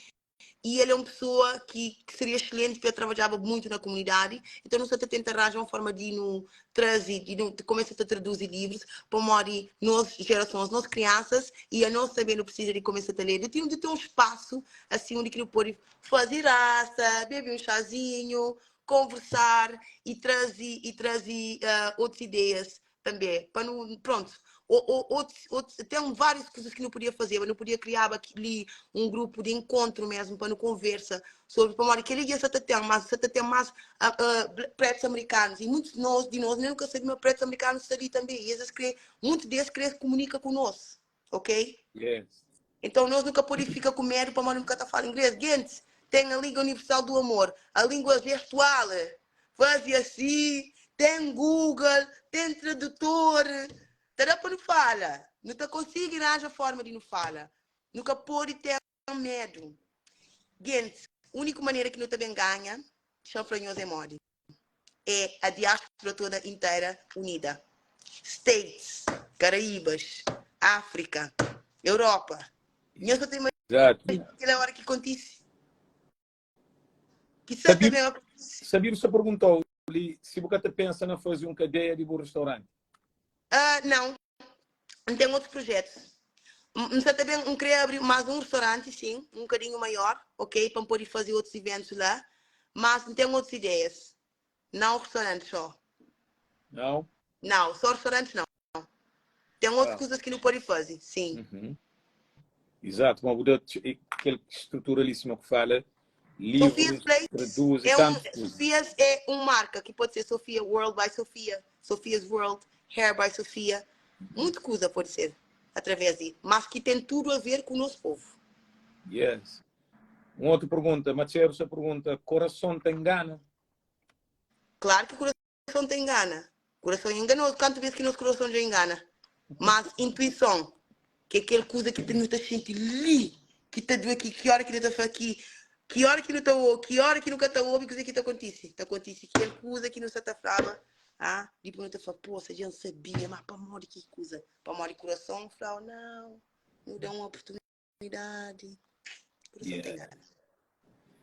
i el é un pessoa ki ki seria excelente pa el trabadjaba muito na comunidade. Então nu sta ta tenta arranja un forma di nu traze, di nu começa ta traduzi livros, pamodi nos gerasons, nos crianças e anos também nu precisa di começa ta lê. Di ten di ten un espaço assim undi ki nu pode faze rasta, bebe un chazinho, conversar e traze e traze uh, outras ideias também para não pronto o, o, outros, outros, tem várias coisas que não podia fazer mas não podia criar ali um grupo de encontro mesmo para não conversa sobre para que ele só tem mas só tem mais uh, uh, pretos americanos e muitos de nós de nós nunca sabemos pretos americanos está ali também e eles querem muitos deles querem comunica conosco ok? Yes. Então nós nunca pode ficar com medo para nunca tá falando inglês. Gente, tem a língua universal do amor, a língua gestual. Faz assim, tem Google, tem tradutor. Tá dá para não fala. Não tá conseguindo arranjar forma de não fala. Nunca pode ter medo. Gente, a única maneira que não também ganha, chanfranhos é mode. É a diáspora toda inteira unida. States, Caraíbas, África, Europa. Nhos ta imagina Exato. kel hora ki kontise? Ki sa Sabir, ta ben akontise? Sabir sta perguntou li si bu ka ta pensa na faze un kadeia di bu restaurante. Ah, não. N ten otus projetus. N sta ta ben, N kre abri más un restauranti, sin, un bokadinhu maior, ok, pa N pode faze otus iventus la. Mas N ten otus ideias. Não restauranti só. Não? Não, só restauranti não. Ten otus Ah. kuzas ki nu pode faze, sin. Uhum. Exato. Bom, bu da kel strutura li sima ku fala, Sofia's livrus, Place traduzi, é um, tantus kuza. Sofia's é um marca que pode ser Sofia World by Sofia, Sofia's World, Hair by Sofia, muito kuza pode ser através de, mas que tem tudo a ver com o nosso povo. Yes. Um outro pergunta, Matcheiro sa pergunta, coração ta engana? Claro que o coração ta engana. Coração é enganoso, quanto vezes que nosso coração já engana? Mas intuição, que é aquele coisa que tu tá sente li, que tá doer, que, que hora que não tá fa- que, que hora que não tá ou, que hora que nunca tá ouve, coisa que tá acontece. Tá acontece aquele coisa que não está tá falava, ah, depois não tá fala, poxa, já não sabia, mas para morrer que coisa, para morrer coração, fala, não, não dá uma oportunidade. Coração tem Yeah. gana.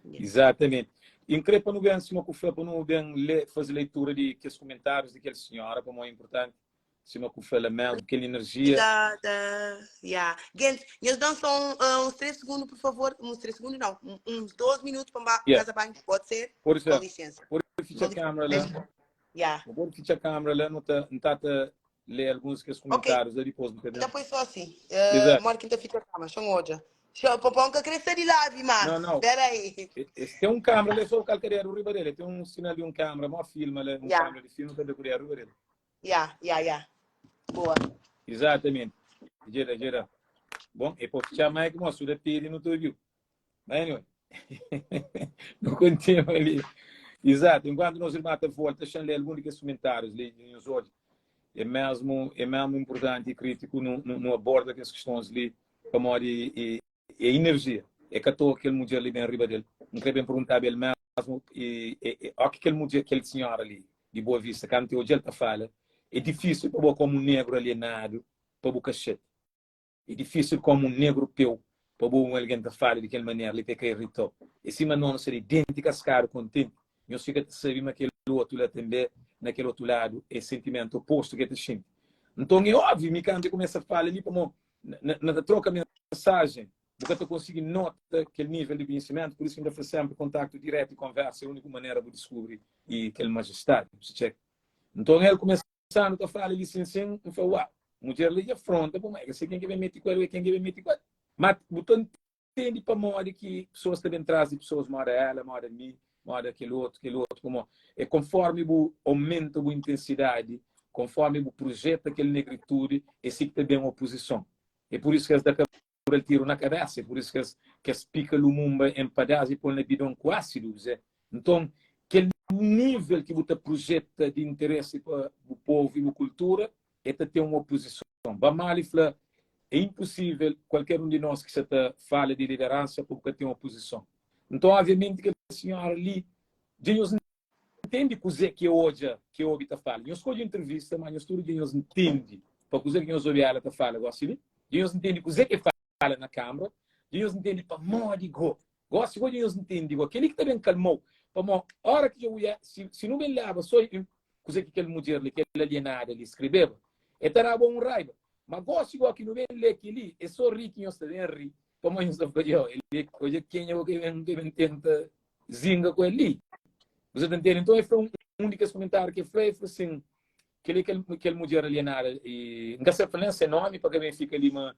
Yeah. Exatamente. E N kre pa nu ben, sima ku fla, pa nu ben lê, faze leitura di kes kumentárius di kel sinhora, pamodi é inportanti, sima ku fla la mesmu, kel enerjia. Obrigada. Yeah. Gente, nhos dão só um, ah, uns 3 segundos, por favor. Uns 3 segundos, não. Uns 2 minutos para yeah. Yeah. casa banho. Pode ser? Pode Com ser. licença. Pode fitxa Com câmera lá. licença. Yeah. Pode fitxa câmera lá, nu ta, N ta ta lê alguns di kes Ok. kumentárius lá dipôs, nu ta ben. Então foi só assim. Uh, Exato. mora quem tá fica cama, chão hoje. Chão, papão que crescer de lá, vi, Não, mas. não. Espera aí. Esse tem um câmera lá, só o calcareiro riba dele. Tem um sinal de um câmera, mó filma lá, um Yeah. câmera de filme, calcareiro riba dele. Yeah, yeah, yeah. Boa. Exatamente. Gira, gira. Bom, e pode chamar que moço da pede no teu viu. Mas anyway. Não continua ali. Exato. Enquanto nós irmã tá volta, deixando ler algum daqueles comentários ali nos olhos. É mesmo, é mesmo importante e crítico no, no, no aborda aquelas questões ali, como e, e, e energia. É que à aquele mulher ali bem riba dele. Não queria bem perguntar ele mesmo. E, e, e, ó, que aquele mulher, aquele senhor ali, de Boa Vista, quando hoje ele tá fala, é difícil para você como um negro alienado, para o cachete. É difícil como um negro peu, pa bo un algen ta fala di kel manera li pa e ka irritau. É sima nonu sta di denti kaskadu kontenti, nhos fika ta sabe ma kel otu la tanbe na kel otu ladu é sentimentu opostu ki e ta xinti. Nton é óbviu mi kantu e kumesa fala li pamo na ta troka mensajen. Bu ka ta konsigi nota kel nível di konhisimentu, pur isu ki N ta fla sénpri kontaktu diretu i konversa é úniku manera bu diskubri i kel majestadi. Bu sta txeka? Nton el kumesanu ta fala li sin sin, N fla, Uau, mudjer li dja fronta bu mai, ka sai ken ki ben mete ku el, ken ki ben mete ku el. Ma bu ta ntende pamodi ki pesoas ta ben tras di pesoas moda ela, moda mi, moda kel otu, kel otu, pamodi é konformi bu aumenta bu intensidadi, konformi bu projeta kel negritudi, é si ki ta ben opozison. É pur isu ki es da Cabral tiru na kabesa, é pur isu ki es ki es pika Lumumba en padás i pô-l na bidon ku ásidu. Zé. Nton, kel nível ki bu ta projeta di interesi pa bu povu i bu kultura, e ta ten un opozison. Bamali fla, É inposível kualker un di nos ki sa ta fala di lideransa pa bu ka ten opozison. Nton, obviamenti, kel sinhora li dja nhos ntende kuzê ki e odja, ki e obi ta fala. Nhos skodje entrevista, má nhos tudu dja nhos ntende pa kuzê ki nhos obi ela ta fala gósi li. Dja nhos ntende kuzê ki e fala na kanbra. Dja nhos ntende pamodi gó. Gósi gó dja nhos ntende gó. Kel-li ki ta ben kalma-u. Pamodi óra ki dja bu ya, si, si nu ben leba sô kuzê ki kel mudjer li, kel alienada li skrebeba, e ta daba un raiba. Má gósi gó ki nu ben lé kel-li, é sô ri ki nhos ta ben ri. Pamodi nhos ta fla, Dja, el li, odja kenha gó ki ben, ki ben tenta zinga ku el li. Bu sa ta ntende? Nton, el fla un, un di kes komentáriu ki el fla, el fla sin, kel-li kel, kel mudjer alienada i N ka sa fla nen se nómi pa ka ben fika li ma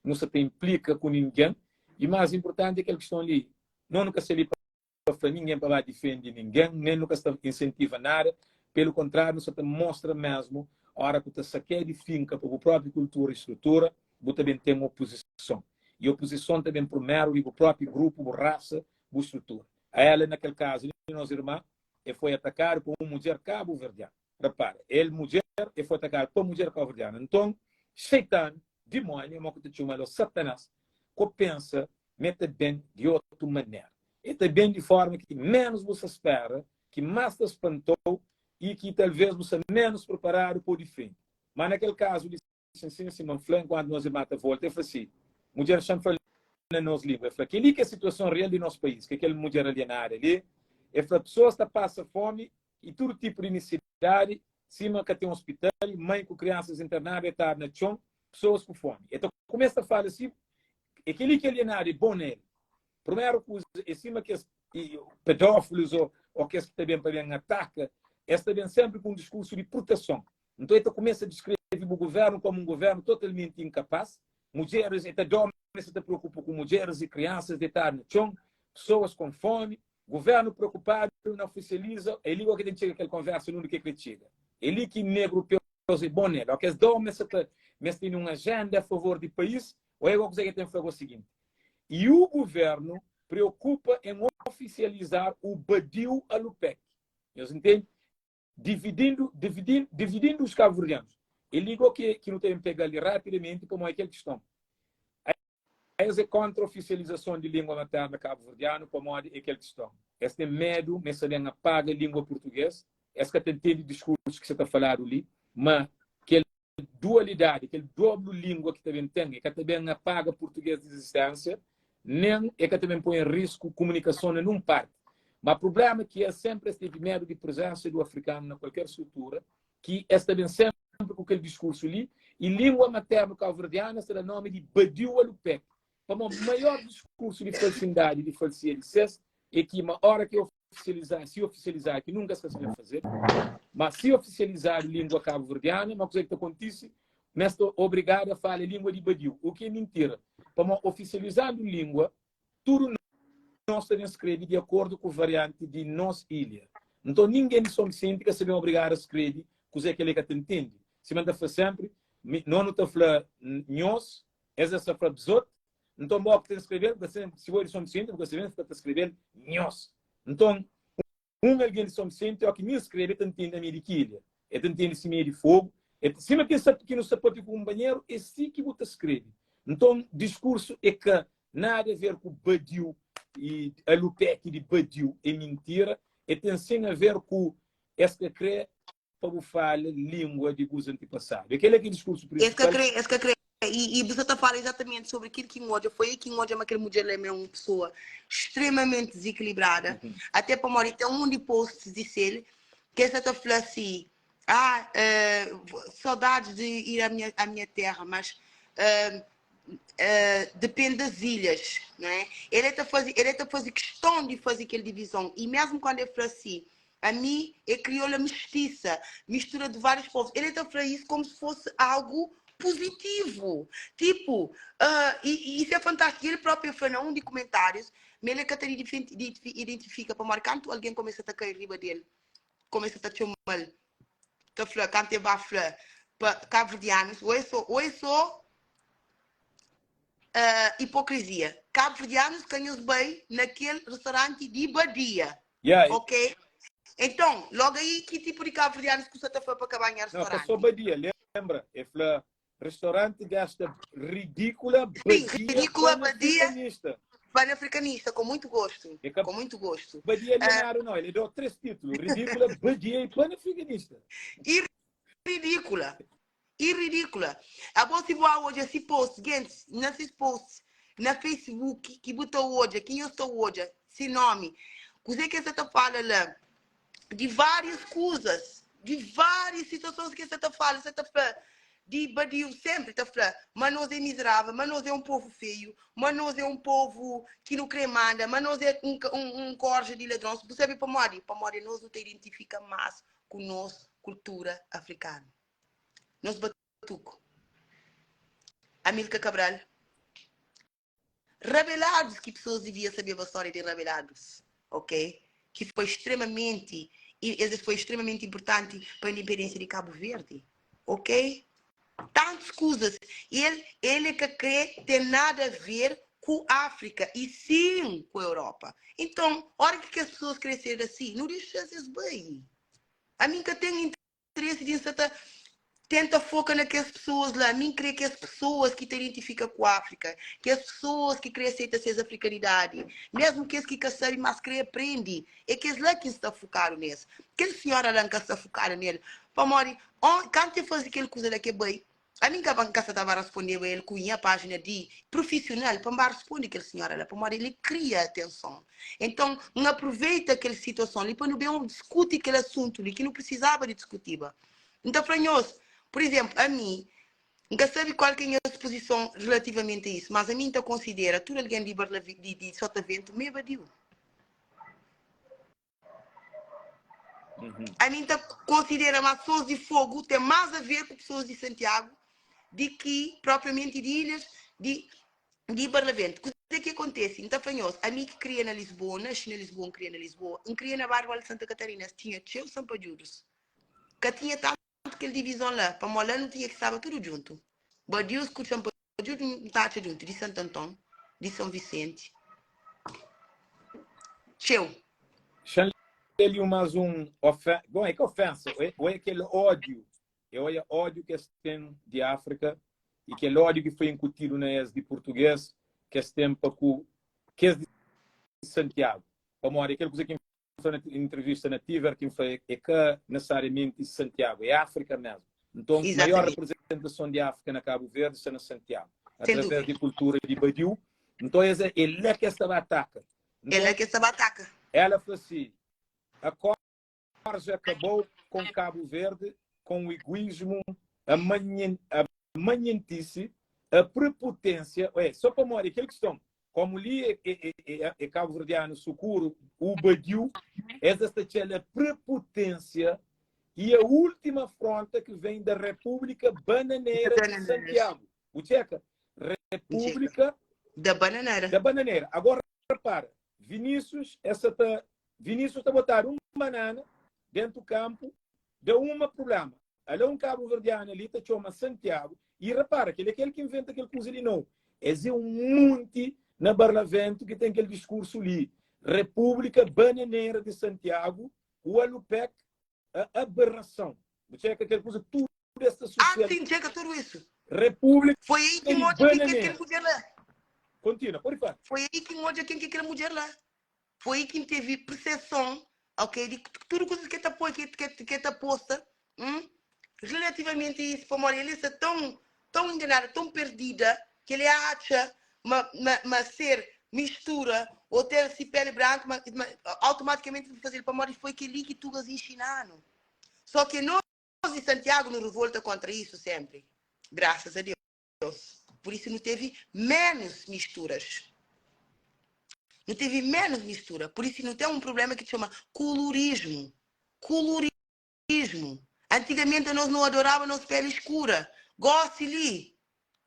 nu sa ta inplika ku ningen. I más inpurtanti é kel kiston li, no nu ka sta li pa fla ningen pa ba difende ningen, nen nu ka sta insentiva nada, pelu kontráriu nu sa ta mostra mésmu óra ku ta sakedi finka pa bu própi kultura i strutura, bu ta ben ten opozison. I opozison ta ben prumeru di bu própi grupu, bu rasa, bu strutura. A ela, na kel kazu li, nos irma, e foi atakadu pa un mudjer kabuverdianu. Repara, el mudjer, e foi atakadu pa mudjer kabuverdianu. Nton, Xeitan, dimóni, mo ki ta txoma-l, ô Satanás, ko pensa ma e ta ben di otu manera. E ta ben di forma ki ménus bu sta spera, ki más ta spanta-u i ki talvês bu sta ménus preparadu pa-u difende. Má na kel kazu li, Sin, sin, sima N fla, enkuantu nos irma ta volta, el fla si, Mudjer, xa-m fla-l na nos lingua. El fla, Kel-li ki é situason real di nos país, ki é kel mudjer alienada li. El fla, Pesoas ta pasa fómi i tudu tipu di nisidadi, sima ka ten ospital, mãe ku kriansas internadu etadu na txon, pesoas ku fómi. El ta kumesa ta fala si, É kel-li ki alienadu é bon na el. Primeru kuza, é sima kes pedófilus ô kes ki ta ben pa ben ataka, es ta ben sénpri ku un diskursu di proteson. Nton e ta kumesa diskreve bu guvernu komu un guvernu totalmenti inkapas, mudjeris e ta doma e sa ta preokupa ku mudjeris i kriansas detadu na txon, pesoas kon fomi, guvernu preokupadu na ofisializa, e li goki ten txega kel konversa nunde ke kre txega. E li ki negru peus e bon nel, oki es doma e sa ta ma es tene un ajenda a favor di pais, oia goki kuze ke ten fla go siginti, i u guvernu preokupa em ofisializar u badiu alupec. Nhos ntende? Dividindu, dividindu, dividindu os cabo-verdianos. É li go ki, ki nu ta ben pega li rapidamenti pamodi é kel kiston. Es é kontra ofisializason di lingua materna cabo-verdianu pamodi é kel kiston. Es ten medu ma es ta ben apaga lingua português. Es ka ta ntende diskursu ki sa ta faladu li, ma kel dualidadi, kel doblu lingua ki ta ben ten, e ka ta ben apaga purtuges di izistensia, nen e ka ta ben poi en risku kumunikason na nun parti. Ma prublema ki es senpri es tevi medu di prezensa du afrikanu na kualker strutura, ki es ta ben senpri ku kel diskursu li, i lingua maternu kauverdianu es ta da nomi di badiu alupek. Pamo maior diskursu di falsindadi, di falsia di ses, é ki ma ora ki ofisializadu, si ofisializadu, ki nunka es ka sa ben faze, ma si ofisializadu lingua kabuverdiana, ma kuze ki ta kontise? Ma es ta obrigadu a fala lingua di badiu, u ki é mintira, pamo ofisializandu lingua, tudu nos ta ben skrebe di akordu ku varianti di nos ilha. Nton, ningen di Son Visenti ka sa ben obrigadu a skrebe kuze ki el ka ta ntende. Sima N ta fla senpri, mi, no nu ta fla nhos, es es ta fla bzot, Nton bo ki ta skrebe-l, bu ka sabe, si bo é di Son Visenti, bu ka sabe, fika ta skrebe-l nhos. Nton, un algen di Son Visenti, óki mi N skrebe, el ta ntende ami é di ki ilha, el ta ntende si mi é di Fogu, el ta, sima ki N ki nu sta papia ku kunpanheru, é si ki bu ta skrebe. Nton, diskursu é ka nada a ver ku badiu i alupeki di badiu é mintira, é ten sin a ver ku es ka kre pa bu fala lingua di bus antipasadu. É kel-la ki é diskursu Es ka prinsipal. kre, es ka kre. I, i bu sa ta fala exatamente sobre kel ki N odja. Foi aí ki N odja ma kel mudjer la é un pessoa extremamente desequilibrada. Até pamodi ten un di posts di sel ki el sa ta fla si, ah, eh, saudades de ir à minha, à minha terra, mas eh, Depende das ilhas, não é? Ele ta faze, ele ta faze questão de faze kel divisão e mesmo quando ele fla assim, ami é crioula mestiça, mistura de vários povos, ele ta fla isso como se fosse algo positivo, tipo, e, e isso é fantástico. Ele próprio fla na um de comentários, mas ele ka ta identifica pamodi kantu alguém começa ta kai riba dele, começa ta txomal, ta fla, kantu ele ba fla pa cabo-verdianos, ou é só, ou é só Hipocrisia. Cabo-verdianos ka nhos bai na kel restaurante di Badia. Yeah. Ok? Então, logo aí, ki tipo di cabo-verdianos ku sa ta fla pa ka bai nha Não, ka restaurante? só Badia, lembra? É fla restaurante desta ridícula Sim, Badia ridícula Badia panafricanista. panafricanista, com muito gosto. É ka Com muito gosto. Badia Leonardo não, ele deu três títulos: ridícula, Badia e panafricanista. E ridícula. E ridícula. Abo si bu a odja si post, gentis, na sis posts na Facebook ki bu ta odja, ki nhos ta odja si nomi, kuze ki es sa ta fala la di várias kuzas, di várias situasons ki es sa ta fala, es sa ta fla di badiu sempri ta fla ma nos é mizerável, ma nos é un povu feiu, ma nos é un povu ki nu kre manda, ma nos é un un korja di ladrons. Bu sabe pamodi? Pamodi nos nu ta identifika más ku nos kultura afrikanu. Nos batuku. Amilcar Cabral. Rabelados ki pessoas devia sabeba stória di Rabelados, ok? Ki foi extremamenti, es foi extremamenti importanti pa independência di Cabo Verde, ok? Tantos kuzas. El, el ka kre ten nada a ver ku África e sim ku Europa. Então, ora ki kes pessoas kre ser asi, nu dexa-s es bai. Ami N ka ten interesi di N sa ta tenta foka na kes pesoas la. Ami N kre kes pesoas ki ta identifika ku Áfrika, kes pesoas ki kre aseita ses afrikanidadi, mesmu kes ki ka sabe, mas kre aprende. É kes la ki N sta fokadu nes. Kel sinhora la N ka sta fokadu nel, pamodi kantu el faze kel kuza la ke bai, Ami N ka ba N ka sa ta ba raspondeba el ku nha pájina di prufisional pa N ba rasponde kel sinhora la, pamodi el kria atenson. Enton, N apruveita kel situason li pa nu ben diskuti kel asuntu li ki nu prisizaba di diskutiba. N ta fla nhos, pur izénplu, ami, N ka sabe kual ki é nhos puzison relativamenti a isu, mas ami N ta konsidera tudu algen di Barlavi, di Sotaventu me badiu. Ami N ta konsidera ma pessoas di Fogo ten más a ver ku pessoas di Santiago di ki propriamenti di ilhas di di Barlavento. Kuzê ki akontese? N ta fla nhos, ami ki kria na Lisboa, N nasci na Lisboa, N kria na Lisboa, N kria na bairro Alto Santa Catarina, es tinha txeu sanpadjudus. Ka tinha tantu kel divizon la, pamó la nu tinha ki staba tudu djuntu. Badius ku sanpadjudu nu ta atxa djuntu, di Santo Anton, di São Vicente. Txeu. Xa N lê-li un más un ofé, bon, é ka ofénsa, ô é kel ódiu, é oia ódiu ki es ten di Áfrika i kel ódiu ki foi inkutidu na es di purtugês ki es ten pa ku kes di Santiagu. Pamodi é kel kuza ki N fla na intrivista na Tiver ki N fla é ka nesesariamenti Santiagu, é Áfrika mesmu. Nton, maior reprezentason di Áfrika na Kabu Verdi sta na Santiagu, através di kultura di badiu. Nton, es é la ki es ta ba ataka. É la ki es ta ba ataka. Ela fla si, A corja acabou com Cabo Verde, com o egoísmo, a manhentice, a prepotência. Ué, só pamodi kel kiston, komu li é, é, é, é kabuverdianu sukuru, o badiu, es es ta txela prepotência e a última afronta que vem da República Bananeira de Santiago. Bu txeka? República da Bananeira. Da Bananeira. Agora repara, Vinícius, essa ta Vinícius ta botadu un banana dentu kampu, da uma problema. Ala un kabuverdianu ali ta txoma Santiago i repara, kel é kel ki inventa kel kuza li nou. Es é un munti na Barlaventu ki ten kel diskursu li. República Bananeira de Santiago, o Alupec, a aberração. Bu txeka kel kuza tudu es ta Ah, susial. sim, txeka tudu isu. República Foi aí ki di N odja ken ki é kel Bananeira. mudjer la. Kontinua, pode fala. Foi aí ki N odja ken ki é kel mudjer la. Foi aí ki N tevi perseson, ok, di tudu kuzas ki el ta poi, ki el ta posta, hum, relativamenti a isu, pamodi el sta tão, tão enganada, tão perdida, ki el atxa ma, ma, ma ser mistura ou ter si pele branca, ma, ma automaticamente ta faze-l, pamodi foi kel-li ki tugas inxina-nu. Só ki nos di Santiago nu revolta kontra isu sempri, graças a Deus. Pur isu nu tevi ménus misturas. Nu tevi ménus mistura. Pur isu nu ten un prubléma ki txoma kulurismu. Kulurismu. Antigamenti anos nu adoraba nos péli skura. Gósi li,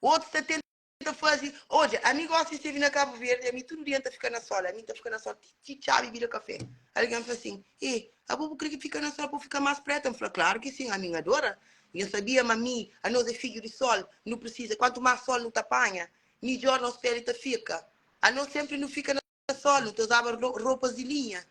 otus ta tenta ta faze. Odja, ami gósi stevi na Kabu Verdi, ami tudu dia N ta fika na sol, ami N ta fika na sol ti ti txabi bira kafé. Algen fla sin, E, abo bu kre ki fika na sol pa bu fika más preta? N fla, Klaru ki sin, ami N adora. Nho sabia ma mi, anos é fidju di sol, nu prisiza, kuantu más sol nu ta panha, midjór nos péli ta fika. Anos sénpri nu fika na sol, nu ta uzaba ropas di linha.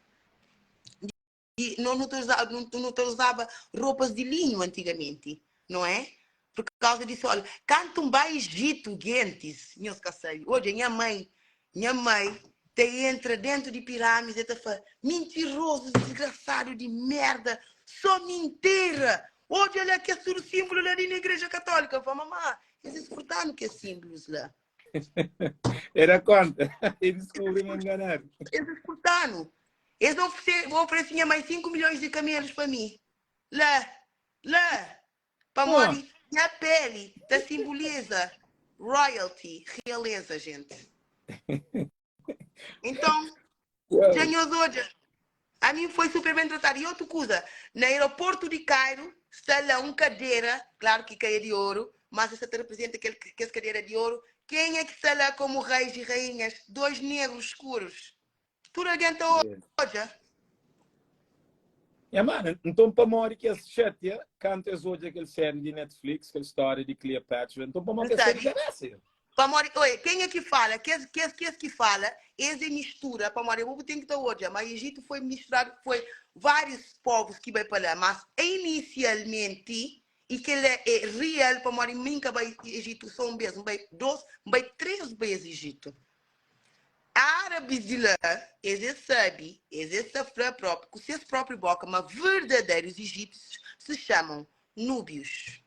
Di, no, nu ta uza, nu, nu ta uzaba ropas di linhu antigamenti, não é? Por causa di sol. Kantu N bai Ijitu, gentis, nhos ka sabe. Odja, nha mãe, nha mãe ta entra dentu di pirâmides, e ta fla, Mintirozu, disgrasadu di merda, só mintira! Odja la kes tudu símbolu la di na igreja katólika. N fla, Mamá, es esfurtanu kes símbolus la. E da konta, e diskubri ma enganadu. Es esfurtanu. Es oferese nha mai 5 milhões di kamelus pa mi. La, la, pamodi nha peli ta simboliza royalty, realeza, gente. Então, dja nhos odja, ami foi super bem tratadu. E otu kuza, na aeroportu di Cairo sta la un kadera, klaru ki ka é di oru, mas es sa ta representa kel, kes kadera di oru. Kenha ki sta la komu reis i rainhas? Dois negrus skurus. Tudu algen ta odja. Nha mana, nton pamodi ki es xatia kantu es odja kel série di Netflix, kel stória di Cleopatra, nton pamodi ki es sta di kabésa? Pamodi, oi, kenha ki fala, kes, kes, kes ki fala, es é mistura, pamodi abo bu ten ki ta odja ma Ejitu foi misturadu, foi várius povus ki bai pa la, mas inisialmenti, i kel-la é real, pamodi mi N ka bai Ejitu sô un bês, N bai dôs, N bai três bês Ejitu. Árabis di la, es é sabe, es é sa fla própi, ku ses própi bóka, ma verdadeirus ijípsius se xamam núbius.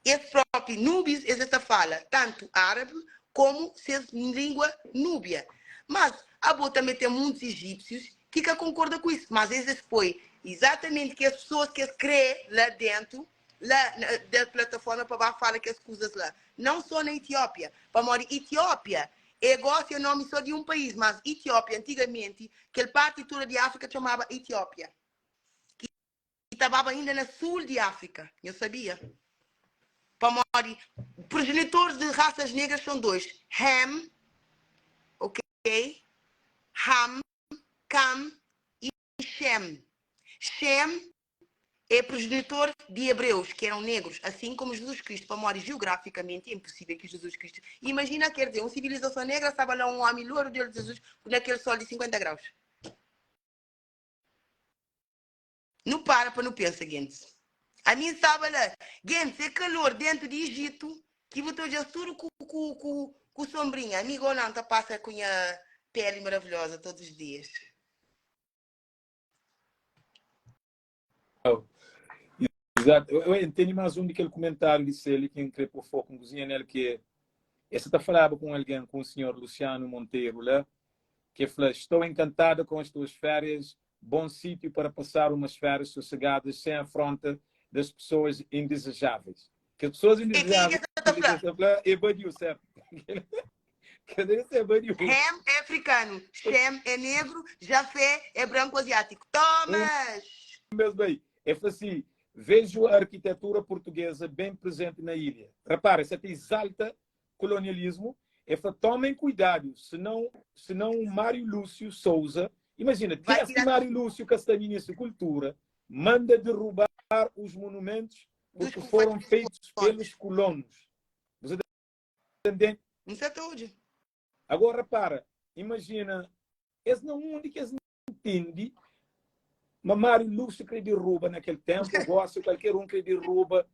Es própi núbius, es é ta fala tantu árabi komu ses língua núbia. Mas, abo tanbe ten muntus ijípsius ki ka konkorda ku isu, mas es es poi izatamenti kes pesoas ki es krê la dentu, la na da plataforma pa ba fala kes kuzas la, não só na Etiópia, pamodi Etiópia é gosi é nomi só di um país, mas Etiópia antigamenti kel parti toda di Áfrika txomaba Etiópia, ki ta baba inda na sul di Áfrika, nho sabia? Pamodi progenitores di rasas negras são dois, Ham, ok, Ham, Cam e Shem. Shem É progenitor di ebreus, ki eram negrus, assim como Jesus Cristo, pamodi geograficamente é impossível ki Jesus Cristo, imagina, quer dizer, um civilização negra staba la um homi louro de olhos azuis naquele sol di 50 graus. Nu para pa nu pensa, gentis. Ami n'staba la, gentis, é calor dentro di Egito ki bu ta odja-s tudu ku, ku, ku, ku sombrinha. Ami go não, n'ta passa ku nha pele maravilhosa todos os dias. Exato. Eu, eu entendi mais um daquele comentário de Celi que eu pôr foco em cozinha nele que esse tá falava com alguém, com o senhor Luciano Monteiro lá, que falou, estou encantada com as tuas férias, bom sítio para passar umas férias sossegadas sem afronta das pessoas indesejáveis. Que as pessoas indesejáveis é badiu, certo? Quer dizer, é badiu. Ham é africano, Shem é negro, Jafé é branco asiático. Tomas! Mesmo bem. É assim, vejo a arquitetura portuguesa bem presente na ilha. Repara, isso até exalta colonialismo. É fala, tomem cuidado, senão, senão o Mário Lúcio Souza, imagina, que Mário Lúcio Castanho de Cultura manda derrubar os monumentos porque foram feitos pelos colonos. Você tá entendendo? Não sei até hoje. Agora repara, imagina, esse não é um que eles entende, mas Mário Lúcio queria derruba naquele tempo, gosto qualquer um queria derruba.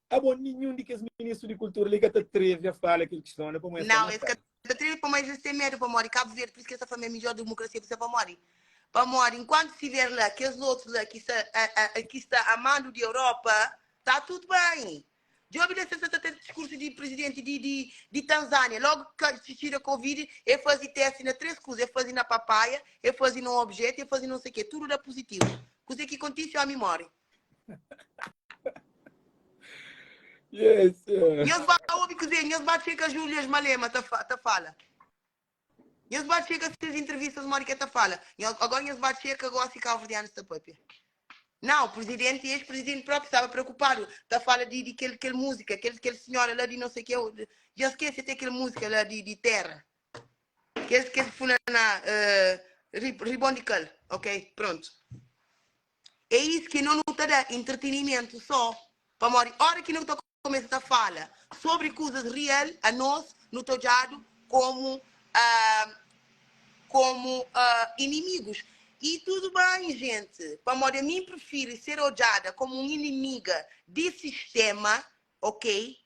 Ah, bom, nenhum de que ministro de cultura liga te atreve a falar aquele questão, né? Como Não, esse que te atreve para mais eles têm medo para morrer. Cabo Verde, por isso que essa família é a melhor democracia para morrer. Para morrer, enquanto estiver lá, aqueles outros lá que está, a, a, que está amando de Europa, tá tudo bem. Djobe la se sa ta ten diskursu di prizidenti di di di Tanzânia. Logu ki txida covid, e faze testi na 3 kuza, e faze na papaia, e faze na un objetu, e faze na un sei ke. Tudu da puzitivu. Kuze ki kontise? Omi more. Yes, yeah. Nhos ba obi kuzê, nhos ba txeka Julias Malema ta, ta fala. Nhos ba txeka ses entrevistas modi ke ta fala. Nhos, agora nhos ba txeka gosi cabo-verdianos ta papia. Não, presidente e ex-presidente próprio estava preocupado. Ta fala de, de kel, kel música, kel, kel senhora lá de não sei que. Já esquece até aquela música lá de, de terra. Que que funaná, uh, ribon de cal, ok? Pronto. É isso que não ta da entretenimento só. Pamodi, hora que não ta começa ta fala sobre coisas real, a nós não ta olhado como uh, como uh, inimigos. E tudo bem, gente. Pamodi, a mim prefiro ser olhada como uma inimiga de sistema, ok?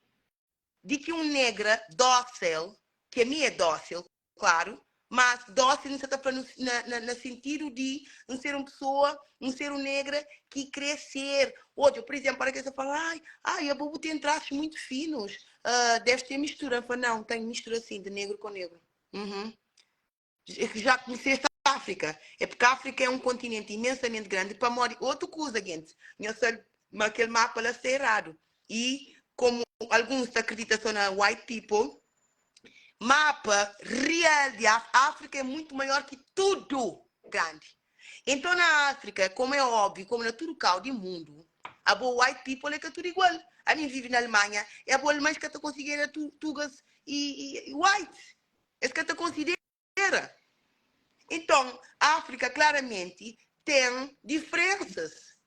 De que um negra dócil, que a mim é dócil, claro, mas dócil não está falando na, na, na sentido de não ser uma pessoa, não ser um negra que crescer. Hoje, por exemplo, para que você fala, ai, ai, a Bobo tem traços muito finos, uh, deve ter mistura. Eu falo, não, tem mistura assim, de negro com negro. Uhum. Já conheceste a África? É porque a África é um continente imensamente grande. Para morrer, outra coisa, gente, não sei, mas aquele mapa lá está errado. E como alguns acreditam só na white people, mapa real de África é muito maior que tudo grande. Então na África, como é óbvio, como na tudo cá do mundo, a boa white people é que é tudo igual. A mim vive na Alemanha, é a boa alemães que te considera tugas e, e, e white. Esse que te considera. Então, a África claramente tem diferenças.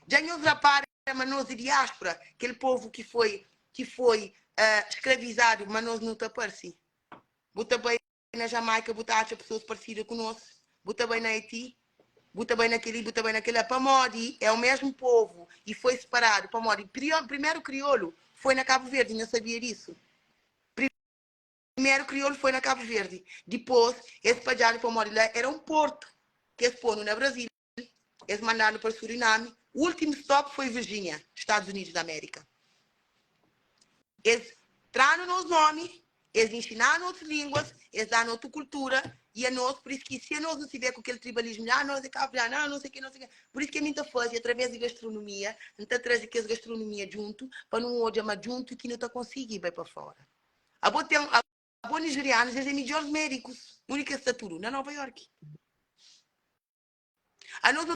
Já nos repara, mas nós de diáspora, aquele povo que foi que foi uh, escravizado, mas nós não te aparece. Bota bem na Jamaica, bota acha pessoas parecidas conosco. Bota bem na Haiti, bota bem naquele, bota bem naquele. Pamodi é o mesmo povo e foi separado. Pamodi, primeiro crioulo foi na Cabo Verde, não sabia disso. Primeiro crioulo foi na Cabo Verde. Depois, esse pajado Pamodi lá era um porto que eles foram na Brasília, eles mandaram para Suriname. O último stop foi Virgínia, Estados Unidos da América. Eles traram nos nome, eles ensinaram outras línguas, eles dão outra cultura, e a nós, por isso que se a nós não se vê com aquele tribalismo, ah, nós é cabo, não, não sei o que, não sei o que. Por isso que a gente faz, através de gastronomia, a gente traz aquelas gastronomia junto, para não olhar mais junto e que não está conseguindo ir para fora. A boa tem, a boa nigerianos, eles são melhores médicos, única estatura, na Nova York. A nós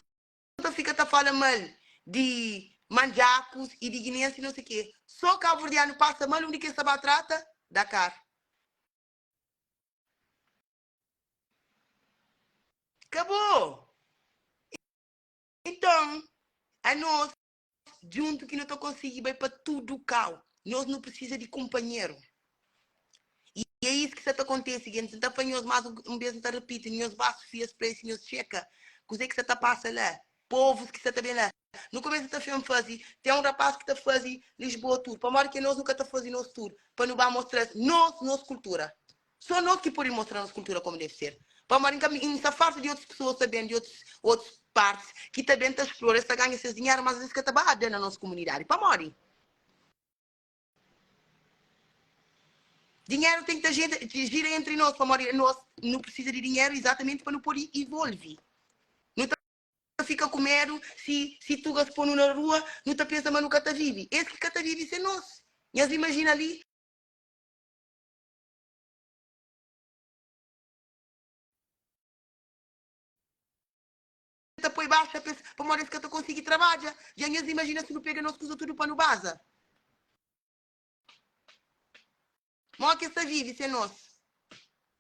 não fica a falar mal de manjacos e de guineenses e não sei o quê. Só cabo-verdiano passa mal, onde que essa trata? Dakar. Acabou. Então, a nós, junto que não estou conseguindo ir para tudo cá. Nós não precisa de companheiro. E é isso que está acontecendo. Gente está falando mais um, um vez, não repite, nós vai Sofia Place, nós checa. Coisa que você está passando lá. Povos que você está vendo lá. No começo está filme fazer, tem um rapaz que está fazendo Lisboa Tour. Para maior que nós nunca está fazendo nosso tour. Para não mostrar nós, nossa cultura. Só nós que podemos mostrar nossa cultura como deve ser. Para maior que está farto de outras pessoas também, de outros, outras partes, que também está explorando, está ganhando esses dinheiro, mas às vezes que está na nossa comunidade. Para maior. Dinheiro tem que ter gente, gira entre nós, para morrer. Nós não precisa de dinheiro exatamente para não poder evolver. Não tá, fica com medo se, se tu se na rua, não tá pensa, mas nunca tá vive. Esse que tá vive, isso é nós. E as imagina ali. Tá põe baixa, para morrer que eu conseguir trabalhar. Já nhas imagina se não pega nós coisa tudo para no baza. Mó que essa vive, isso é nosso.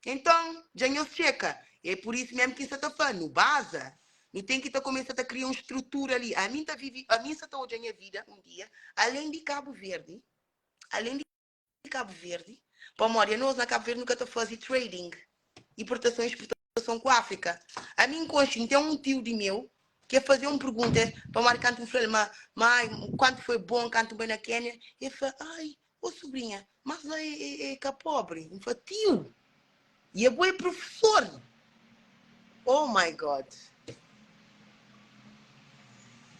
Então, já nhos checa. É por isso mesmo que isso está falando, no baza. Não tem que tá começar a criar uma estrutura ali. A mim tá vive, a mim está hoje a minha vida um dia, além de Cabo Verde, além de Cabo Verde, para morrer nós na Cabo Verde nunca tá fazendo trading, importação e exportação com a África. A mim consciente tem um tio de meu que é fazer uma pergunta para marcar canto um falei, mas mãe, quanto foi bom, canto bem na Quênia? Ele falou, ai, ô sobrinha, mas lá é, é, é cá pobre. Eu falei, tio, e é bom é professor. Oh my God.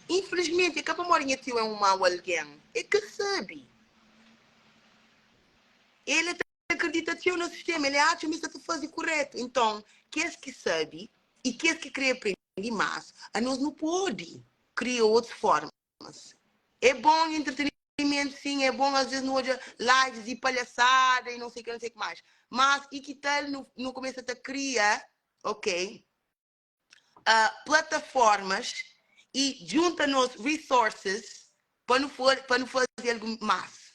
Infelizmente, acaba morinha tio é um mau alguém. É que sabe. Ele acredita tio no sistema, ele acha que está fazer correto. Então, quem é que sabe e quem é que quer aprender mais, a nós não pode criar outras formas. É bom entretenimento. Entretenimento sim é bom, às vezes nu odja lives di palhaçada e não sei que, não sei que mais. Mas e que tal nu, nu começa ta cria, ok, uh, plataformas e junta nos resources pa nu for, pa nu fazer algo mais.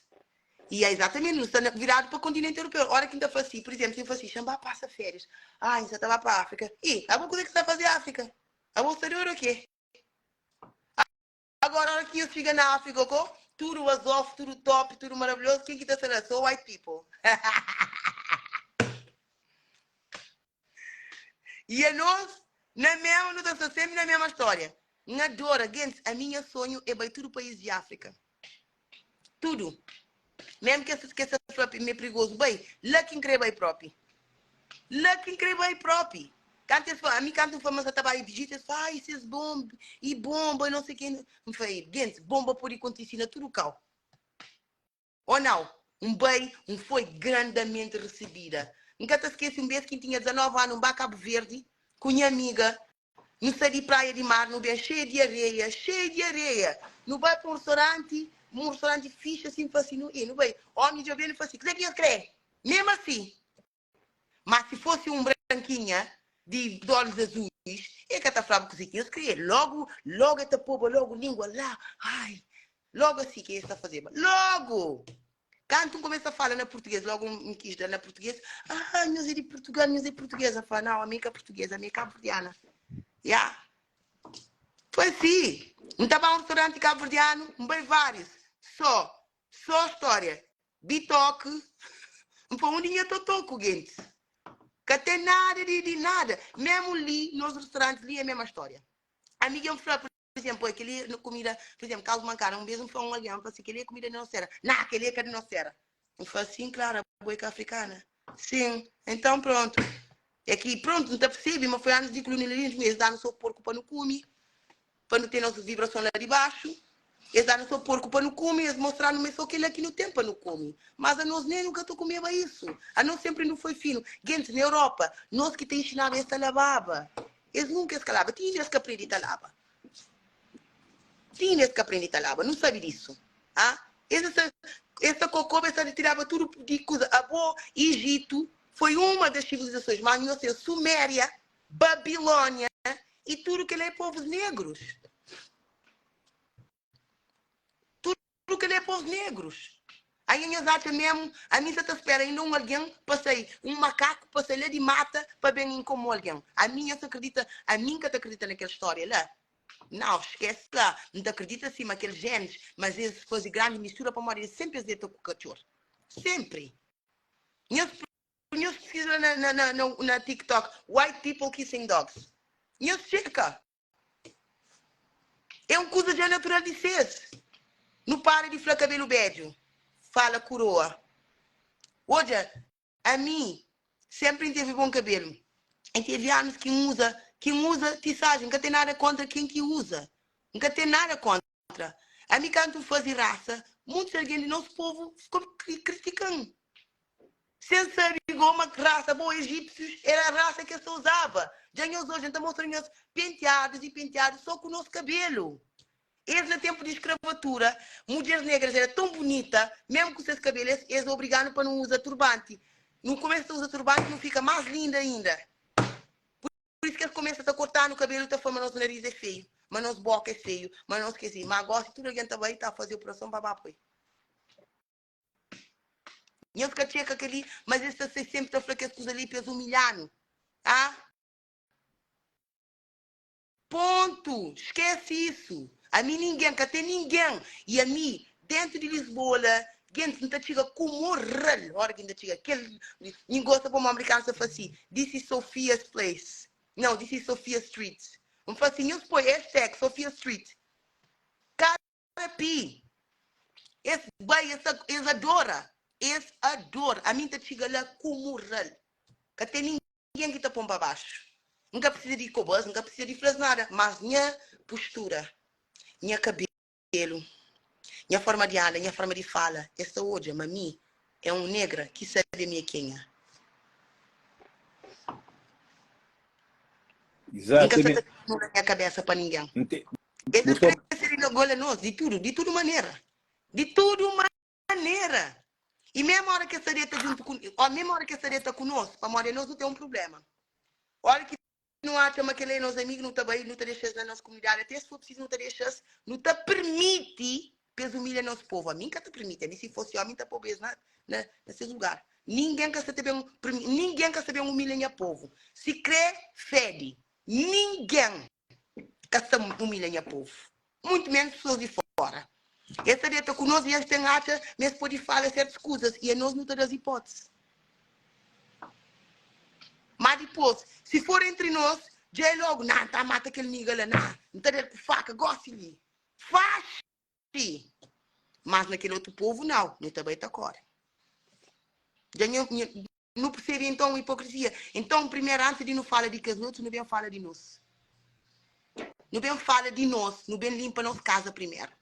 E é exatamente, nu sta virado pa continente europeu. Ora ki N ta fasi, por exemplo, si N fasi, xa N ba passa férias. Ah, N sa ta ba pa África. E, abo kuze ki sta faze África? Abo sta doido o quê? Agora, ora ki nhos txiga na África, ko, tudo was off, tudo top, tudo maravilhoso, ken ki ta sta la? So white people. E anos, na mesma, nu ta sta sempre na mesma história. N adora, gentis, a minha sonho é bai tudo país de África. Tudo. Mesmo que essa, que essa fla me é perigoso, bai, lá que N kre bai propi. Lá que N kre bai propi. Kantu es fla, ami kantu N fla ma N sa ta bai Egito, es fla, ai, ses bomba, e bomba, e não sei quê. N fla, gentis, bomba pode kontisi na tudo kau. Ou nau? N bai, N foi grandamente recebida. N ka ta skese un bes ki N tinha 19 anu, N ba Cabo Verde ku nha amiga, nu sai di praia di mar, nu ben xeia di areia, xeia di areia. Nu bai pa un restauranti, un restauranti fixe asin, N fla si, nu, e nu bai. Omi djobe nu fla si, kuzê ki nhos kre? Mesmu asi. Má si fosi un brankinha di olhos azuis, e ka ta flaba kuzê ki nhos kre. Logu, logu e ta poba logu língua la. Ai, logu asi ki es ta fazeba. Logu! Kantu N kumesa fala na purtugês, logu N kis da na purtugês. Ah, nhos é di Purtugal, nhos é purtugês. N fla, nau, ami é ka purtugês, ami é kabuverdiana. Ya. Foi asi. N ta ba un restauranti kabuverdianu, N bai várius. Só, só stória. Bitoque, N pa undi nha totoku, gentis? Ka ten nada di di nada. Memu li, nos restaurantis li é mema stória. Ami dja N fla, pur izénplu, oi, kel-li é kumida, pur izénplu, Carlos Mancada, un bês N fla un algen, N fla si, kel-li é kumida di nos téra. Ná, kel-li é ka di nos téra. N fla, sin, klaru, abo é ka afrikana? Sin. Então, prontu. É ki, prontu, N ta persebe ma foi anus di kolonialismu, es da-nu sô porku pa nu kume. Pa nu ten nos vibrason la di baxu. Es da-nu so porku pa nu kume, es mostra-nu ma é so kel-la ki nu ten pa nu kume. Mas anos nen nu ka ta kumeba isu. Anos senpri nu foi finu. Gentis na Europa, nos ki ta inxinaba es ta lababa. Es nunka es ka laba. Ti inda es ka prende ta laba. Ti inda es ka prende ta laba. Nu sabe disu. Ah, es ta, es ta kokoba, es ta tiraba tudu di kuza. Abo, Ijitu foi uma das sivilizasões, mas nhos ten Suméria, Babilónia i tudu kel-la é povus negrus. Tudu kel-la é povus negrus. Aí nhos atxa mesmu, ami sa ta spera inda un algen pa sai, un makaku pa sai la di mata pa ben inkomo algen. Ami nhos ta akredita, ami N ka ta akredita na kel stória la. Nau, skese la. N ta akredita si ma kel genes, mas es faze grandi mistura pamodi es senpri es deta ku katxor. Senpri. Nhos Nhos psiza na na na na na TikTok white people kissing dogs. Nhos txeka. É um kuza dja natural di ses. Nu para di fla kabelu bedju. Fala kuroa. Odja, ami sempri N teve bom kabelu. N teve anus ki N uza, ki N uza tisagem. N ka ten nada kontra ken ki uza. N ka ten nada kontra. Ami kantu N fazi rasa, muitus algen di nos povu fika kritikan. Sen sabe go ma rasa bo egípsios era rasa ki es ta uzaba. Dja nhos odja, N ta mostra nhos penteadus i penteadus so ku nos kabelu. Es na tenpu di skravatura, mudjeris negras era ton bunita, mesmu ku ses kabelu, es, es obriga-nu pa nu uza turbanti. Nu kumesa ta uza turbanti, nu fika más linda inda. Pur isu ki es kumesa ta korta-nu kabelu, ta fla ma nos nariz é feiu, ma nos boka é feiu, ma nos kesi. Má gósi tudu algen ta bai ta faze operason pa ba poi. Nhos ka txeka kel-li, mas es ta sai sénpri ta fla kes kuza li pa es umilha-nu. Ah? Pontu! Skese isu! Ami ningen, ka ten ningen! I ami, dentu di Lisboa la, gentis, N ta txiga ku moral ora ki N ta txiga. Kel, mi gosta pamodi amerikanus ta fla si, This is Sophia's place. Nau, this is Sophia Street. N fla si, nhos poi hashtag Sophia Street. Kada pi. Es bai, es ta, es adora. Es adora. Ami N ta txiga la ku mural. Ka ten ningen ki ta pon pa baxu. N ka precisa di kobas, N ka precisa di fla-s nada. Mas nha postura, nha kabelu, nha forma di anda, nha forma di fala, es ta odja ma mi é un negra ki sabe mi é kenha. N ka sa ta Exatamente. na nha kabesa pa ningen. N te, Es bu es to, krê ser igual a nos, di tudu, di tudu manera. Di tudu manera. I mésmu óra ki es ta deta djuntu ku, ô mésmu óra ki es ta deta ku nos, pamodi anos nu ten un prubléma. Óra ki nu atxa ma kel-la é nos amigu, nu ta bai, nu ta dexa-s na nos komunidadi, até si for prisizu nu ta dexa-s, nu ta permiti pa es umilha nos povu. Ami N ka ta permiti, ami si fosi ómi N ta poba es na, na, na ses lugar. Ningen ka sta ta ben, ningen ka sta ben umilha nha povu. Si krê fedi, ningen ka sta umilha nha povu, muitu menus pesoas di fora. Es ta deta ku nos i es ten atxa ma es pode fala sertus kuzas i anos nu ta da-s ipótisi. Má dipôs, si for entri nos, dja é lógu, Ná, N ta mata kel niga la, ná, N ta da-l ku faka gósi li. Faxi! Mas na kel otu povu, nau, nu ta bai ta kóre. Dja nha, nha, Nu persebe inton ipokrizia. Inton, primeru, antis di nu fala di kes otus, nu ben fala di nos. Nu ben fala di nos, nu ben linpa nos kaza primeru.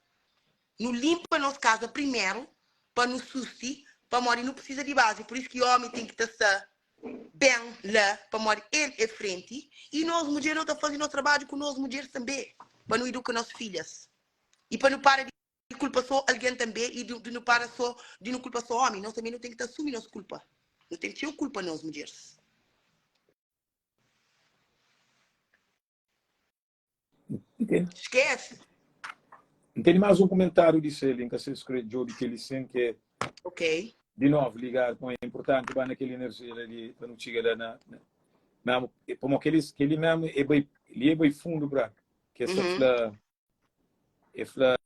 Nu linpa nos kaza primeru pa nu susti, pamodi nu precisa di bazi. Pur isu ki omi ten ki ta sta ben la, pamodi el é frenti. I nos mudjer, nu ta faze nos trabadju ku nos mudjeris tanbe, pa nu iduka nos filhas. I pa nu para di kulpa so algen tanbe i di nu para so di nu kulpa so omi, nos tanbe nu ten ki ta asumi nos kulpa. Nu ten txeu kulpa nos mudjeris. Skese. N tene más un kumentáriu di se li, N ka sabe si kre djobe kel-li sin, ki é Ok. di novu ligadu pamodi é inpurtanti ba na kel inerjia la di pa nu txiga la na na mésmu pamodi kel-li kel-li mésmu é bai li é bai fundu bra ki es ta fla E fla,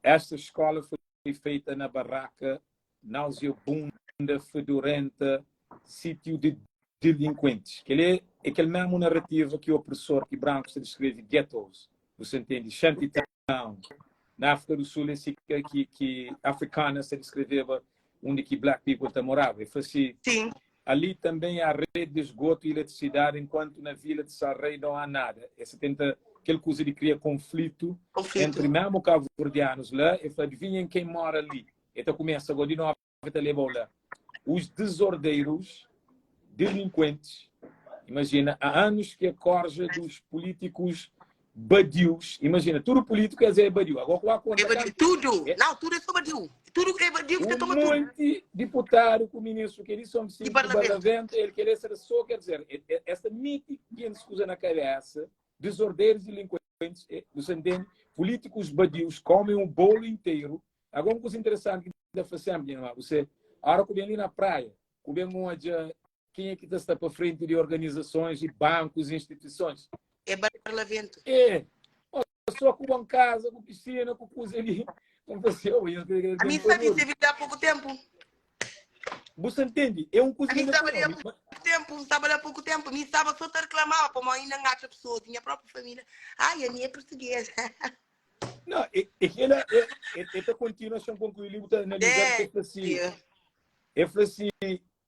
Esta escola foi feita na barraca nauseabunda, fedorenta, sítio de delinquentes. Kel-li é kel mésmu narrativa ki opresor, ki brankus ta deskreve ghettos, bu sa ntende? Shantytown. Na Áfrika do Sul é si ki, ki afrikaners ta deskreveba undi ki black people ta moraba. E fla si, Sim. Ali também há rede de esgoto e eletricidade, enquanto na vila de Sal Rei não há nada. Es ta tenta kel kuza di kria konflitu entri Konflitu. mésmu kabuverdianus la. E fla, Adivinhem quem mora ali? E ta kumesa go di novu, e ta leba-u la. Os desordeiros, delinquentes, imagina, há anos que a corja dos políticos badius, imagina, tudu polítiku es é badiu. Agora ku ba É konta badiu. kantu Tudu. é Não, tudu é só badiu. Tudu é badiu ki ta un toma tudu. monti diputadu ku ministru ki é di São Di Vicente, di parlamentu. Barlavento, el kel ser só, quer dizer, esta miti gentis kuza na kabesa, desordeiros, delinquentes, é, você entende? Políticos badius comem o bolo inteiro. Agora, uma coisa interessante que ta fla sempre, minha irmã, você, a hora que vem ali na praia, que vem odja Kenha ki ta sta pa frenti di organizasons i bankus i instituisons? É Barlavento. É. Ó, só ku bon kaza, ku pisina, ku kuza li. N fla si, oh, nhos krê Ami sabe isso é há pouco tempo. Bu sa ntende? É un kuza Ami ki estava ali há ma- pouco tempo, estava ali há pouco tempo. Ami estava só te reclamava, como ainda não acha pessoas, minha própria família. Ai, a minha é portuguesa. Não, é, é que ela é, é, é ta continua sem concluir, li bu ta analisar, É, é fla si, é fla si,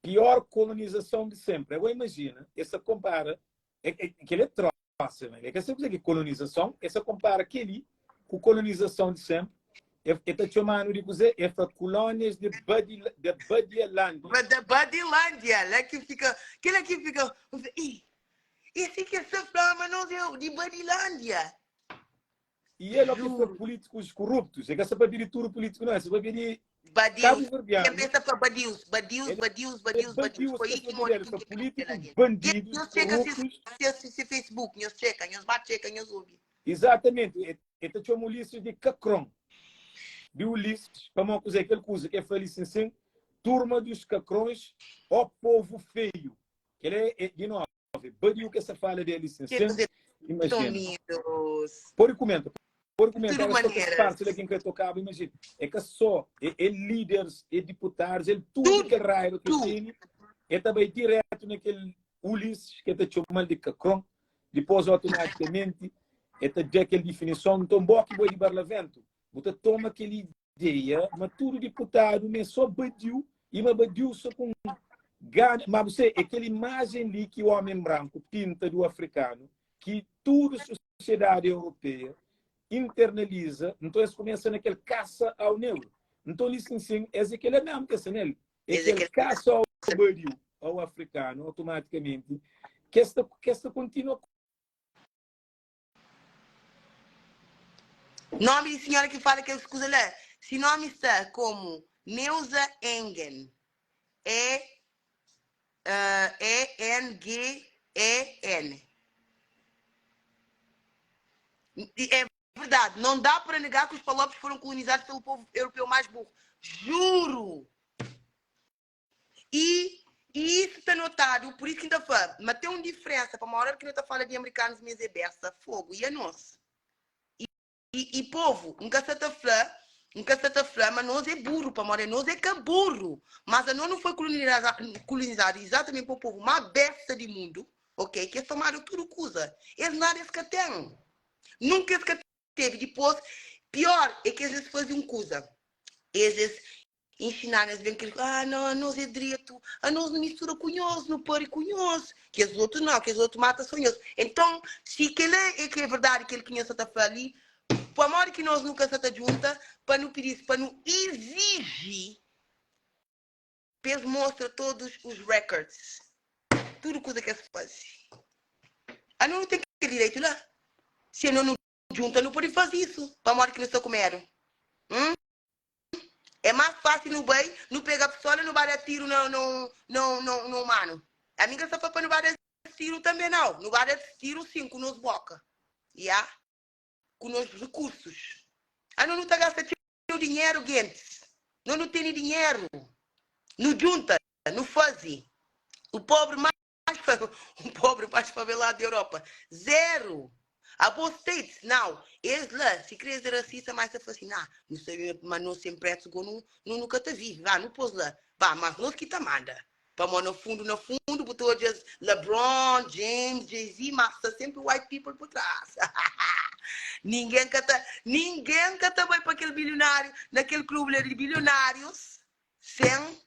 Pior kolonizason di senpri. Agora imajina, es sa konpara, é, é, kel é trosa, man. É ka sabe kuzê ki é kolonizason, es sa konpara kel-li ku kolonizason di senpri. E, e ta txoma-nu di kuzê? E fla kolónias de Badi, de Badialândia. Da Badilândia, lá que fica, aquele aqui fica, ih, esse que essa fla, mas nós é de Badilândia. E el o ki fla Juro. políticos corruptos. É ka sa papia di tudu político, não. É sa papia di Badius. cabo-verdiano. Sempre essa fala badius, badius, Ele badius, é badius, badius. badius Foi que aí que fala mora dele. que Fla que políticos que bandidos, Nhos txeka se, corruptos. se, se, se Facebook, nhos txeka, nhos ba txeka, nhos obi. Exatamente. E, e ta txoma Ulisses de cacron. De Ulisses, pamodi kuzê? Kel kuza que fla li sin sin, turma dos cacrões, ó povo feio. Kel é, é de novo. Badiu que essa fala dele sin Que sin, fazer tão imagina. lindos. Pode comenta, pode De comenta. tudo Era só que essa parte maneiras. lá quem quer tocava, imagina. É que só, é, é líderes, é deputados, é tudo que Tudo, raiva que tudo. tem, é também direto naquele Ulisses, que está chamando de Cacron, depois automaticamente, é tá dar aquela definição, então, bom que boi de Barlavento, você toma aquele ideia, ma tudu diputadu ma é só badiu e ma badiu só com gana, ma você é aquela imagem li que o homem branco pinta do africano, que tudo sociedade europeia internaliza, então eles começam naquele caça ao negro. Então li sim sim, esse é aquele mesmo que é nele, é Esse aquele aquele caça ao badiu, ao africano, automaticamente, que esta que esta continua Nome di senhora ki fala kel kuza la. Si nomi sta komu Neuza Engen. E E N G E N. É verdade, não dá para negar que os palopes foram colonizados pelo povo europeu mais burro. Juro! E, e isso está notado, por isso que ainda fala, mas tem uma diferença, para uma hora que não está falando de americanos, mas é beça, fogo, e a nós? E, e povo, nunca se ta fla, nunca se ta fla, mas nós é burro, para morrer, nós é que burro. Mas a nós não foi colonizado, colonizado exatamente para o povo mais besta do mundo, ok? Que é tomaram tudo coisa. Eles nada eles que têm. Nunca eles que teve. Depois, pior é que eles faziam coisa. Eles ensinaram bem que ah, não, a nós é direito, a nós não mistura com nós, não pare com nós, que os outros não, que os outros matam só nós. Então, se aquele é que é verdade que ele conhece a falar ali, por amor que nós nunca se junta, para não pedir, para não exigir, para mostra todos os records, tudo coisa que se faz. A não tem que direito lá. Se não não junta, não pode fazer isso, para amor que não estou comendo. Hum? É mais fácil no bem, não pegar a pistola, não vai dar tiro no, no, no, no, no humano. A minha só para não vai dar tiro também não. Não vai dar tiro sim, com nos boca. Yeah? Com os recursos. A não está gastando dinheiro, gente. Não não tem dinheiro. Não junta, não faz. O pobre mais, o pobre mais favelado da Europa. Zero. A boa States, não. Eles lá, se queres ser racista, mais se assim, não, não sei, mas não sempre é não, não nunca te vi. Vá, não pôs lá. Vá, mas nós que te manda. Vamos no fundo, no fundo, botou just LeBron, James, Jay-Z, mas está sempre white people por trás. Ninguém cata, ninguém cata vai para aquele bilionário, naquele clube de bilionários, sem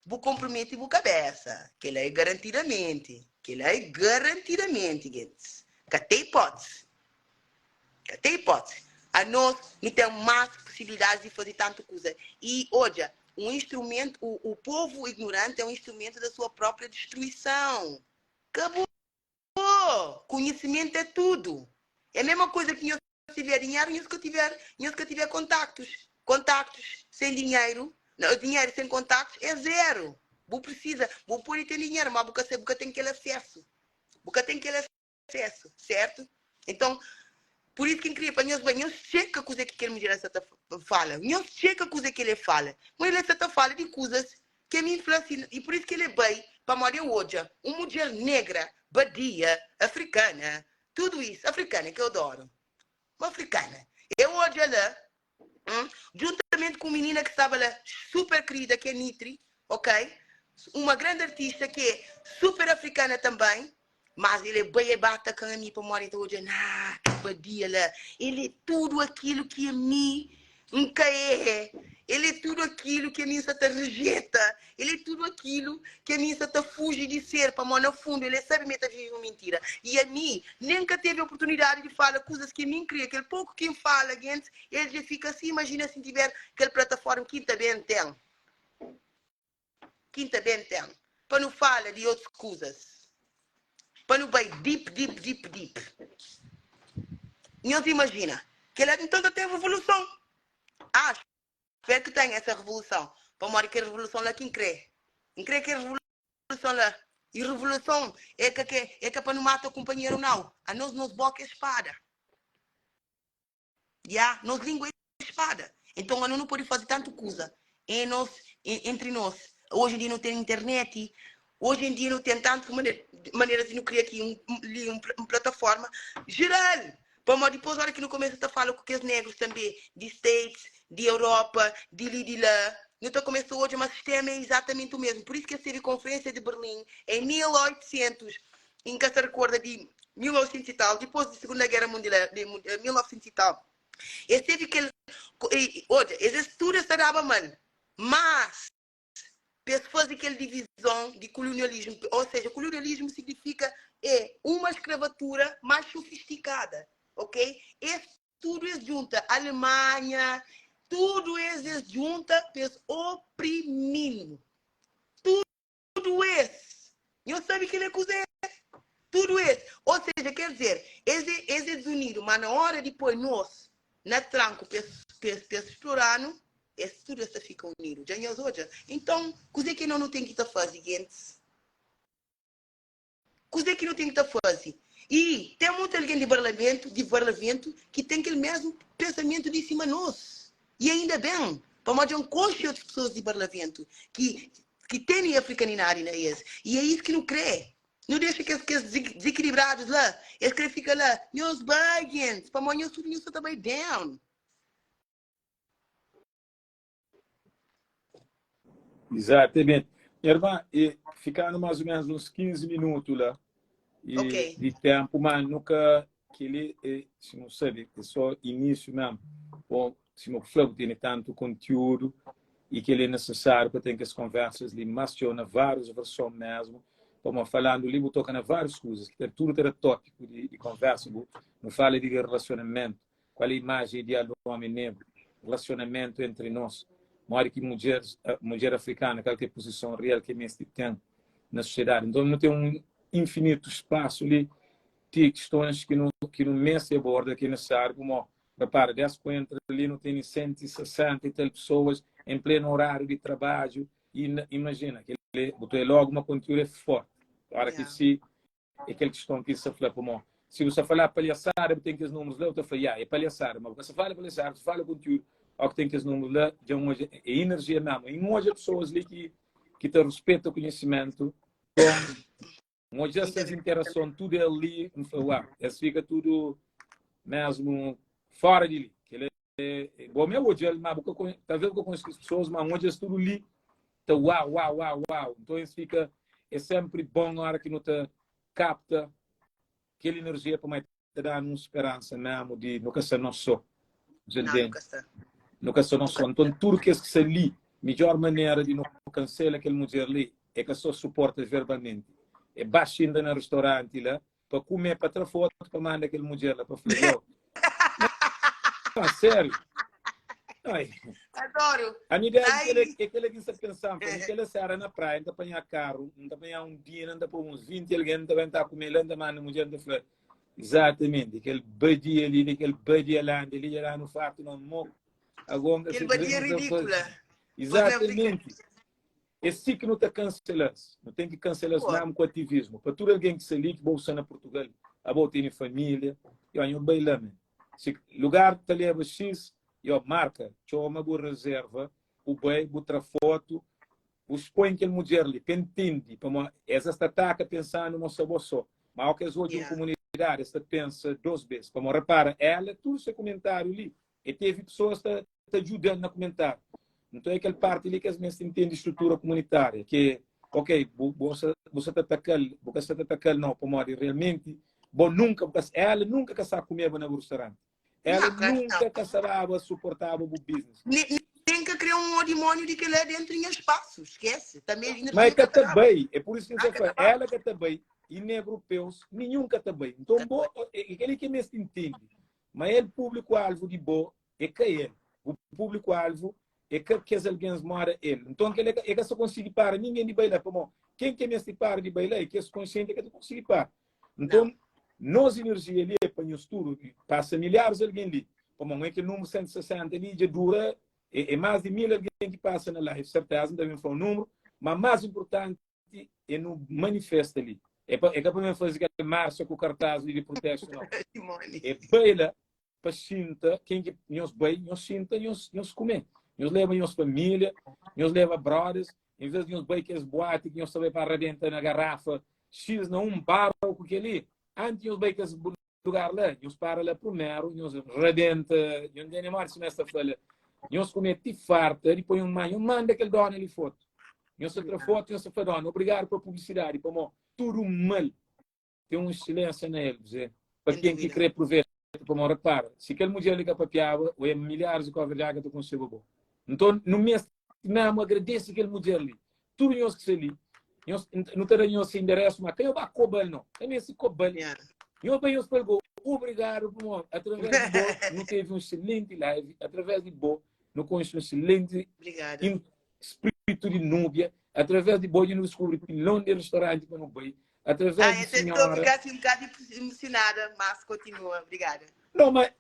bu compromete bu cabeça. Que ele é garantidamente. Que ele é garantidamente, gente. Que tem hipótese. Que tem hipótese. A nós não temos mais possibilidades de fazer tanta coisa. E, olha, um instrumento, o povo ignorante é um instrumento da sua própria destruição. Acabou. Conhecimento é tudo. É a mesma coisa que eu tiver dinheiro e que eu tiver, que eu tiver contactos. Contactos sem dinheiro, não, dinheiro sem contactos é zero. Você precisa, você pode ter dinheiro, mas você, você tem aquele acesso. Você tem aquele acesso, certo? Então, por isso que queria para nós, nós checa coisa que aquele mulher essa fala. Nós checa coisa que ele fala. Mas ele essa fala de coisas que me influenciam. E por isso que ele é bem para morrer hoje. Uma mulher negra, badia, africana, tudo isso. Africana, que eu adoro. Uma africana. Eu hoje lá, juntamente com uma menina que estava lá, super querida, que é Nitri, ok? Uma grande artista que é super africana também, mas ele é bem bata com a mim para morrer então hoje, ah, que badia lá. Ele é tudo aquilo que a mim nunca é. Ele é tudo aquilo que a mim só te rejeita. Ele é tudo aquilo que a mim só te fuge de ser, para morrer no fundo. Ele sabe me tá vive uma mentira. E a mim, nunca teve a oportunidade de falar coisas que a mim queria. Aquele pouco quem fala, gente, ele já fica assim. Imagina se tiver aquela plataforma que também tem. Que também tem. Para não falar de outras coisas. Para não vai deep, deep, deep, deep. Não se imagina. Que ele então tem revolução. Ah, espero que tenha essa revolução. Para morrer que a revolução lá, quem crê? Quem crê que a revolução lá? E revolução é que, que, é que para não matar o companheiro, não. A nós nos boca é espada. Já, nós língua é espada. Então a nós não pode fazer tanta coisa. É nós, entre nós. Hoje em dia não tem internet. Hoje em dia não tem tantas maneiras de não criar aqui uma plataforma geral. Para depois, na hora que não começa a falar com os negros também, de States, de Europa, de ali, de lá. Então começou hoje, mas o sistema é exatamente o mesmo. Por isso que teve conferência de Berlim em 1800, em que se recorda de 1800 e tal, depois da Segunda Guerra Mundial, de 1900 e tal. Esse teve aquele. Olha, esse estudo estava mal. Mas, pessoas aquela divisão de colonialismo, ou seja, colonialismo significa é uma escravatura mais sofisticada, ok? Esse tudo é junta, Alemanha, tudo é junta para oprimindo. Tudo esse. Eu sabe que ele é cozer. Tudo esse. Ou seja, quer dizer, esse é desunido, mas na hora de pôr nós na tranco para explorar, Es tudu es ta fika unidu. Dja nhos odja? Nton, kuzê ki no nu ten ki ta faze, gentis? Kuzê ki nu ten ki ta faze? I ten mutu algen di Barlamentu, di Barlaventu, ki ten kel mésmu pensamentu li sima nos. I ainda ben, pamodi dja N konxe otus pesoas di Barlaventu ki ki tene afrikaninadi na es. I é isu ki nu krê. Nu dexa kes kes dizikilibradus la, es krê fika la. Nhos bai, gentis, pamodi nhos tudu nhos sa ta bai down. Exatamente. Minha irmã, e ficando mais ou menos uns 15 minutos lá e Ok. de tempo, mas nunca que ele é, se não sabe, é só início mesmo. Bom, se não fala, tem tanto conteúdo e que ele é necessário para ter as conversas ali, mas tinha na várias versões mesmo. Como falando ali, toca na várias coisas, que tudo era tópico de, de conversa, não fala de relacionamento, Kual é imajen ideal di un omi negru? Relasionamentu entri nos. Modi ki mudjeris, mudjer afrikana, kal ki é puzison real ki é mesti ten na susiedadi? Nton, nu ten un infinitu spasu li di kistons ki nu, ki nu mesti aborda, ki é nesesáriu. Pamó, repara, des ku entra li nu tene 160 i tal pesoas en plenu oráriu di trabadju i imajina, kel-li, bu ta oia logu ma kontiúdu é forti. Ora ki si É kel kiston ki N sta fla, pamó si bu sta fala palhasada, bu ten kes númerus la, bu ta fla, ya, é palhasada, ma bu ka sta fala palhasada, bu sta fala kontiúdu, ó ki ten kes númerus la, dja N odja, é inerjia mésmu. I N odja pesoas li ki ki ta ruspeta konhisimentu, nton N odja ses interason tudu el li, N fla, uau, es fika tudu mésmu fora di li. Kel é, bo mé odja-l, ma bu ka konhe, talvez bu ka konxe kes pesoas, ma N odja-s tudu li ta uau, uau, uau, uau. Nton es fika, é sénpri bon óra ki nu ta kapta kel inerjia pamodi ta da-nu un speransa mésmu di nu ka sta nos sô. Não, nu ka sta. Nu ka sta nos sô. Nton tudu kes ki sta li, midjór manera di nu kansela kel mudjer li é ka sô suporta verbalmenti, é ba xinta na ristoranti la pa kume, pa tra fotu, pa manda kel mudjer la pa fla, yo. Não, sério. Ai. Adoro. A minha ideia é que é aquela que está pensando, para mim aquela serra na praia, não apanhar carro, não apanhar um dia, não pôr uns 20 alguém, não vai estar comer lá, não manda mulher, não fala. Exatamente, aquele badia ali, aquele badia lá, ali, lá no fato, não morro. Agora, Aquele badia ridícula. Exatamente. É si ki nu ta kansela-s. Nu ten ki kansela-s mesmu ku ativismu. Pa tudu algen ki sta li, ki bo sta na Purtugal, abo tene família, yo, nho bai la men. Si lugar ta leba X, yo, marka, txoma bu rezerva, bu bai, bu tra fotu, bu spoi kel mudjer li, pa e ntende, pamodi es es ta ataka pensandu ma sta bo so. Ma oki es odja un komunidadi, es ta pensa dos bes. Pamodi repara, ela, tudu se kumentáriu li, E tevi pesoas ta ta djuda-l na kumentáriu. Nton é kel parti li ki es meste ntende strutura komunitária, ki é, ok, bu bu sa bu sa ta ataka-l, bu ka sa ta ataka-l nau, pamodi realmenti bo nunka bu ka ela nunka ka sa kumeba na bu restauranti, ela Não, claro que nunka não. ka sababa suportaba bu business. Nem, nem ka kria um odimónio di kel-la dentro di nha spasu, esquece. Também Ma energia e ka ka ta ta daba. bai, é pur isu ki N Ah, sa ka ta fla, baba. ela ka ta bai i na europeus ninhun ka ta bai. Nton bo, é kel-li ki meste ntende. Ma el públiku alvu di bo é ka el. Bu públiku alvu é ka kes algens moda el. Nton kel é ka sa konsigi para ningen di bai la, pamó ken ke meste para di bai la é kes konsienti é ka ta konsigi para. Nton nos inerjia li é pa nhos tudu, pasa milharis algen li, pamó n é kel númeru 160 li dja dura é más di 1000 algen ki pasa na live, serteza n ta ben fla un númeru, ma más inpurtanti é nu manifesta li. É pa, é ka pa ben faze kel marcha ku kartaz li di protestu, não. É bai la pa xinta, ken ki nhos bai, nhos xinta, nhos, nhos kume. Nhos leba nhos família, nhos leba brothers, em vez de nhos bai kes boate ki nhos ta bai pa arrebenta na garrafa X na un bar ou ku kel-li, antes nhos bai kes lugar la, nhos para la primeru, nhos rabenta, nhos ntende modi sima es ta fla la, nhos kume ti farta, dipoi un ma, nhos manda kel dona li fotu, nhos ta tra fotu, nhos ta fla dona, obrigadu pa publisidadi, pamo tudu mal ten un exselensia na el, José, pa ken ki kre pruveta, pamo repara, si kel mudjer li ka papiaba, oia milharis di kobra di aga ta konseba bo. Nton, nu meste memu agradese kel mudjer li, Tudu nhos ki sta li, nhos, nu ta da nhos se inderesu, ma ka nhos ba koba-l no. Ka meste koba-l. Yeah. Nhos bai nhos fla-l go, obrigadu pamodi através di bo nu tevi un excelenti live, através di bo nu konxe un excelenti Obrigada. in, spritu di Núbia, através di bo dja nu diskubri pilon di restaurante pa nu bai, através Ah, di eu estou a senhora. ficar assim um bocado emocionada, mas continua. Obrigada. Não, mas.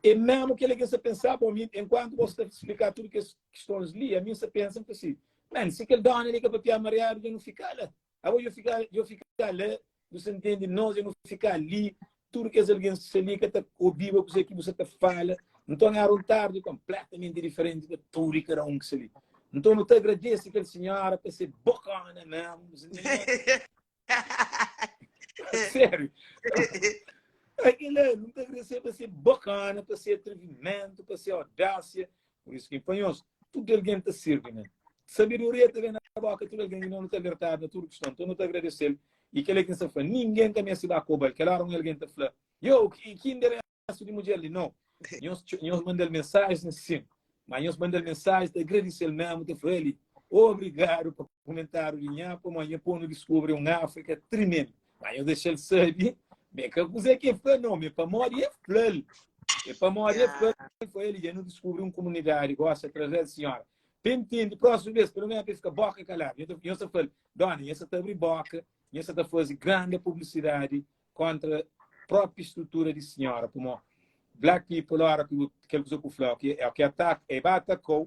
É mesmu kel-la ki N sta pensa, bo, mi, enkuantu bo sta splika tudu kes kistons li, ami N sta pensa, N fla si, Man, si kel dóna li ka papia mariadu, dja nu fika la. Abo dja fika, dja fika la, bu sta ntende? Nos dja nu fika li, tudu kes algen ki sta li ka ta obiba kuzê ki bu sta ta fala. Nton, éra un tardi konpletamenti diferenti pa tudu i kada un ki sta li. Nton, nu ta agradese kel sinhora pa se bokóna mesmu, bu sta ntende? Sério. Aquilo, não te agradecer para ser bacana, para ser atrevimento, para ser audácia. Por isso que panhos, tudo alguém te serve, né? Sabedoria te vem na boca, tudo alguém não te alertado na tudo questão. Então não te agradecer. E aquele que está falando, ninguém também se vai cobrar. Aquela hora um alguém te fala, yo, que, que endereço Su di mudjer li, no. Nhos, nhos manda-l mensajen, sin. Ma nhos manda-l mensajen ta agradise-l mesmu, ta fla eli, obrigadu pa kumentáriu di nha, pamodi nha pô-nu diskubri un Áfrika tremendu. Ma nhos dexa-l sabe ma é ka kuzê ki el fla, no, ma é pamodi el fla-l. É pamodi el fla-l, fla eli, dja nu diskubri un kumunidadi gósi através di sinhora. Pa el ntende, prósimu bês, pelu ménus pa el fika bóka kaladu. Nhos ta fla-l, Dóna, nha sa ta abri bóka, nha sa ta faze grandi publisidadi kontra propi strutura di sinhora pamo black people ora ki bu kel kuza ku fla ok é ok ataka é ba atakau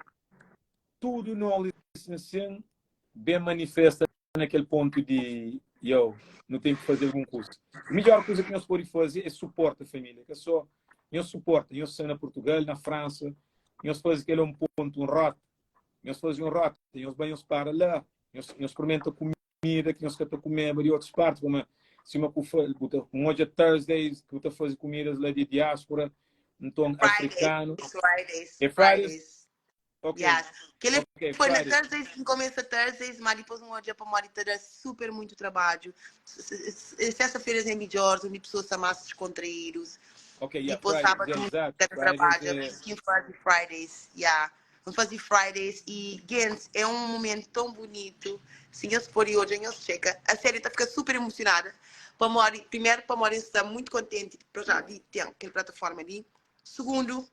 tudo no sin ben manifesta na kel pontu di yo nu ten ki faze algun kuza midjor kuza ki nhos pode faze é suporta família ka so nhos suporta nhos sta na Portugal na França nhos faze kel un pontu un rota nhos faze un rota nhos ba nhos para la nhos nhos sprimenta kumida kumida ki nhos ka ta kumeba di otus parti, kuma sima ku bu ta N odja Thursdays ki bu ta faze kumidas la di diáspora, nton afrikanu. Fridays, É Fridays? Fridays. Ok. Yes. Kel Ok, foi na Fridays. Thursdays ki N kumesa Thursdays, ma dipôs N odja pamodi ta da super muito trabadju. Sesta-feras é midjor, undi pesoas sta más deskontraídus. Ok, yeah, Dipôs Fridays, sábadu yeah, N exato. ka ta Fridays trabadja, é por isso ki N faze Fridays, yeah. N faze Fridays e gens é um momento tão bonito si nhos pode odja nhos txeka a sério ta fika super emocionada pamodi primeiro pamodi N sta muito contente pra já di ten kel plataforma li segundo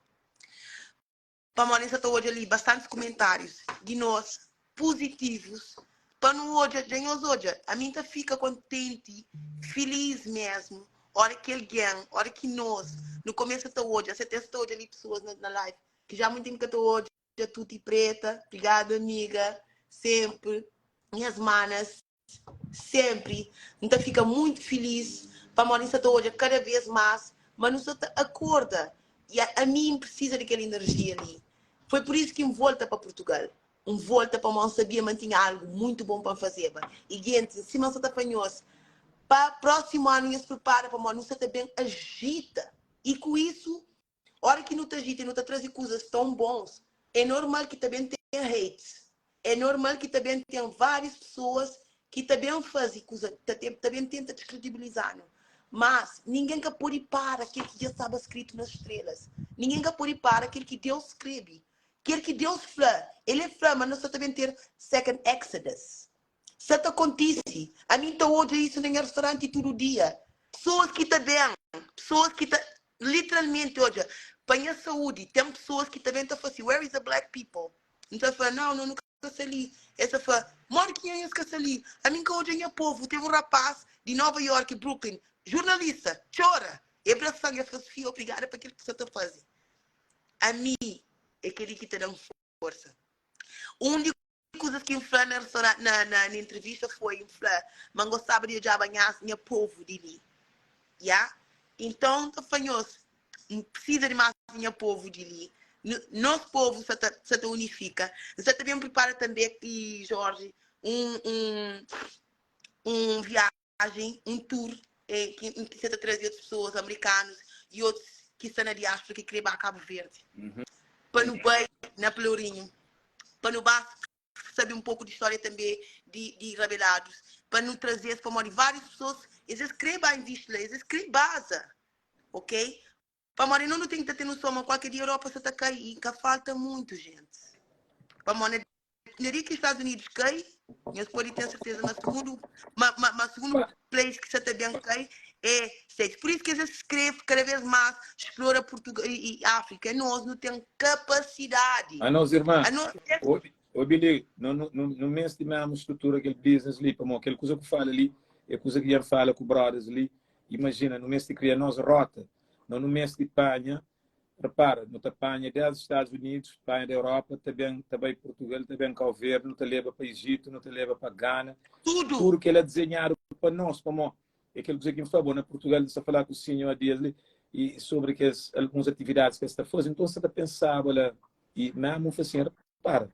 pamodi N sta ta odja li bastantes comentários di nos positivos pa nu odja dja nhos odja ami N ta fika contente feliz mesmo ora ki algen ora ki nos nu começa ta odja certeza ta odja li pessoas na live Ki já muito tempo ka ta odja Tuti Preta, obrigado amiga, sempre, minhas manas, sempre, N ta fica muito feliz pamodi N sa ta odja cada vez mais ma nu sa ta acorda e ami N precisa di kel energia li, foi por isso ki N volta pa Portugal, N volta pamodi N sabia ma N tinha algo muito bom pa N fazeba e gente sima N sa ta fla nhos pa próximo ano nhos prepara pamodi nu sa ta ben agita e ku isso Ora ki nu ta agita i nu ta traze kuzas tão bons, é normal ki ta ben ten hates, é normal ki ta ben ten várias pessoas ki ta ben faze kuza, ta ta ben tenta deskredibiliza-nu. Mas ningen ka pode para kel ki dja staba skritu nas strelas, ningen ka pode para kel ki Deus skrebe, kel ki Deus fla. El é fla ma nu sta ta ben ter second Exodus. Sa ta kontise. Ami N ta odja isu na nha restauranti tudu dia. Pesoas ki ta ben, pesoas ki ta literalmenti odja pa nha saúdi. Ten pesoas ki ta ben ta fla si, Where is the black people? N ta fla, Nau, no nu ka sta li. Es ta fla, Modi ki nhos ka sta li? Ami N ka odja nha povu. Tevi un rapás di Nova York, Brooklyn, jurnalista, txora. E brasa-m, e fla, Sofia, obrigada pa kel ki bu sta ta faze. Ami é kel-li ki ta da-m forsa. Un di kuzas ki N fla na restaurant, na, na, na entrevista foi, N fla ma N gostaba di odjaba nhas, nha povu di li. Ya? Então, N ta fla nhos, N precisa di más di nha povu di li. Nos povu sa ta, sa ta unifika. N sa ta ben pripara tanbe, e Jorge, un, un, un viajen, un tour, eh, ki N sa ta traze otus pesoas, amerikanus e otus ki sta na diáspora ki kre ba Kabu Verdi. Pa nu bai na Pelourinho. pa nu ba sabe un poku di stória tanbe di di rabeladus, pa nu traze-s, pamodi várius pesoas es es kre ba invisti la, es es kre baza, ok? Pamodi no nu ten ki ta ten noson ma kualker dia Europa sa ta kai i ka falta muitu gente. Pamodi na dia ki Estados Unidos kai, nhos pode ten serteza ma sugundu ma ma ma sugundu place ki sa ta ben kai é States. Por isso ki es es kre kada vez más explora Portugal i África. Nos nu ten kapasidadi. Anos irma, Anos ten. obi, obi li, no, no, no, no meste mesmu strutura kel business li, pamodi kel kuza ku fala li é kuza ki dja N fala ku brothers li. Imajina, nu meste kria nos rota, no nu meste panha. Repara, nu ta panha desdi Stadus Unidus, panha da Europa, ta ben, ta bai Purtugal, ta ben Kau Verdi, nu ta leba pa Ijitu, nu ta leba pa Gana. Tudu! Tudu kel-la dizenhadu pa nos, pamó é kel kuza ki N fla bo, na Purtugal N sta fala ku sinhor Dias li i sobri kes alguns atividadis ki es ta faze, nton N sta ta pensaba la i mésmu N fla sin, repara,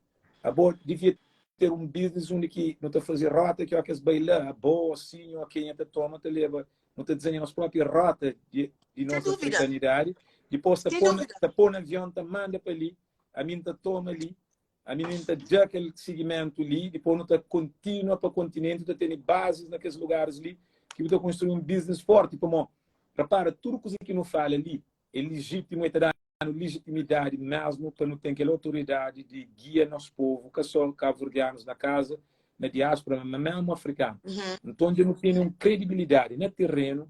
abo divia ter un biznis undi ki nu ta faze rota ki óki es bai la, abo, sinhor, kenha ta toma ta leba Nu ta dizenha nos própi rota di, di Sen nos dúvida. afrikanidadi. Dipôs ta Sen pô, dúvida. ta pô na avion, ta manda pa li. Ami N ta toma li. Ami N ta dja kel sigimentu li. Dipôs nu ta kontinua pa kontinenti, nu ta tene bazis na kes lugaris li ki bu ta konstrui un biznis forti. Pamó, repara, tudu kuza ki nu fala li é lijítimu, e ta da-nu lijitimidadi mésmu pa nu ten kel otoridadi di gia nos povu, ka só kabuverdianus na kaza, na diáspora, ma mésmu afrikanu. Nton, dja nu tene un kredibilidadi na terenu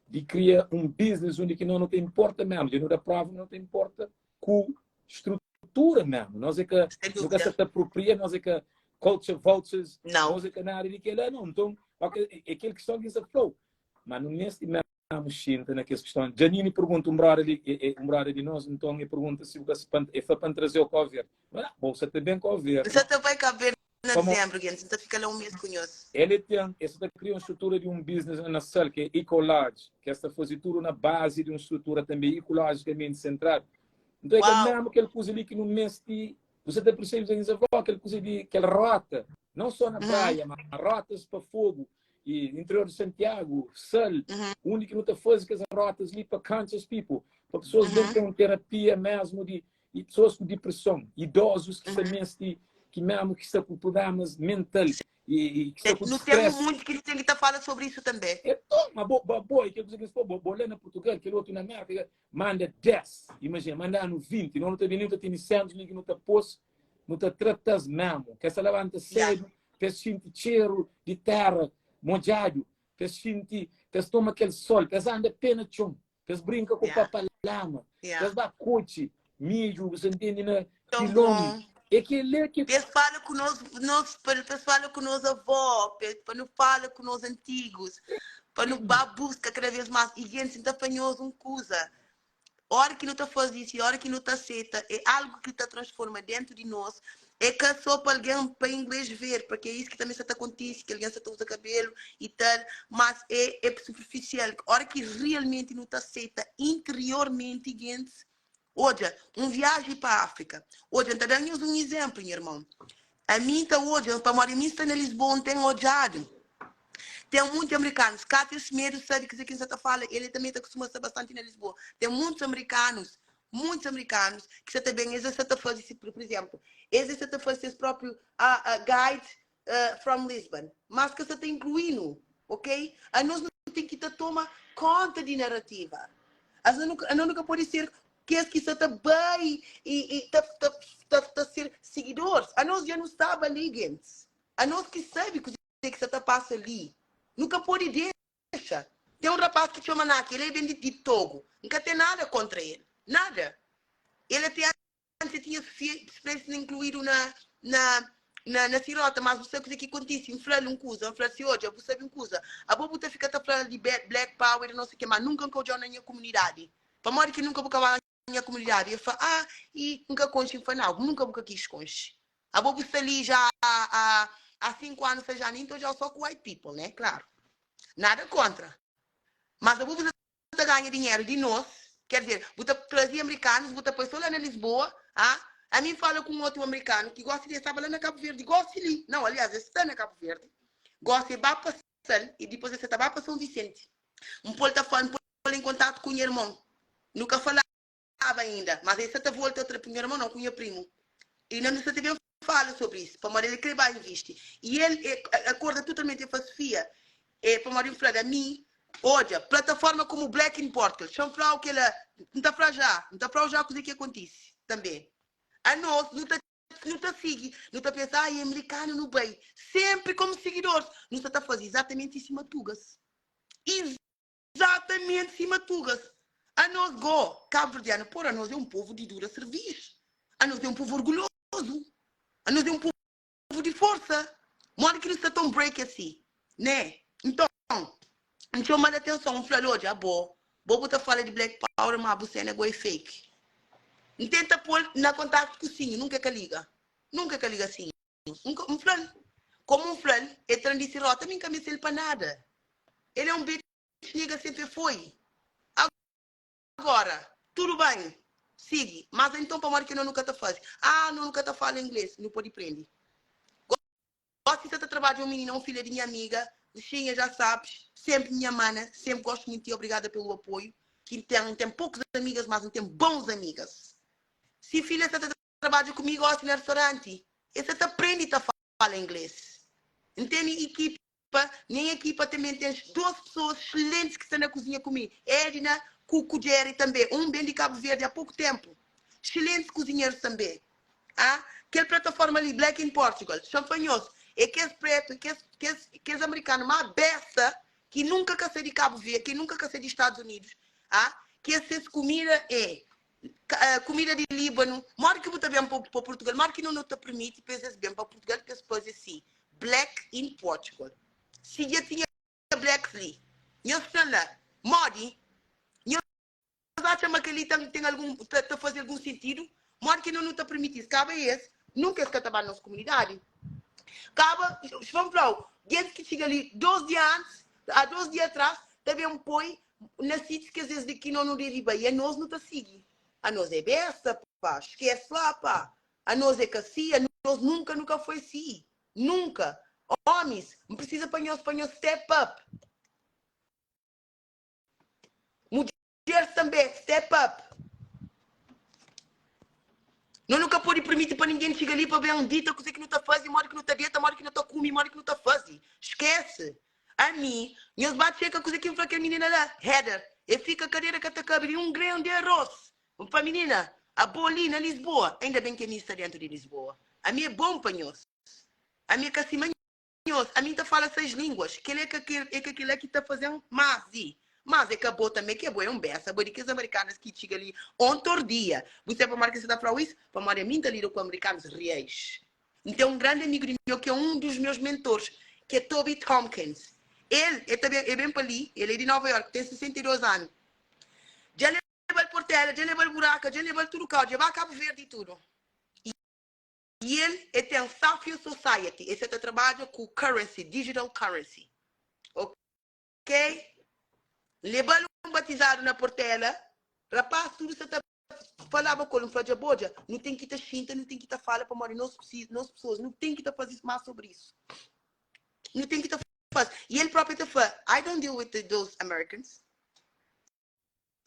di kria un biznis undi ki nos nu ta inporta mésmu, dja nu da próva ma nu ta inporta ku strutura mésmu. Nos é ka, Sen nu ka dúvida. sa ta apropria, nos é ka culture vultures, Nau. nos é ka nada di kel-la, nau. Nton, ok, é kel kiston ki N sa fla-u, ma nu meste mésmu Amo xinta na kes kiston. Janine pergunta un brother di, e, e, un brother di nos, nton e pergunta si bu ka e fla pa N traze-u Cabo Verde. Mas, ah, bo sa ta ben Cabo Verde. N sa ta bai Cabo Verde na Pamo dezembro, gente. N ta fika la un mês ku nhos. El e ten, e sa ta kria un strutura di un business na Sal, ki é Eco Lodge, ki es ta faze tudu na bazi di un strutura tanbe ikolojikamenti sentradu. Nton é kel Uau! mesmu kel kuza li ki nu meste, bu sa ta persebe, Janine sa fla, oh, kel kuza di kel rota, non so na praia, ma rotas pa Fogo, E interior di Santiago, Sal, undi ki nu ta faze kes rotas li pa conscious people, pa pessoas ben ten un terapia mesmu di e pessoas ku depreson, idosos ki sta mesti, ki mesmu ki sta ku problemas mental e, e ki sta ku Nu ten stress. monti ki nu ten ki ta fala sobri isu tanbe. É toma, bo, bo, bo, e kel kuza ki es fla, bo, bo la na Portugal, kel otu na Merka, manda 10, imagina, manda-nu 20, no nu ta bini, nu ta tene centros li ki nu ta pôs, nu ta trata-s mesmu, ki es ta labanta sedu, pa es xinti txeru di téra modjadu, pa es xinti, pa es toma kel sol, pa es anda pé na txon, pa es brinka ku papalama, pa es ba kotxi midju, bu sa ntende, na pilon. É kel-li ki. Pa es fala ku nos, nos, pa es fala ku nos avó, pa nu fala ku nos antigus, pa nu ba buska kada vez más. I gentis, N ta fla nhos un kuza, Óra ki nu ta faze isu i óra ki nu ta seta, é algu ki ta transforma déntu di nos. É ka sô pa algen, pa inglês ver, purkê é isu ki tanbê sa ta kontise, ki algen sa ta uza kabélu i tal, mas é é superfisial. Óra ki realmenti nu ta seta interiormenti, gentis, odja, un viaji pa Áfrika. Odja, N ta da nhos un izénplu, nha irmon. Ami N ta odja, pamodi ami N sta na Lisboa, N ten odjadu. Ten munti amerikanus. Katia Semedo sabe kuzê ki N sa ta fala. El tanbe ta kustuma sta bastanti na Lisboa. Ten muntus amerikanus, muntus amerikanus ki sa ta ben, es sa ta faze si, pur izénplu, es sa ta faze ses própriu guide from Lisbon. Mas ka sa ta inklui-nu, ok? Anos nu ten ki ta toma konta di narativa. Anos nu ka pode ser kes ki sa ta bai i ta ser sigidoris. Anos dja nu staba li, gentis. Anos ki sabe kuzê ki sa ta pasa li, nu ka pode dexa. Ten un rapás ki txoma Naki, el é ben di Togo. N ka ten nada kóntra el. Nada. El até antis el tinha sprensa inkluídu na na na na si rota, mas bu sabe kuzê ki kontise? N fla-l un kuza, N fla-l si, Odja, bu sabe un kuza? Abo bu ta fika ta fla di Black Power i não sei o quê, má nunka N ka odja-u na nha kumunidadi. Pamodi ki nunka bu ka ba nha kumunidadi? El fla, Ah, i N ka konxe. N fla, Nau, nunka bu ka kis konxe. Abo bu sta li já há há 5 anu, 6 anu, i N ta odja-u só ku white people, né? Klaru. Nada kontra. Mas abo bu ta ganha dinheru di nos, ker dizer, bu ta traze amerikanus, bu ta poi so la na Lisboa, ah? Ami N fala ku un otu amerikanu ki gosi di el staba la na Kabu Verdi, gosi li, nau, aliás, el sta na Kabu Verdi, gosi el ba pa Sal i dipôs el sa ta ba pa São Vicente. N pô-l ta fala, N pô-l en kontatu ku nha irmon. Nu ka falaba inda, mas el sa ta volta otra, nha irmon nau, ku nha primu. I na nu sa ta ben fala sobri isu, pamodi el krê ba invisti. I el e akorda totalmenti, el fla, Sofia, e pamodi N fla-l, ami, odja, plataforma komu Black in Portugal, xa-m fla-u kel-la, N ta fla já, N ta fla-u já kuzê ki kontise tanbê. Anos, nu ta Nu ta sigi, nu ta pensa, ai, é amerikanu, nu bai. Senpri komu sigidoris, nu sta ta faze izatamenti sima tugas. Izatamenti sima tugas. Anos go, kabuverdianu, pora, anos é un povu di dura sirvis. Anos é un povu orgulhozu. Anos é un povu di forsa. Modi ki nu sta ton break asi, né? Nton, N txoma-l atenson, N fla-l, Odja, abo, bo bu ta fala di Black Power, ma bu sena go é fake. N tenta pô-l na kontaktu ku Sinho, nunka e ka liga. Nunka e ka liga Sinho. N ka, N fla-l. Komu N fla-l, e tra-m di si rota, mi N ka meste-l pa nada. El é un bitch nigga, senpri e foi. Agora, tudu ben, sigi. Mas enton pamodi ki no nu ka ta faze? Ah, no nu ka ta fala ingles. Nu pode prende. Gosi sa ta trabadja un minina, un filha di nha amiga, Lixinha, já sabes, sempre minha mana, sempre gosto muito de ti, obrigada pelo apoio ki N ten. N ten poucos amigas, mas N ten bons amigas. Si filha sa ta trabadja comigo gosi na restaurante, e sa ta prende ta fala ingles. N tene equipa, nha equipa também ten duas pessoas excelentes ki sta na cozinha ku mi, Edna ku ku Jerry também, um ben di Cabo Verde há pouco tempo. Excelentes cozinheiros também. Ah, kel plataforma li, Black in Portugal, xanfanhos, é kes preto, kes, kes, kes americano má besta ki nunka ka sai di Cabo Verde, ki nunka ka sai di Estados Unidos, ah, ki es ses kumida é kumida di Líbano. Modi ki bu ta ben pa, pa Portugal? Modi ki no no ta permiti pa es ben pa Portugal pa es faze si Black in Portugal? Si dja tinha blacks li, nhos fla-m la, modi? Nhos atxa ma kel-li ta ten algun, ta, ta faze algun sentidu? Modi ki no nu ta permiti-s? Kaba es, nunka es ka ta ba nos kumunidadi. Kaba, vamos fla-u, gentis ki txiga li dos dia antis, a dos dia atrás, ta ben poi na sítius ki es di ki no nu debe bai. I anos nu ta sigi. Anos é besta, pá. Skese lá, pá. Anos é ka si, anos nunka nu ka foi si. Nunka. Omis, N precisa pa nhos, pa nhos step up. Mudjeres tanbe, step up. No nu ka pode permiti pa ningen txiga li pa ben dita kuze ki nu ta faze, modi ki nu ta deta, modi ki nu ta kume, modi ki nu ta faze. Skese. Ami, nhos ba txeka kuze ki N fla kel minina la, Heather. E fika kadera ka ta kabe di un gran di aros. N fla, Minina, abo li na Lisboa, ainda ben ki ami sta dentu di Lisboa. Ami é bon pa nhos. Ami é ka sima nhos, ami N ta fala 6 línguas, kel é ka é ka kila ki ta fazen más di. Mas é ka bo tanbe ke bo é un besta, bo é di kes americanas ki txiga li ontor dia. Bu sabe pamodi ki N sa ta flau is? Pamodi ami N ta lida ku americanos reais. N ten un grandi amigu di meu ki é un dus meus mentores, ki é Toby Tompkins. El é ta ben é ben pa li, el é di Nova York, ten 62 anu. Dja lebal Portela, dja lebal Buraka, dja lebal tudu kau, dja ba Kabu Verdi i tudu. I el e ten Safia Society, e sa ta trabadja ku currency, digital currency. Ok? N leba-l un batizadu na Portela, rapaz tudu sa ta falaba ku el, N fla, dja bo dja, nu ten ki ta xinta, nu ten ki ta fala pamodi nos precisa, nos pessoas, nu ten ki ta faze mas sobri isu. Nu ten ki ta faze. I el propi ta fla, I don't deal with those Americans.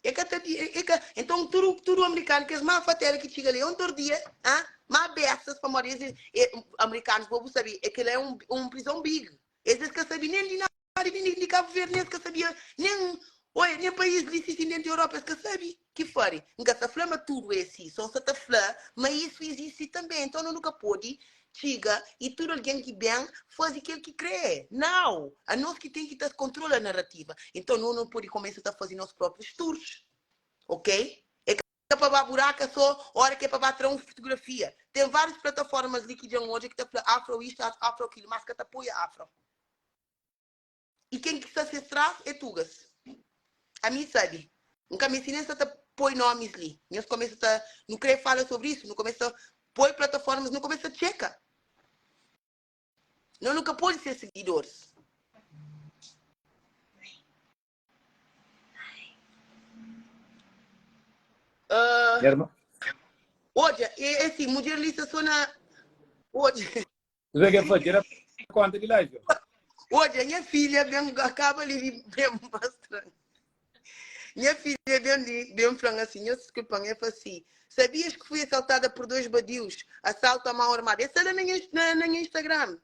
E ka ta di, e ka, enton tudu, tudu amerikanu, kes má fatela ki txiga li ontor dia, ha, má bestas, pamodi es e, e, amerikanus, bo bu sabe, e kila é un, un prizon big. Es es ka sabe nen di nada, nen di Kabu Verdi, nen es ka sabia, nen, oi, nen país li si si dentu Europa, es ka sabe ki fari. N ka sa fla ma tudu é si, so N sa ta fla ma isu izisti tanbe. Enton no nu ka pode txiga i tudu algen ki ben faze kel ki kre. Nau! Anos ki ten ki ta kontrola narativa. Enton no no pode kumesa ta faze nos proprius tours. Ok? É ka pa ba buraka so ora ki é pa ba tra un fotografia. Ten varius plataformas li ki dja N odja ki ta fla afro isto, afro akilo, mas ka ta apoia afro. I ken ki sta ses tras é tugas. Ami sabe. N ka meste nen sta ta poi nomis li. Nhos kumesa ta, nu kre fala sobri isu, nu kumesa poi plataformas, nu kumesa txeka. No nu ka pode ser sigidoris. Uh, odja, é, é assim, mudjer li sta só na. Odja. Zé que foi, tira conta de live. Odja, nha filha ben acaba ali de ben mostrando. Nha filha ben li, ben flan assim, nhos desculpan, é fala assim, sabias que fui assaltada por dois badios, assalto à mão armada. Essa lá na minha, na, na minha Instagram.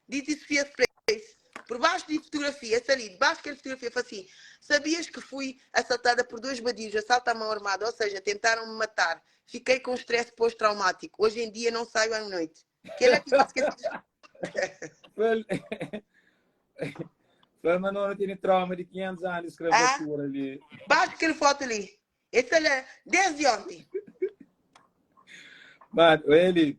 Disse Sofia Place. Por baixo de fotografia, essa ali, debaixo daquela fotografia, fala assim, sabias que fui assaltada por dois badios, assalto à mão armada, ou seja, tentaram me matar. Fiquei com estresse pós-traumático. Hoje em dia não saio à noite. Kel ki ta skese. Fala, mas não tem trauma de 500 anos de escravatura ah, ali. Baixa aquele foto ali. Esse ali, desde ontem. Mano, ele,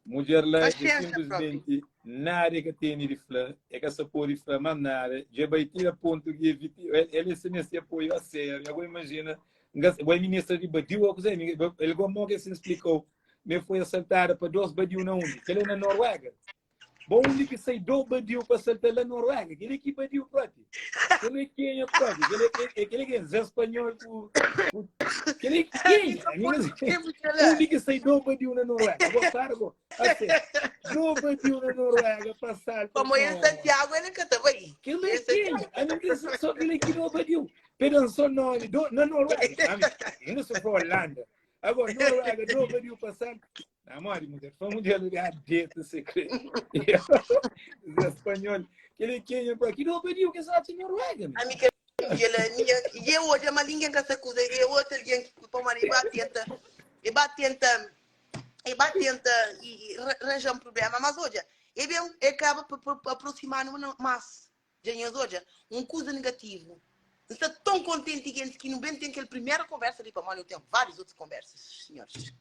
mulher lá, é simplesmente nada que tem de fla, é que essa pode fla, mas nada. Já vai tirar ponto que evite, ele se nesse apoio a sério. Agora imagina. N ka, bo é ministra di badiu ou kuzê? El go mo ke sin splikau me foi assaltada pa dos badiu na undi? Kel é na Noruega. Bo undi ki sai do badiu pa assalta la Noruega? Kel é ki badiu propi? Kel é kenha propi? Kel é, é kel é ken? Zé Espanhol ku, ku kel é kenha? Undi ki sai do badiu na Noruega? Bo para bo. Assim, do badiu na Noruega pa assalta. Pamo em Santiago ele ka ta bai. Kel é kenha? A mim só kel é ki do badiu. Pedan só nome do, na Noruega. Ami, ainda se for Holanda. Agora, Noruega, do badiu passar. Na mori, mulher, foi mulher lugar dentro, se crê. Zé espanhol. Que ele quem é que do badiu que só tinha Noruega. A mim que ele minha e eu hoje mas ninguém que se acusa e eu outro alguém que toma e vai tenta e vai tenta e vai tenta e arranjar um problema mas hoje e bem acaba por, por aproximar mais Dja nhos odja un kuza negativu? N sta ton kontenti gentis ki nu ben ten kel primeru konversa li pamodi nu ten várius otus konversas, sinhoris.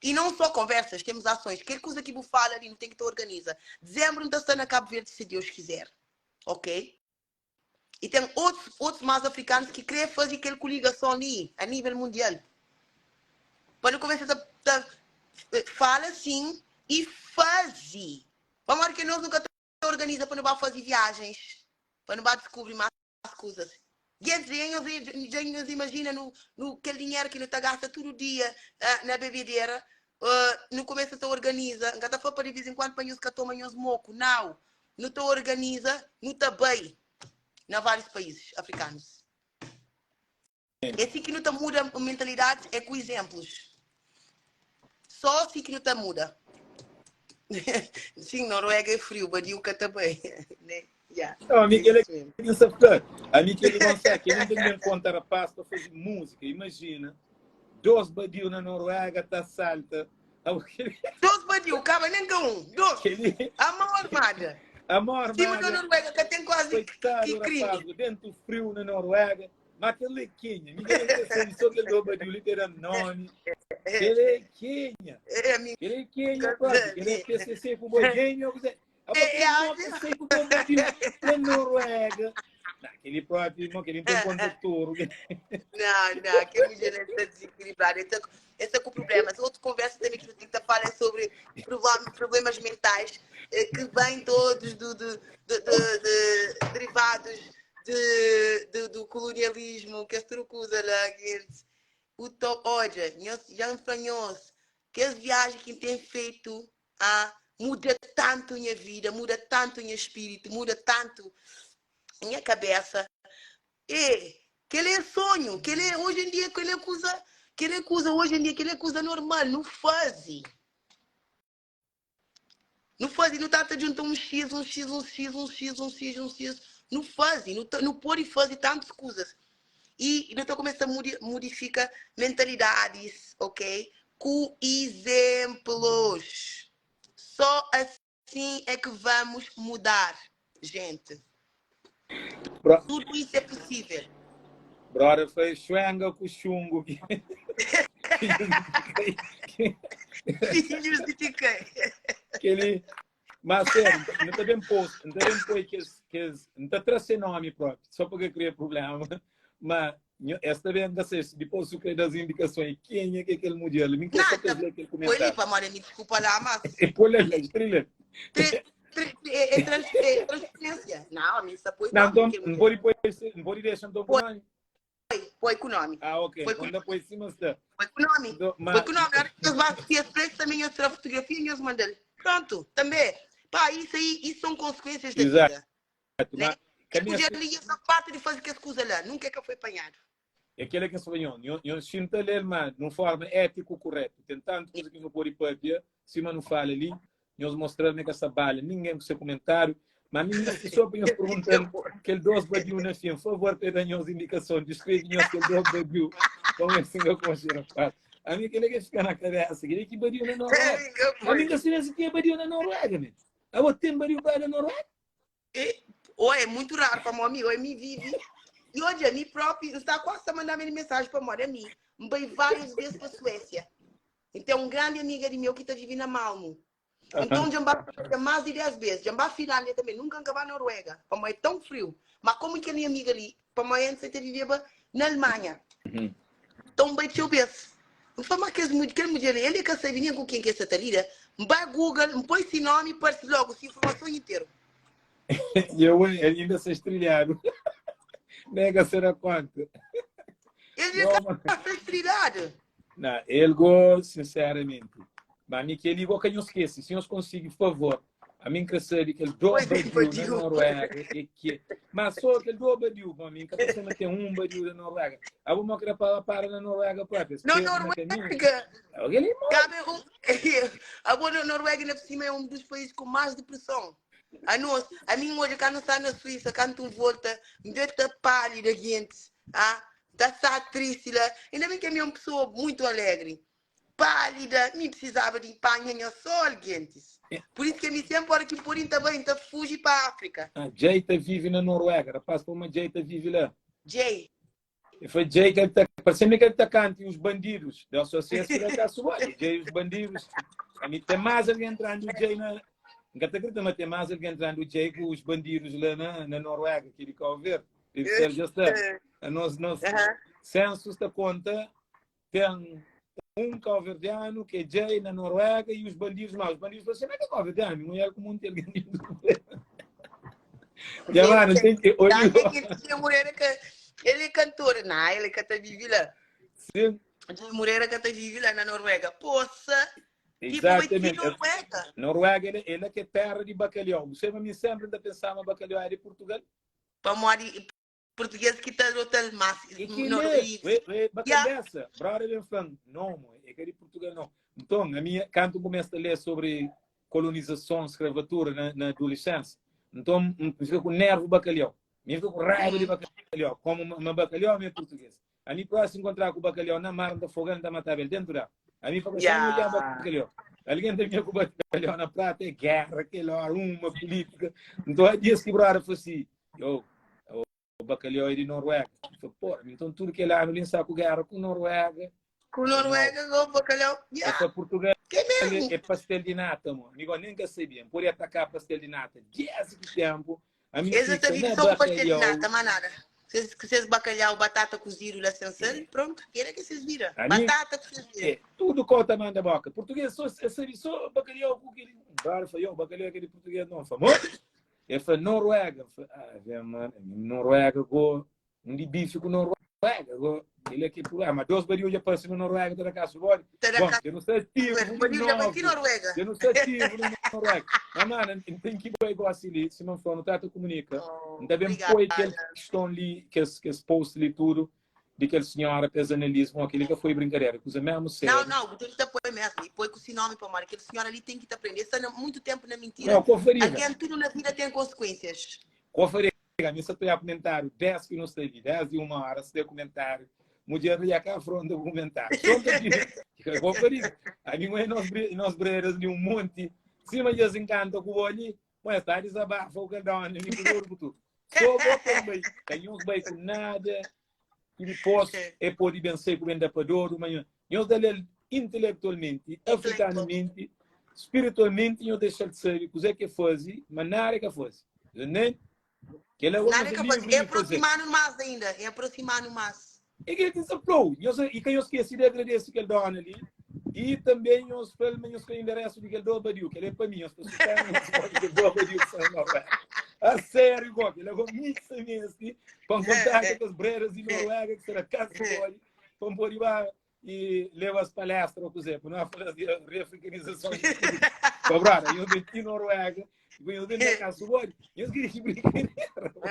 I non so konversas, temus asons. Kel kuza ki bu fala li nu ten ki ta organiza. Dizembru N ta sta na Kabu Verdi si Deus kizer. Ok? I ten otus otus mas afrikanus ki kre faze kel kuligason li a nivel mundial. Pa nu kumesa ta ta fala sin i faze. Pamodi ke nos nu ka ta organiza pa nu ba faze viajens, pa nu ba diskubri más kuzas. Gentis, dja nhos, dja nhos imajina nu, nu, kel dinheru ki nu ta gasta tudu dia uh, na bebedera, uh, nu kumesa ta organiza, N ka ta fla pa di vez en kuandu pa nhos ka toma nhos moku, nau, nu ta organiza, nu ta bai na várius países afrikanus. É si ki nu ta muda mentalidadis, é ku izenplus. Só si ki nu ta muda. Sim, Noruega é friu, badiu ka ta bai. Né? Yeah. Não, a mim É que ele isso mesmo. é que fla. A mim que ele consegue, ele não tem conta rapaz para fazer música. Imagina, dois badiu na Noruega tá salta. Dos badiu, kaba nem ka um. Dos. Aquele, A mão armada. a mão Cima da armada, Noruega ka tem quase que, coitado que crime. rapaz, dentro frio na Noruega. Mas aquele é quenha. Ninguém tem que só que ele do badiu, lhe ter nome. Ele é quenha. É, amigo. Ele é quenha próprio. Ele é PCC com boi gênio. É, é, A sei com boi badiu na Noruega. Aquele próprio irmão que ele tem conta touro. Não, não, que mulher está desequilibrada. Esse, esse é o problema. Essa outra conversa também que eu tenho que falar é sobre problemas mentais eh, que vêm todos do, do, do, do, de, derivados de, de, do colonialismo, que as trucusa lá, que o to, olha, já fanhos, que as viagens que tem feito ah, muda tanto minha vida, muda tanto meu espírito, muda tanto minha cabeça. E que ele é sonho, que ele é, hoje em dia que ele é coisa, que ele é coisa hoje em dia que ele é coisa normal, não faz. Não faz, não tá junto um X, um X, um X, um X, um X, um X. Não faz, não, não pode fazer tantas coisas. E não tá começando a modificar mentalidades, ok? Com exemplos. Só assim é que vamos mudar, gente. Bro... Tudo isso é possível. Brother, foi chuenga com chungo. Filhos de quem? Aquele... Mas sério, não está bem posto, não está bem posto que, que não está trazendo nome próprio, só porque cria problema. Mas esta vez não sei, depois eu queria das indicações, quem é que é aquele modelo? Me Não, só para ler aquele foi ali, comentário. pá, mano, me desculpa lá, mas É por lá, estrela. é, é, trans, é transferência. Não, a mim se apoia Não, próprio, então, aquele não modelo. pode pôr, não pode deixar então com Foi, nome. foi com o nome. Ah, ok. Foi com, Quando depois cima está. foi com o nome. Então, Foi mas com o nome. Na hora que eles vão assistir esse preço, também eu tiro a fotografia e eles mandam-lhe. Pronto, também. Pá, isso aí, isso são consequências da exato, vida. Né? mas Eu caminha podia ali essa parte de fazer que as coisas lá. Nunca é que eu fui apanhado. É aquele que sonhou. Eu, eu sinto ler, mas de uma forma ético correto. Tem tanto coisa que não pode papia, se não fala ali, nós mostrando que essa bala, ninguém com seu comentário, mas ninguém só para nós perguntando que ele dois badiu na fim, por favor, peda nós indicação, descreve nós que ele dois badiu, como é assim eu consigo, rapaz. A mim que ele quer ficar na cabeça, que ele que badiu na Noruega. A mim que assim que badiu na Noruega, man. Eu tenho badiu na Noruega. E, ou é muito raro para o amigo, ou é me vive. E hoje a mim próprio está quase a mandar mensagem para a mim. Me veio várias vezes para a Suécia. Então, um grande amiga de meu que está vivendo na Malmo. Então, já mais de 10 vezes. Já Finlândia também, nunca acabou na Noruega. Para mim é tão frio. Mas como que a minha amiga ali, para mim antes de vivia na Alemanha. Uhum. Nton bai txeu bês. N fla, má kes, kel mudjer li, el é ka sabe nen ku ken ki el sta ta lida. N bai Google, N poi se nómi, parse lógu se informason interu. E eu ainda sta estrilhadu. Nega se da konta. El dja ka sta estrilhadu. Na, el go, sinseramenti. Ma mi kel-li go ka nhos skese. Si nhos konsigi, favor, Ami N kre sabe kel do badiu na Noruega é ke. Mas só kel do badiu, bom, ami N ka ta ma ten un badiu na Noruega. Abo mo kre pa para na Noruega próprio. Na Noruega. Cabe um, abo na Noruega na cima é um dos países com mais depressão. A nós, a mim hoje cá não está na Suíça, canto um volta, me vê tá pálida gente, ah, tá tá triste lá. Ainda bem que a minha é uma pessoa muito alegre. Pálida, mi precisaba di panha nha sol, gentis. Por isso que mi sempre ora ki podi nta bai, nta fugi pa África. Ah, Jay ta vive na Noruega, rapaz, pa uma Jay ta vive lá. Jay. E foi Jay que ele tá, parece-me que ele tá canta e os bandidos. Deu só se esse tá suave, Jay e os bandidos. A mim tem mais alguém entrando o Jay na Nunca te acredito, mas tem mais alguém entrando o Jay com os bandidos lá na, na Noruega, que ele quer ver. Deve ser já está. A nós, nós, censo está conta Ten un kauverdianu ki é djei na Noruega i os bandidos má. Os bandidos fla, Sima ki é kauverdianu? Mulher ku monti algen di Dja mano, ten ki olha. Jay Moreira ka ele é cantor, não, ele ka ta vive lá. Sim. Jay Moreira ka ta vive lá na Noruega. Poça, tipo, vai ti Exatamente. Noruega. Noruega, ele, ele é que é terra de bacalhau. Você, mas mim sempre ainda pensava bacalhau é de Portugal. Pamodi Português ki ta adota-l mas E kel-li, ue, ue, ba kabésa, brother ben fla-m, no, mo, é ka di Purtugal, no. Nton, ami, kantu N kumesa ta lé sobri kolonizason, skravatura na, na adulesénsia, nton, N fika ku nervu bakalhau. Mi fika ku raiba di bakalhau, komu ma bakalhau mi é purtugês. Ami prósimu nkontraba ku bakalhau na mar, N ta foga-l, N ta mataba el dentu d'água. Ami fla, Ya. Xa mi bakalhau. Algen ta vinha ku bakalhau na prata, é géra, kel óra, uma pulítika. Nton, há dias ki brother fla si, Yo, o bacalhau é di Noruega. N fla, porra, então tudo kel anu li N sta ku guerra ku Noruega. Ku Noruega, go bacalhau. É pa Portugal, Que mesmo? é pastel de nata, mo. Amigo, nem ka sabia. N podia atacar pastel de nata desde que tempo. A mim Eles fica até na só com pastel de bacalhau. nata, mais nada. Vocês, vocês bacalhau, batata cozido lá sem sal, pronto, era que vocês viram. A mim, Batata que vocês viram. é, tudo cota manda boca. Português só, é, sabe, só bacalhau com aquele. Claro, foi eu, bacalhau é aquele português não famoso. El fla Noruega. El fla, ah, vem, mano, Noruega go, um di bife ku Noruega go. Ele aqui por lá, mas dois baril já passa no Noruega, tá na casa bode. Tá na Bom, casa eu não sou ativo baril de já vai novo. Noruega. Eu não sou ativo no Noruega. Mas, mano, tem que ir igual assim ali, se não for, não tá, te comunica. Oh, Não tá bem põe aquele obrigada. questão ali, que esse, que esse post ali tudo, de aquele senhora, que analisa, bom, aquele que foi brincadeira, coisa mesmo Não, sério. não, tem que te apoiar mesmo. E põe com esse nome para mora. Aquele senhor ali tem que te aprender. Está muito tempo na mentira. Não, com farinha. Alguém, tudo na vida tem consequências. Com farinha, a mim só tem comentário, 10 que não sei, 10 de uma hora, se tem comentário. Mulher ali cá afronta o comentário. Afronta de com farinha. A mim, nós, nós breiras de um monte, cima eles encanta com o olho, mas está a desabafa o caldão, nem com o tudo. Só vou também, tem uns bem com nada, e depois é pode vencer com o endapador, mas nós dele intelectualmente, africanamente, espiritualmente, nós deixa de saber o que é que faz, mas nada que faz. Nem que ele é Nada que faz. É aproximar mais ainda, é aproximar mais. E que ele falou, e que eu esqueci de agradecer aquele dono ali, e também eu falei, mas eu endereço de aquele do Badiu, que ele é para mim, eu estou que do Badiu, a sério, igual, ele é mixa mesmo, para contar com as breiras de Noruega, que será casa de para pôr e leva as palestras, por exemplo, não é falar de reafricanização. Cobrar, eu de Noruega, eu de na casa do eu queria brincadeira.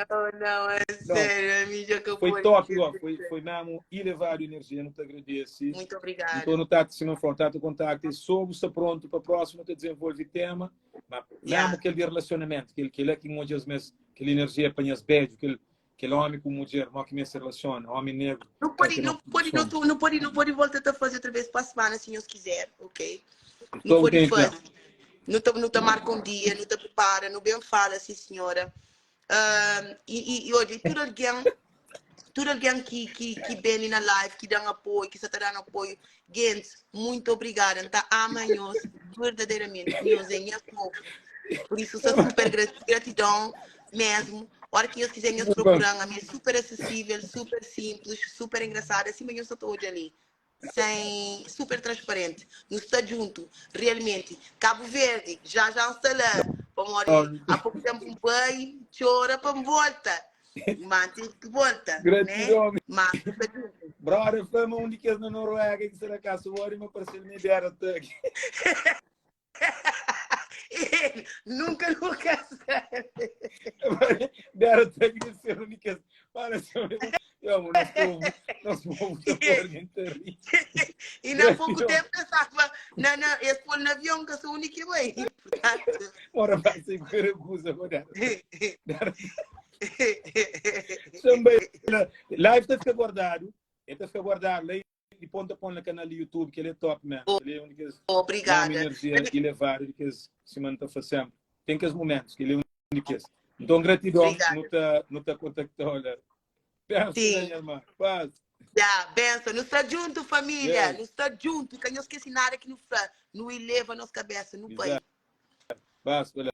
Não, não, é sério, a mídia que eu Foi top, ó, foi, foi mesmo elevado energia, não te agradeço. Muito obrigada. Então, não tá, se não for, tá, contato, e soube, está pronto para a próxima, te desenvolve tema, mas mesmo aquele de relacionamento, aquele que ele é que muitas vezes, aquela energia apanhas beijo, aquele aquele homem com mulher, como que me se relaciona, homem negro. Não pode, não pode, não, não pode, não pode voltar a fazer outra vez para a semana, se Deus quiser, ok? Não pode fazer. Não te, não te marca um dia, não te prepara, não bem fala, sim senhora. E, e, e olha, tudo alguém, tudo alguém que, que, que vem na live, que dá um apoio, que está dando apoio, gente, muito obrigada. Então, ama nós, verdadeiramente, nós é minha povo. Por isso, sou super gratidão mesmo. Ora ki nhos kizé, nhos prokura-m. Ami é super asesível, super simples, super engrasadu, sima nhos sa ta odja li. Sem, super transparente. Nu sta djuntu, realmenti. Kabu Verdi, já já N sta la. Pamodi há pouco tempo N bai, N txora pa N volta. Má N tive ki volta, né? Gratidon. Má nu sta djuntu. Brother, fla ma un di kes na Noruega ki sta na kasa ori ma parse-l mi bera tag. Nunca nunca sabe. Bera tag de ser un di kes. Fala sobre. Yo, nos povo, nos povo ta pôr alguém ta ri. E na pouco tempo eu estava na, na, esse pôr no avião que eu sou o único que vai. Portanto. Ora, vai ser que recusa, vou dar. Também, live tá fica guardado. Ele tá fica guardado lá di ponta a ponta na kanal di YouTube, kel é top mesmo. Kel é un di kes Obrigada. energia elevadu di kes sima nu ta fla sempre. Ten kes momentus, kel é un di kes. Nton gratidon, nu ta nu ta kontaktau la. Benção, minha irmã. Paz. Ya, benção. Nu sta djuntu, família. Yes. Nu sta djuntu. Ka nhos skese nada ki nu fla. Nu eleva nos kabesa, nu pai. Paz,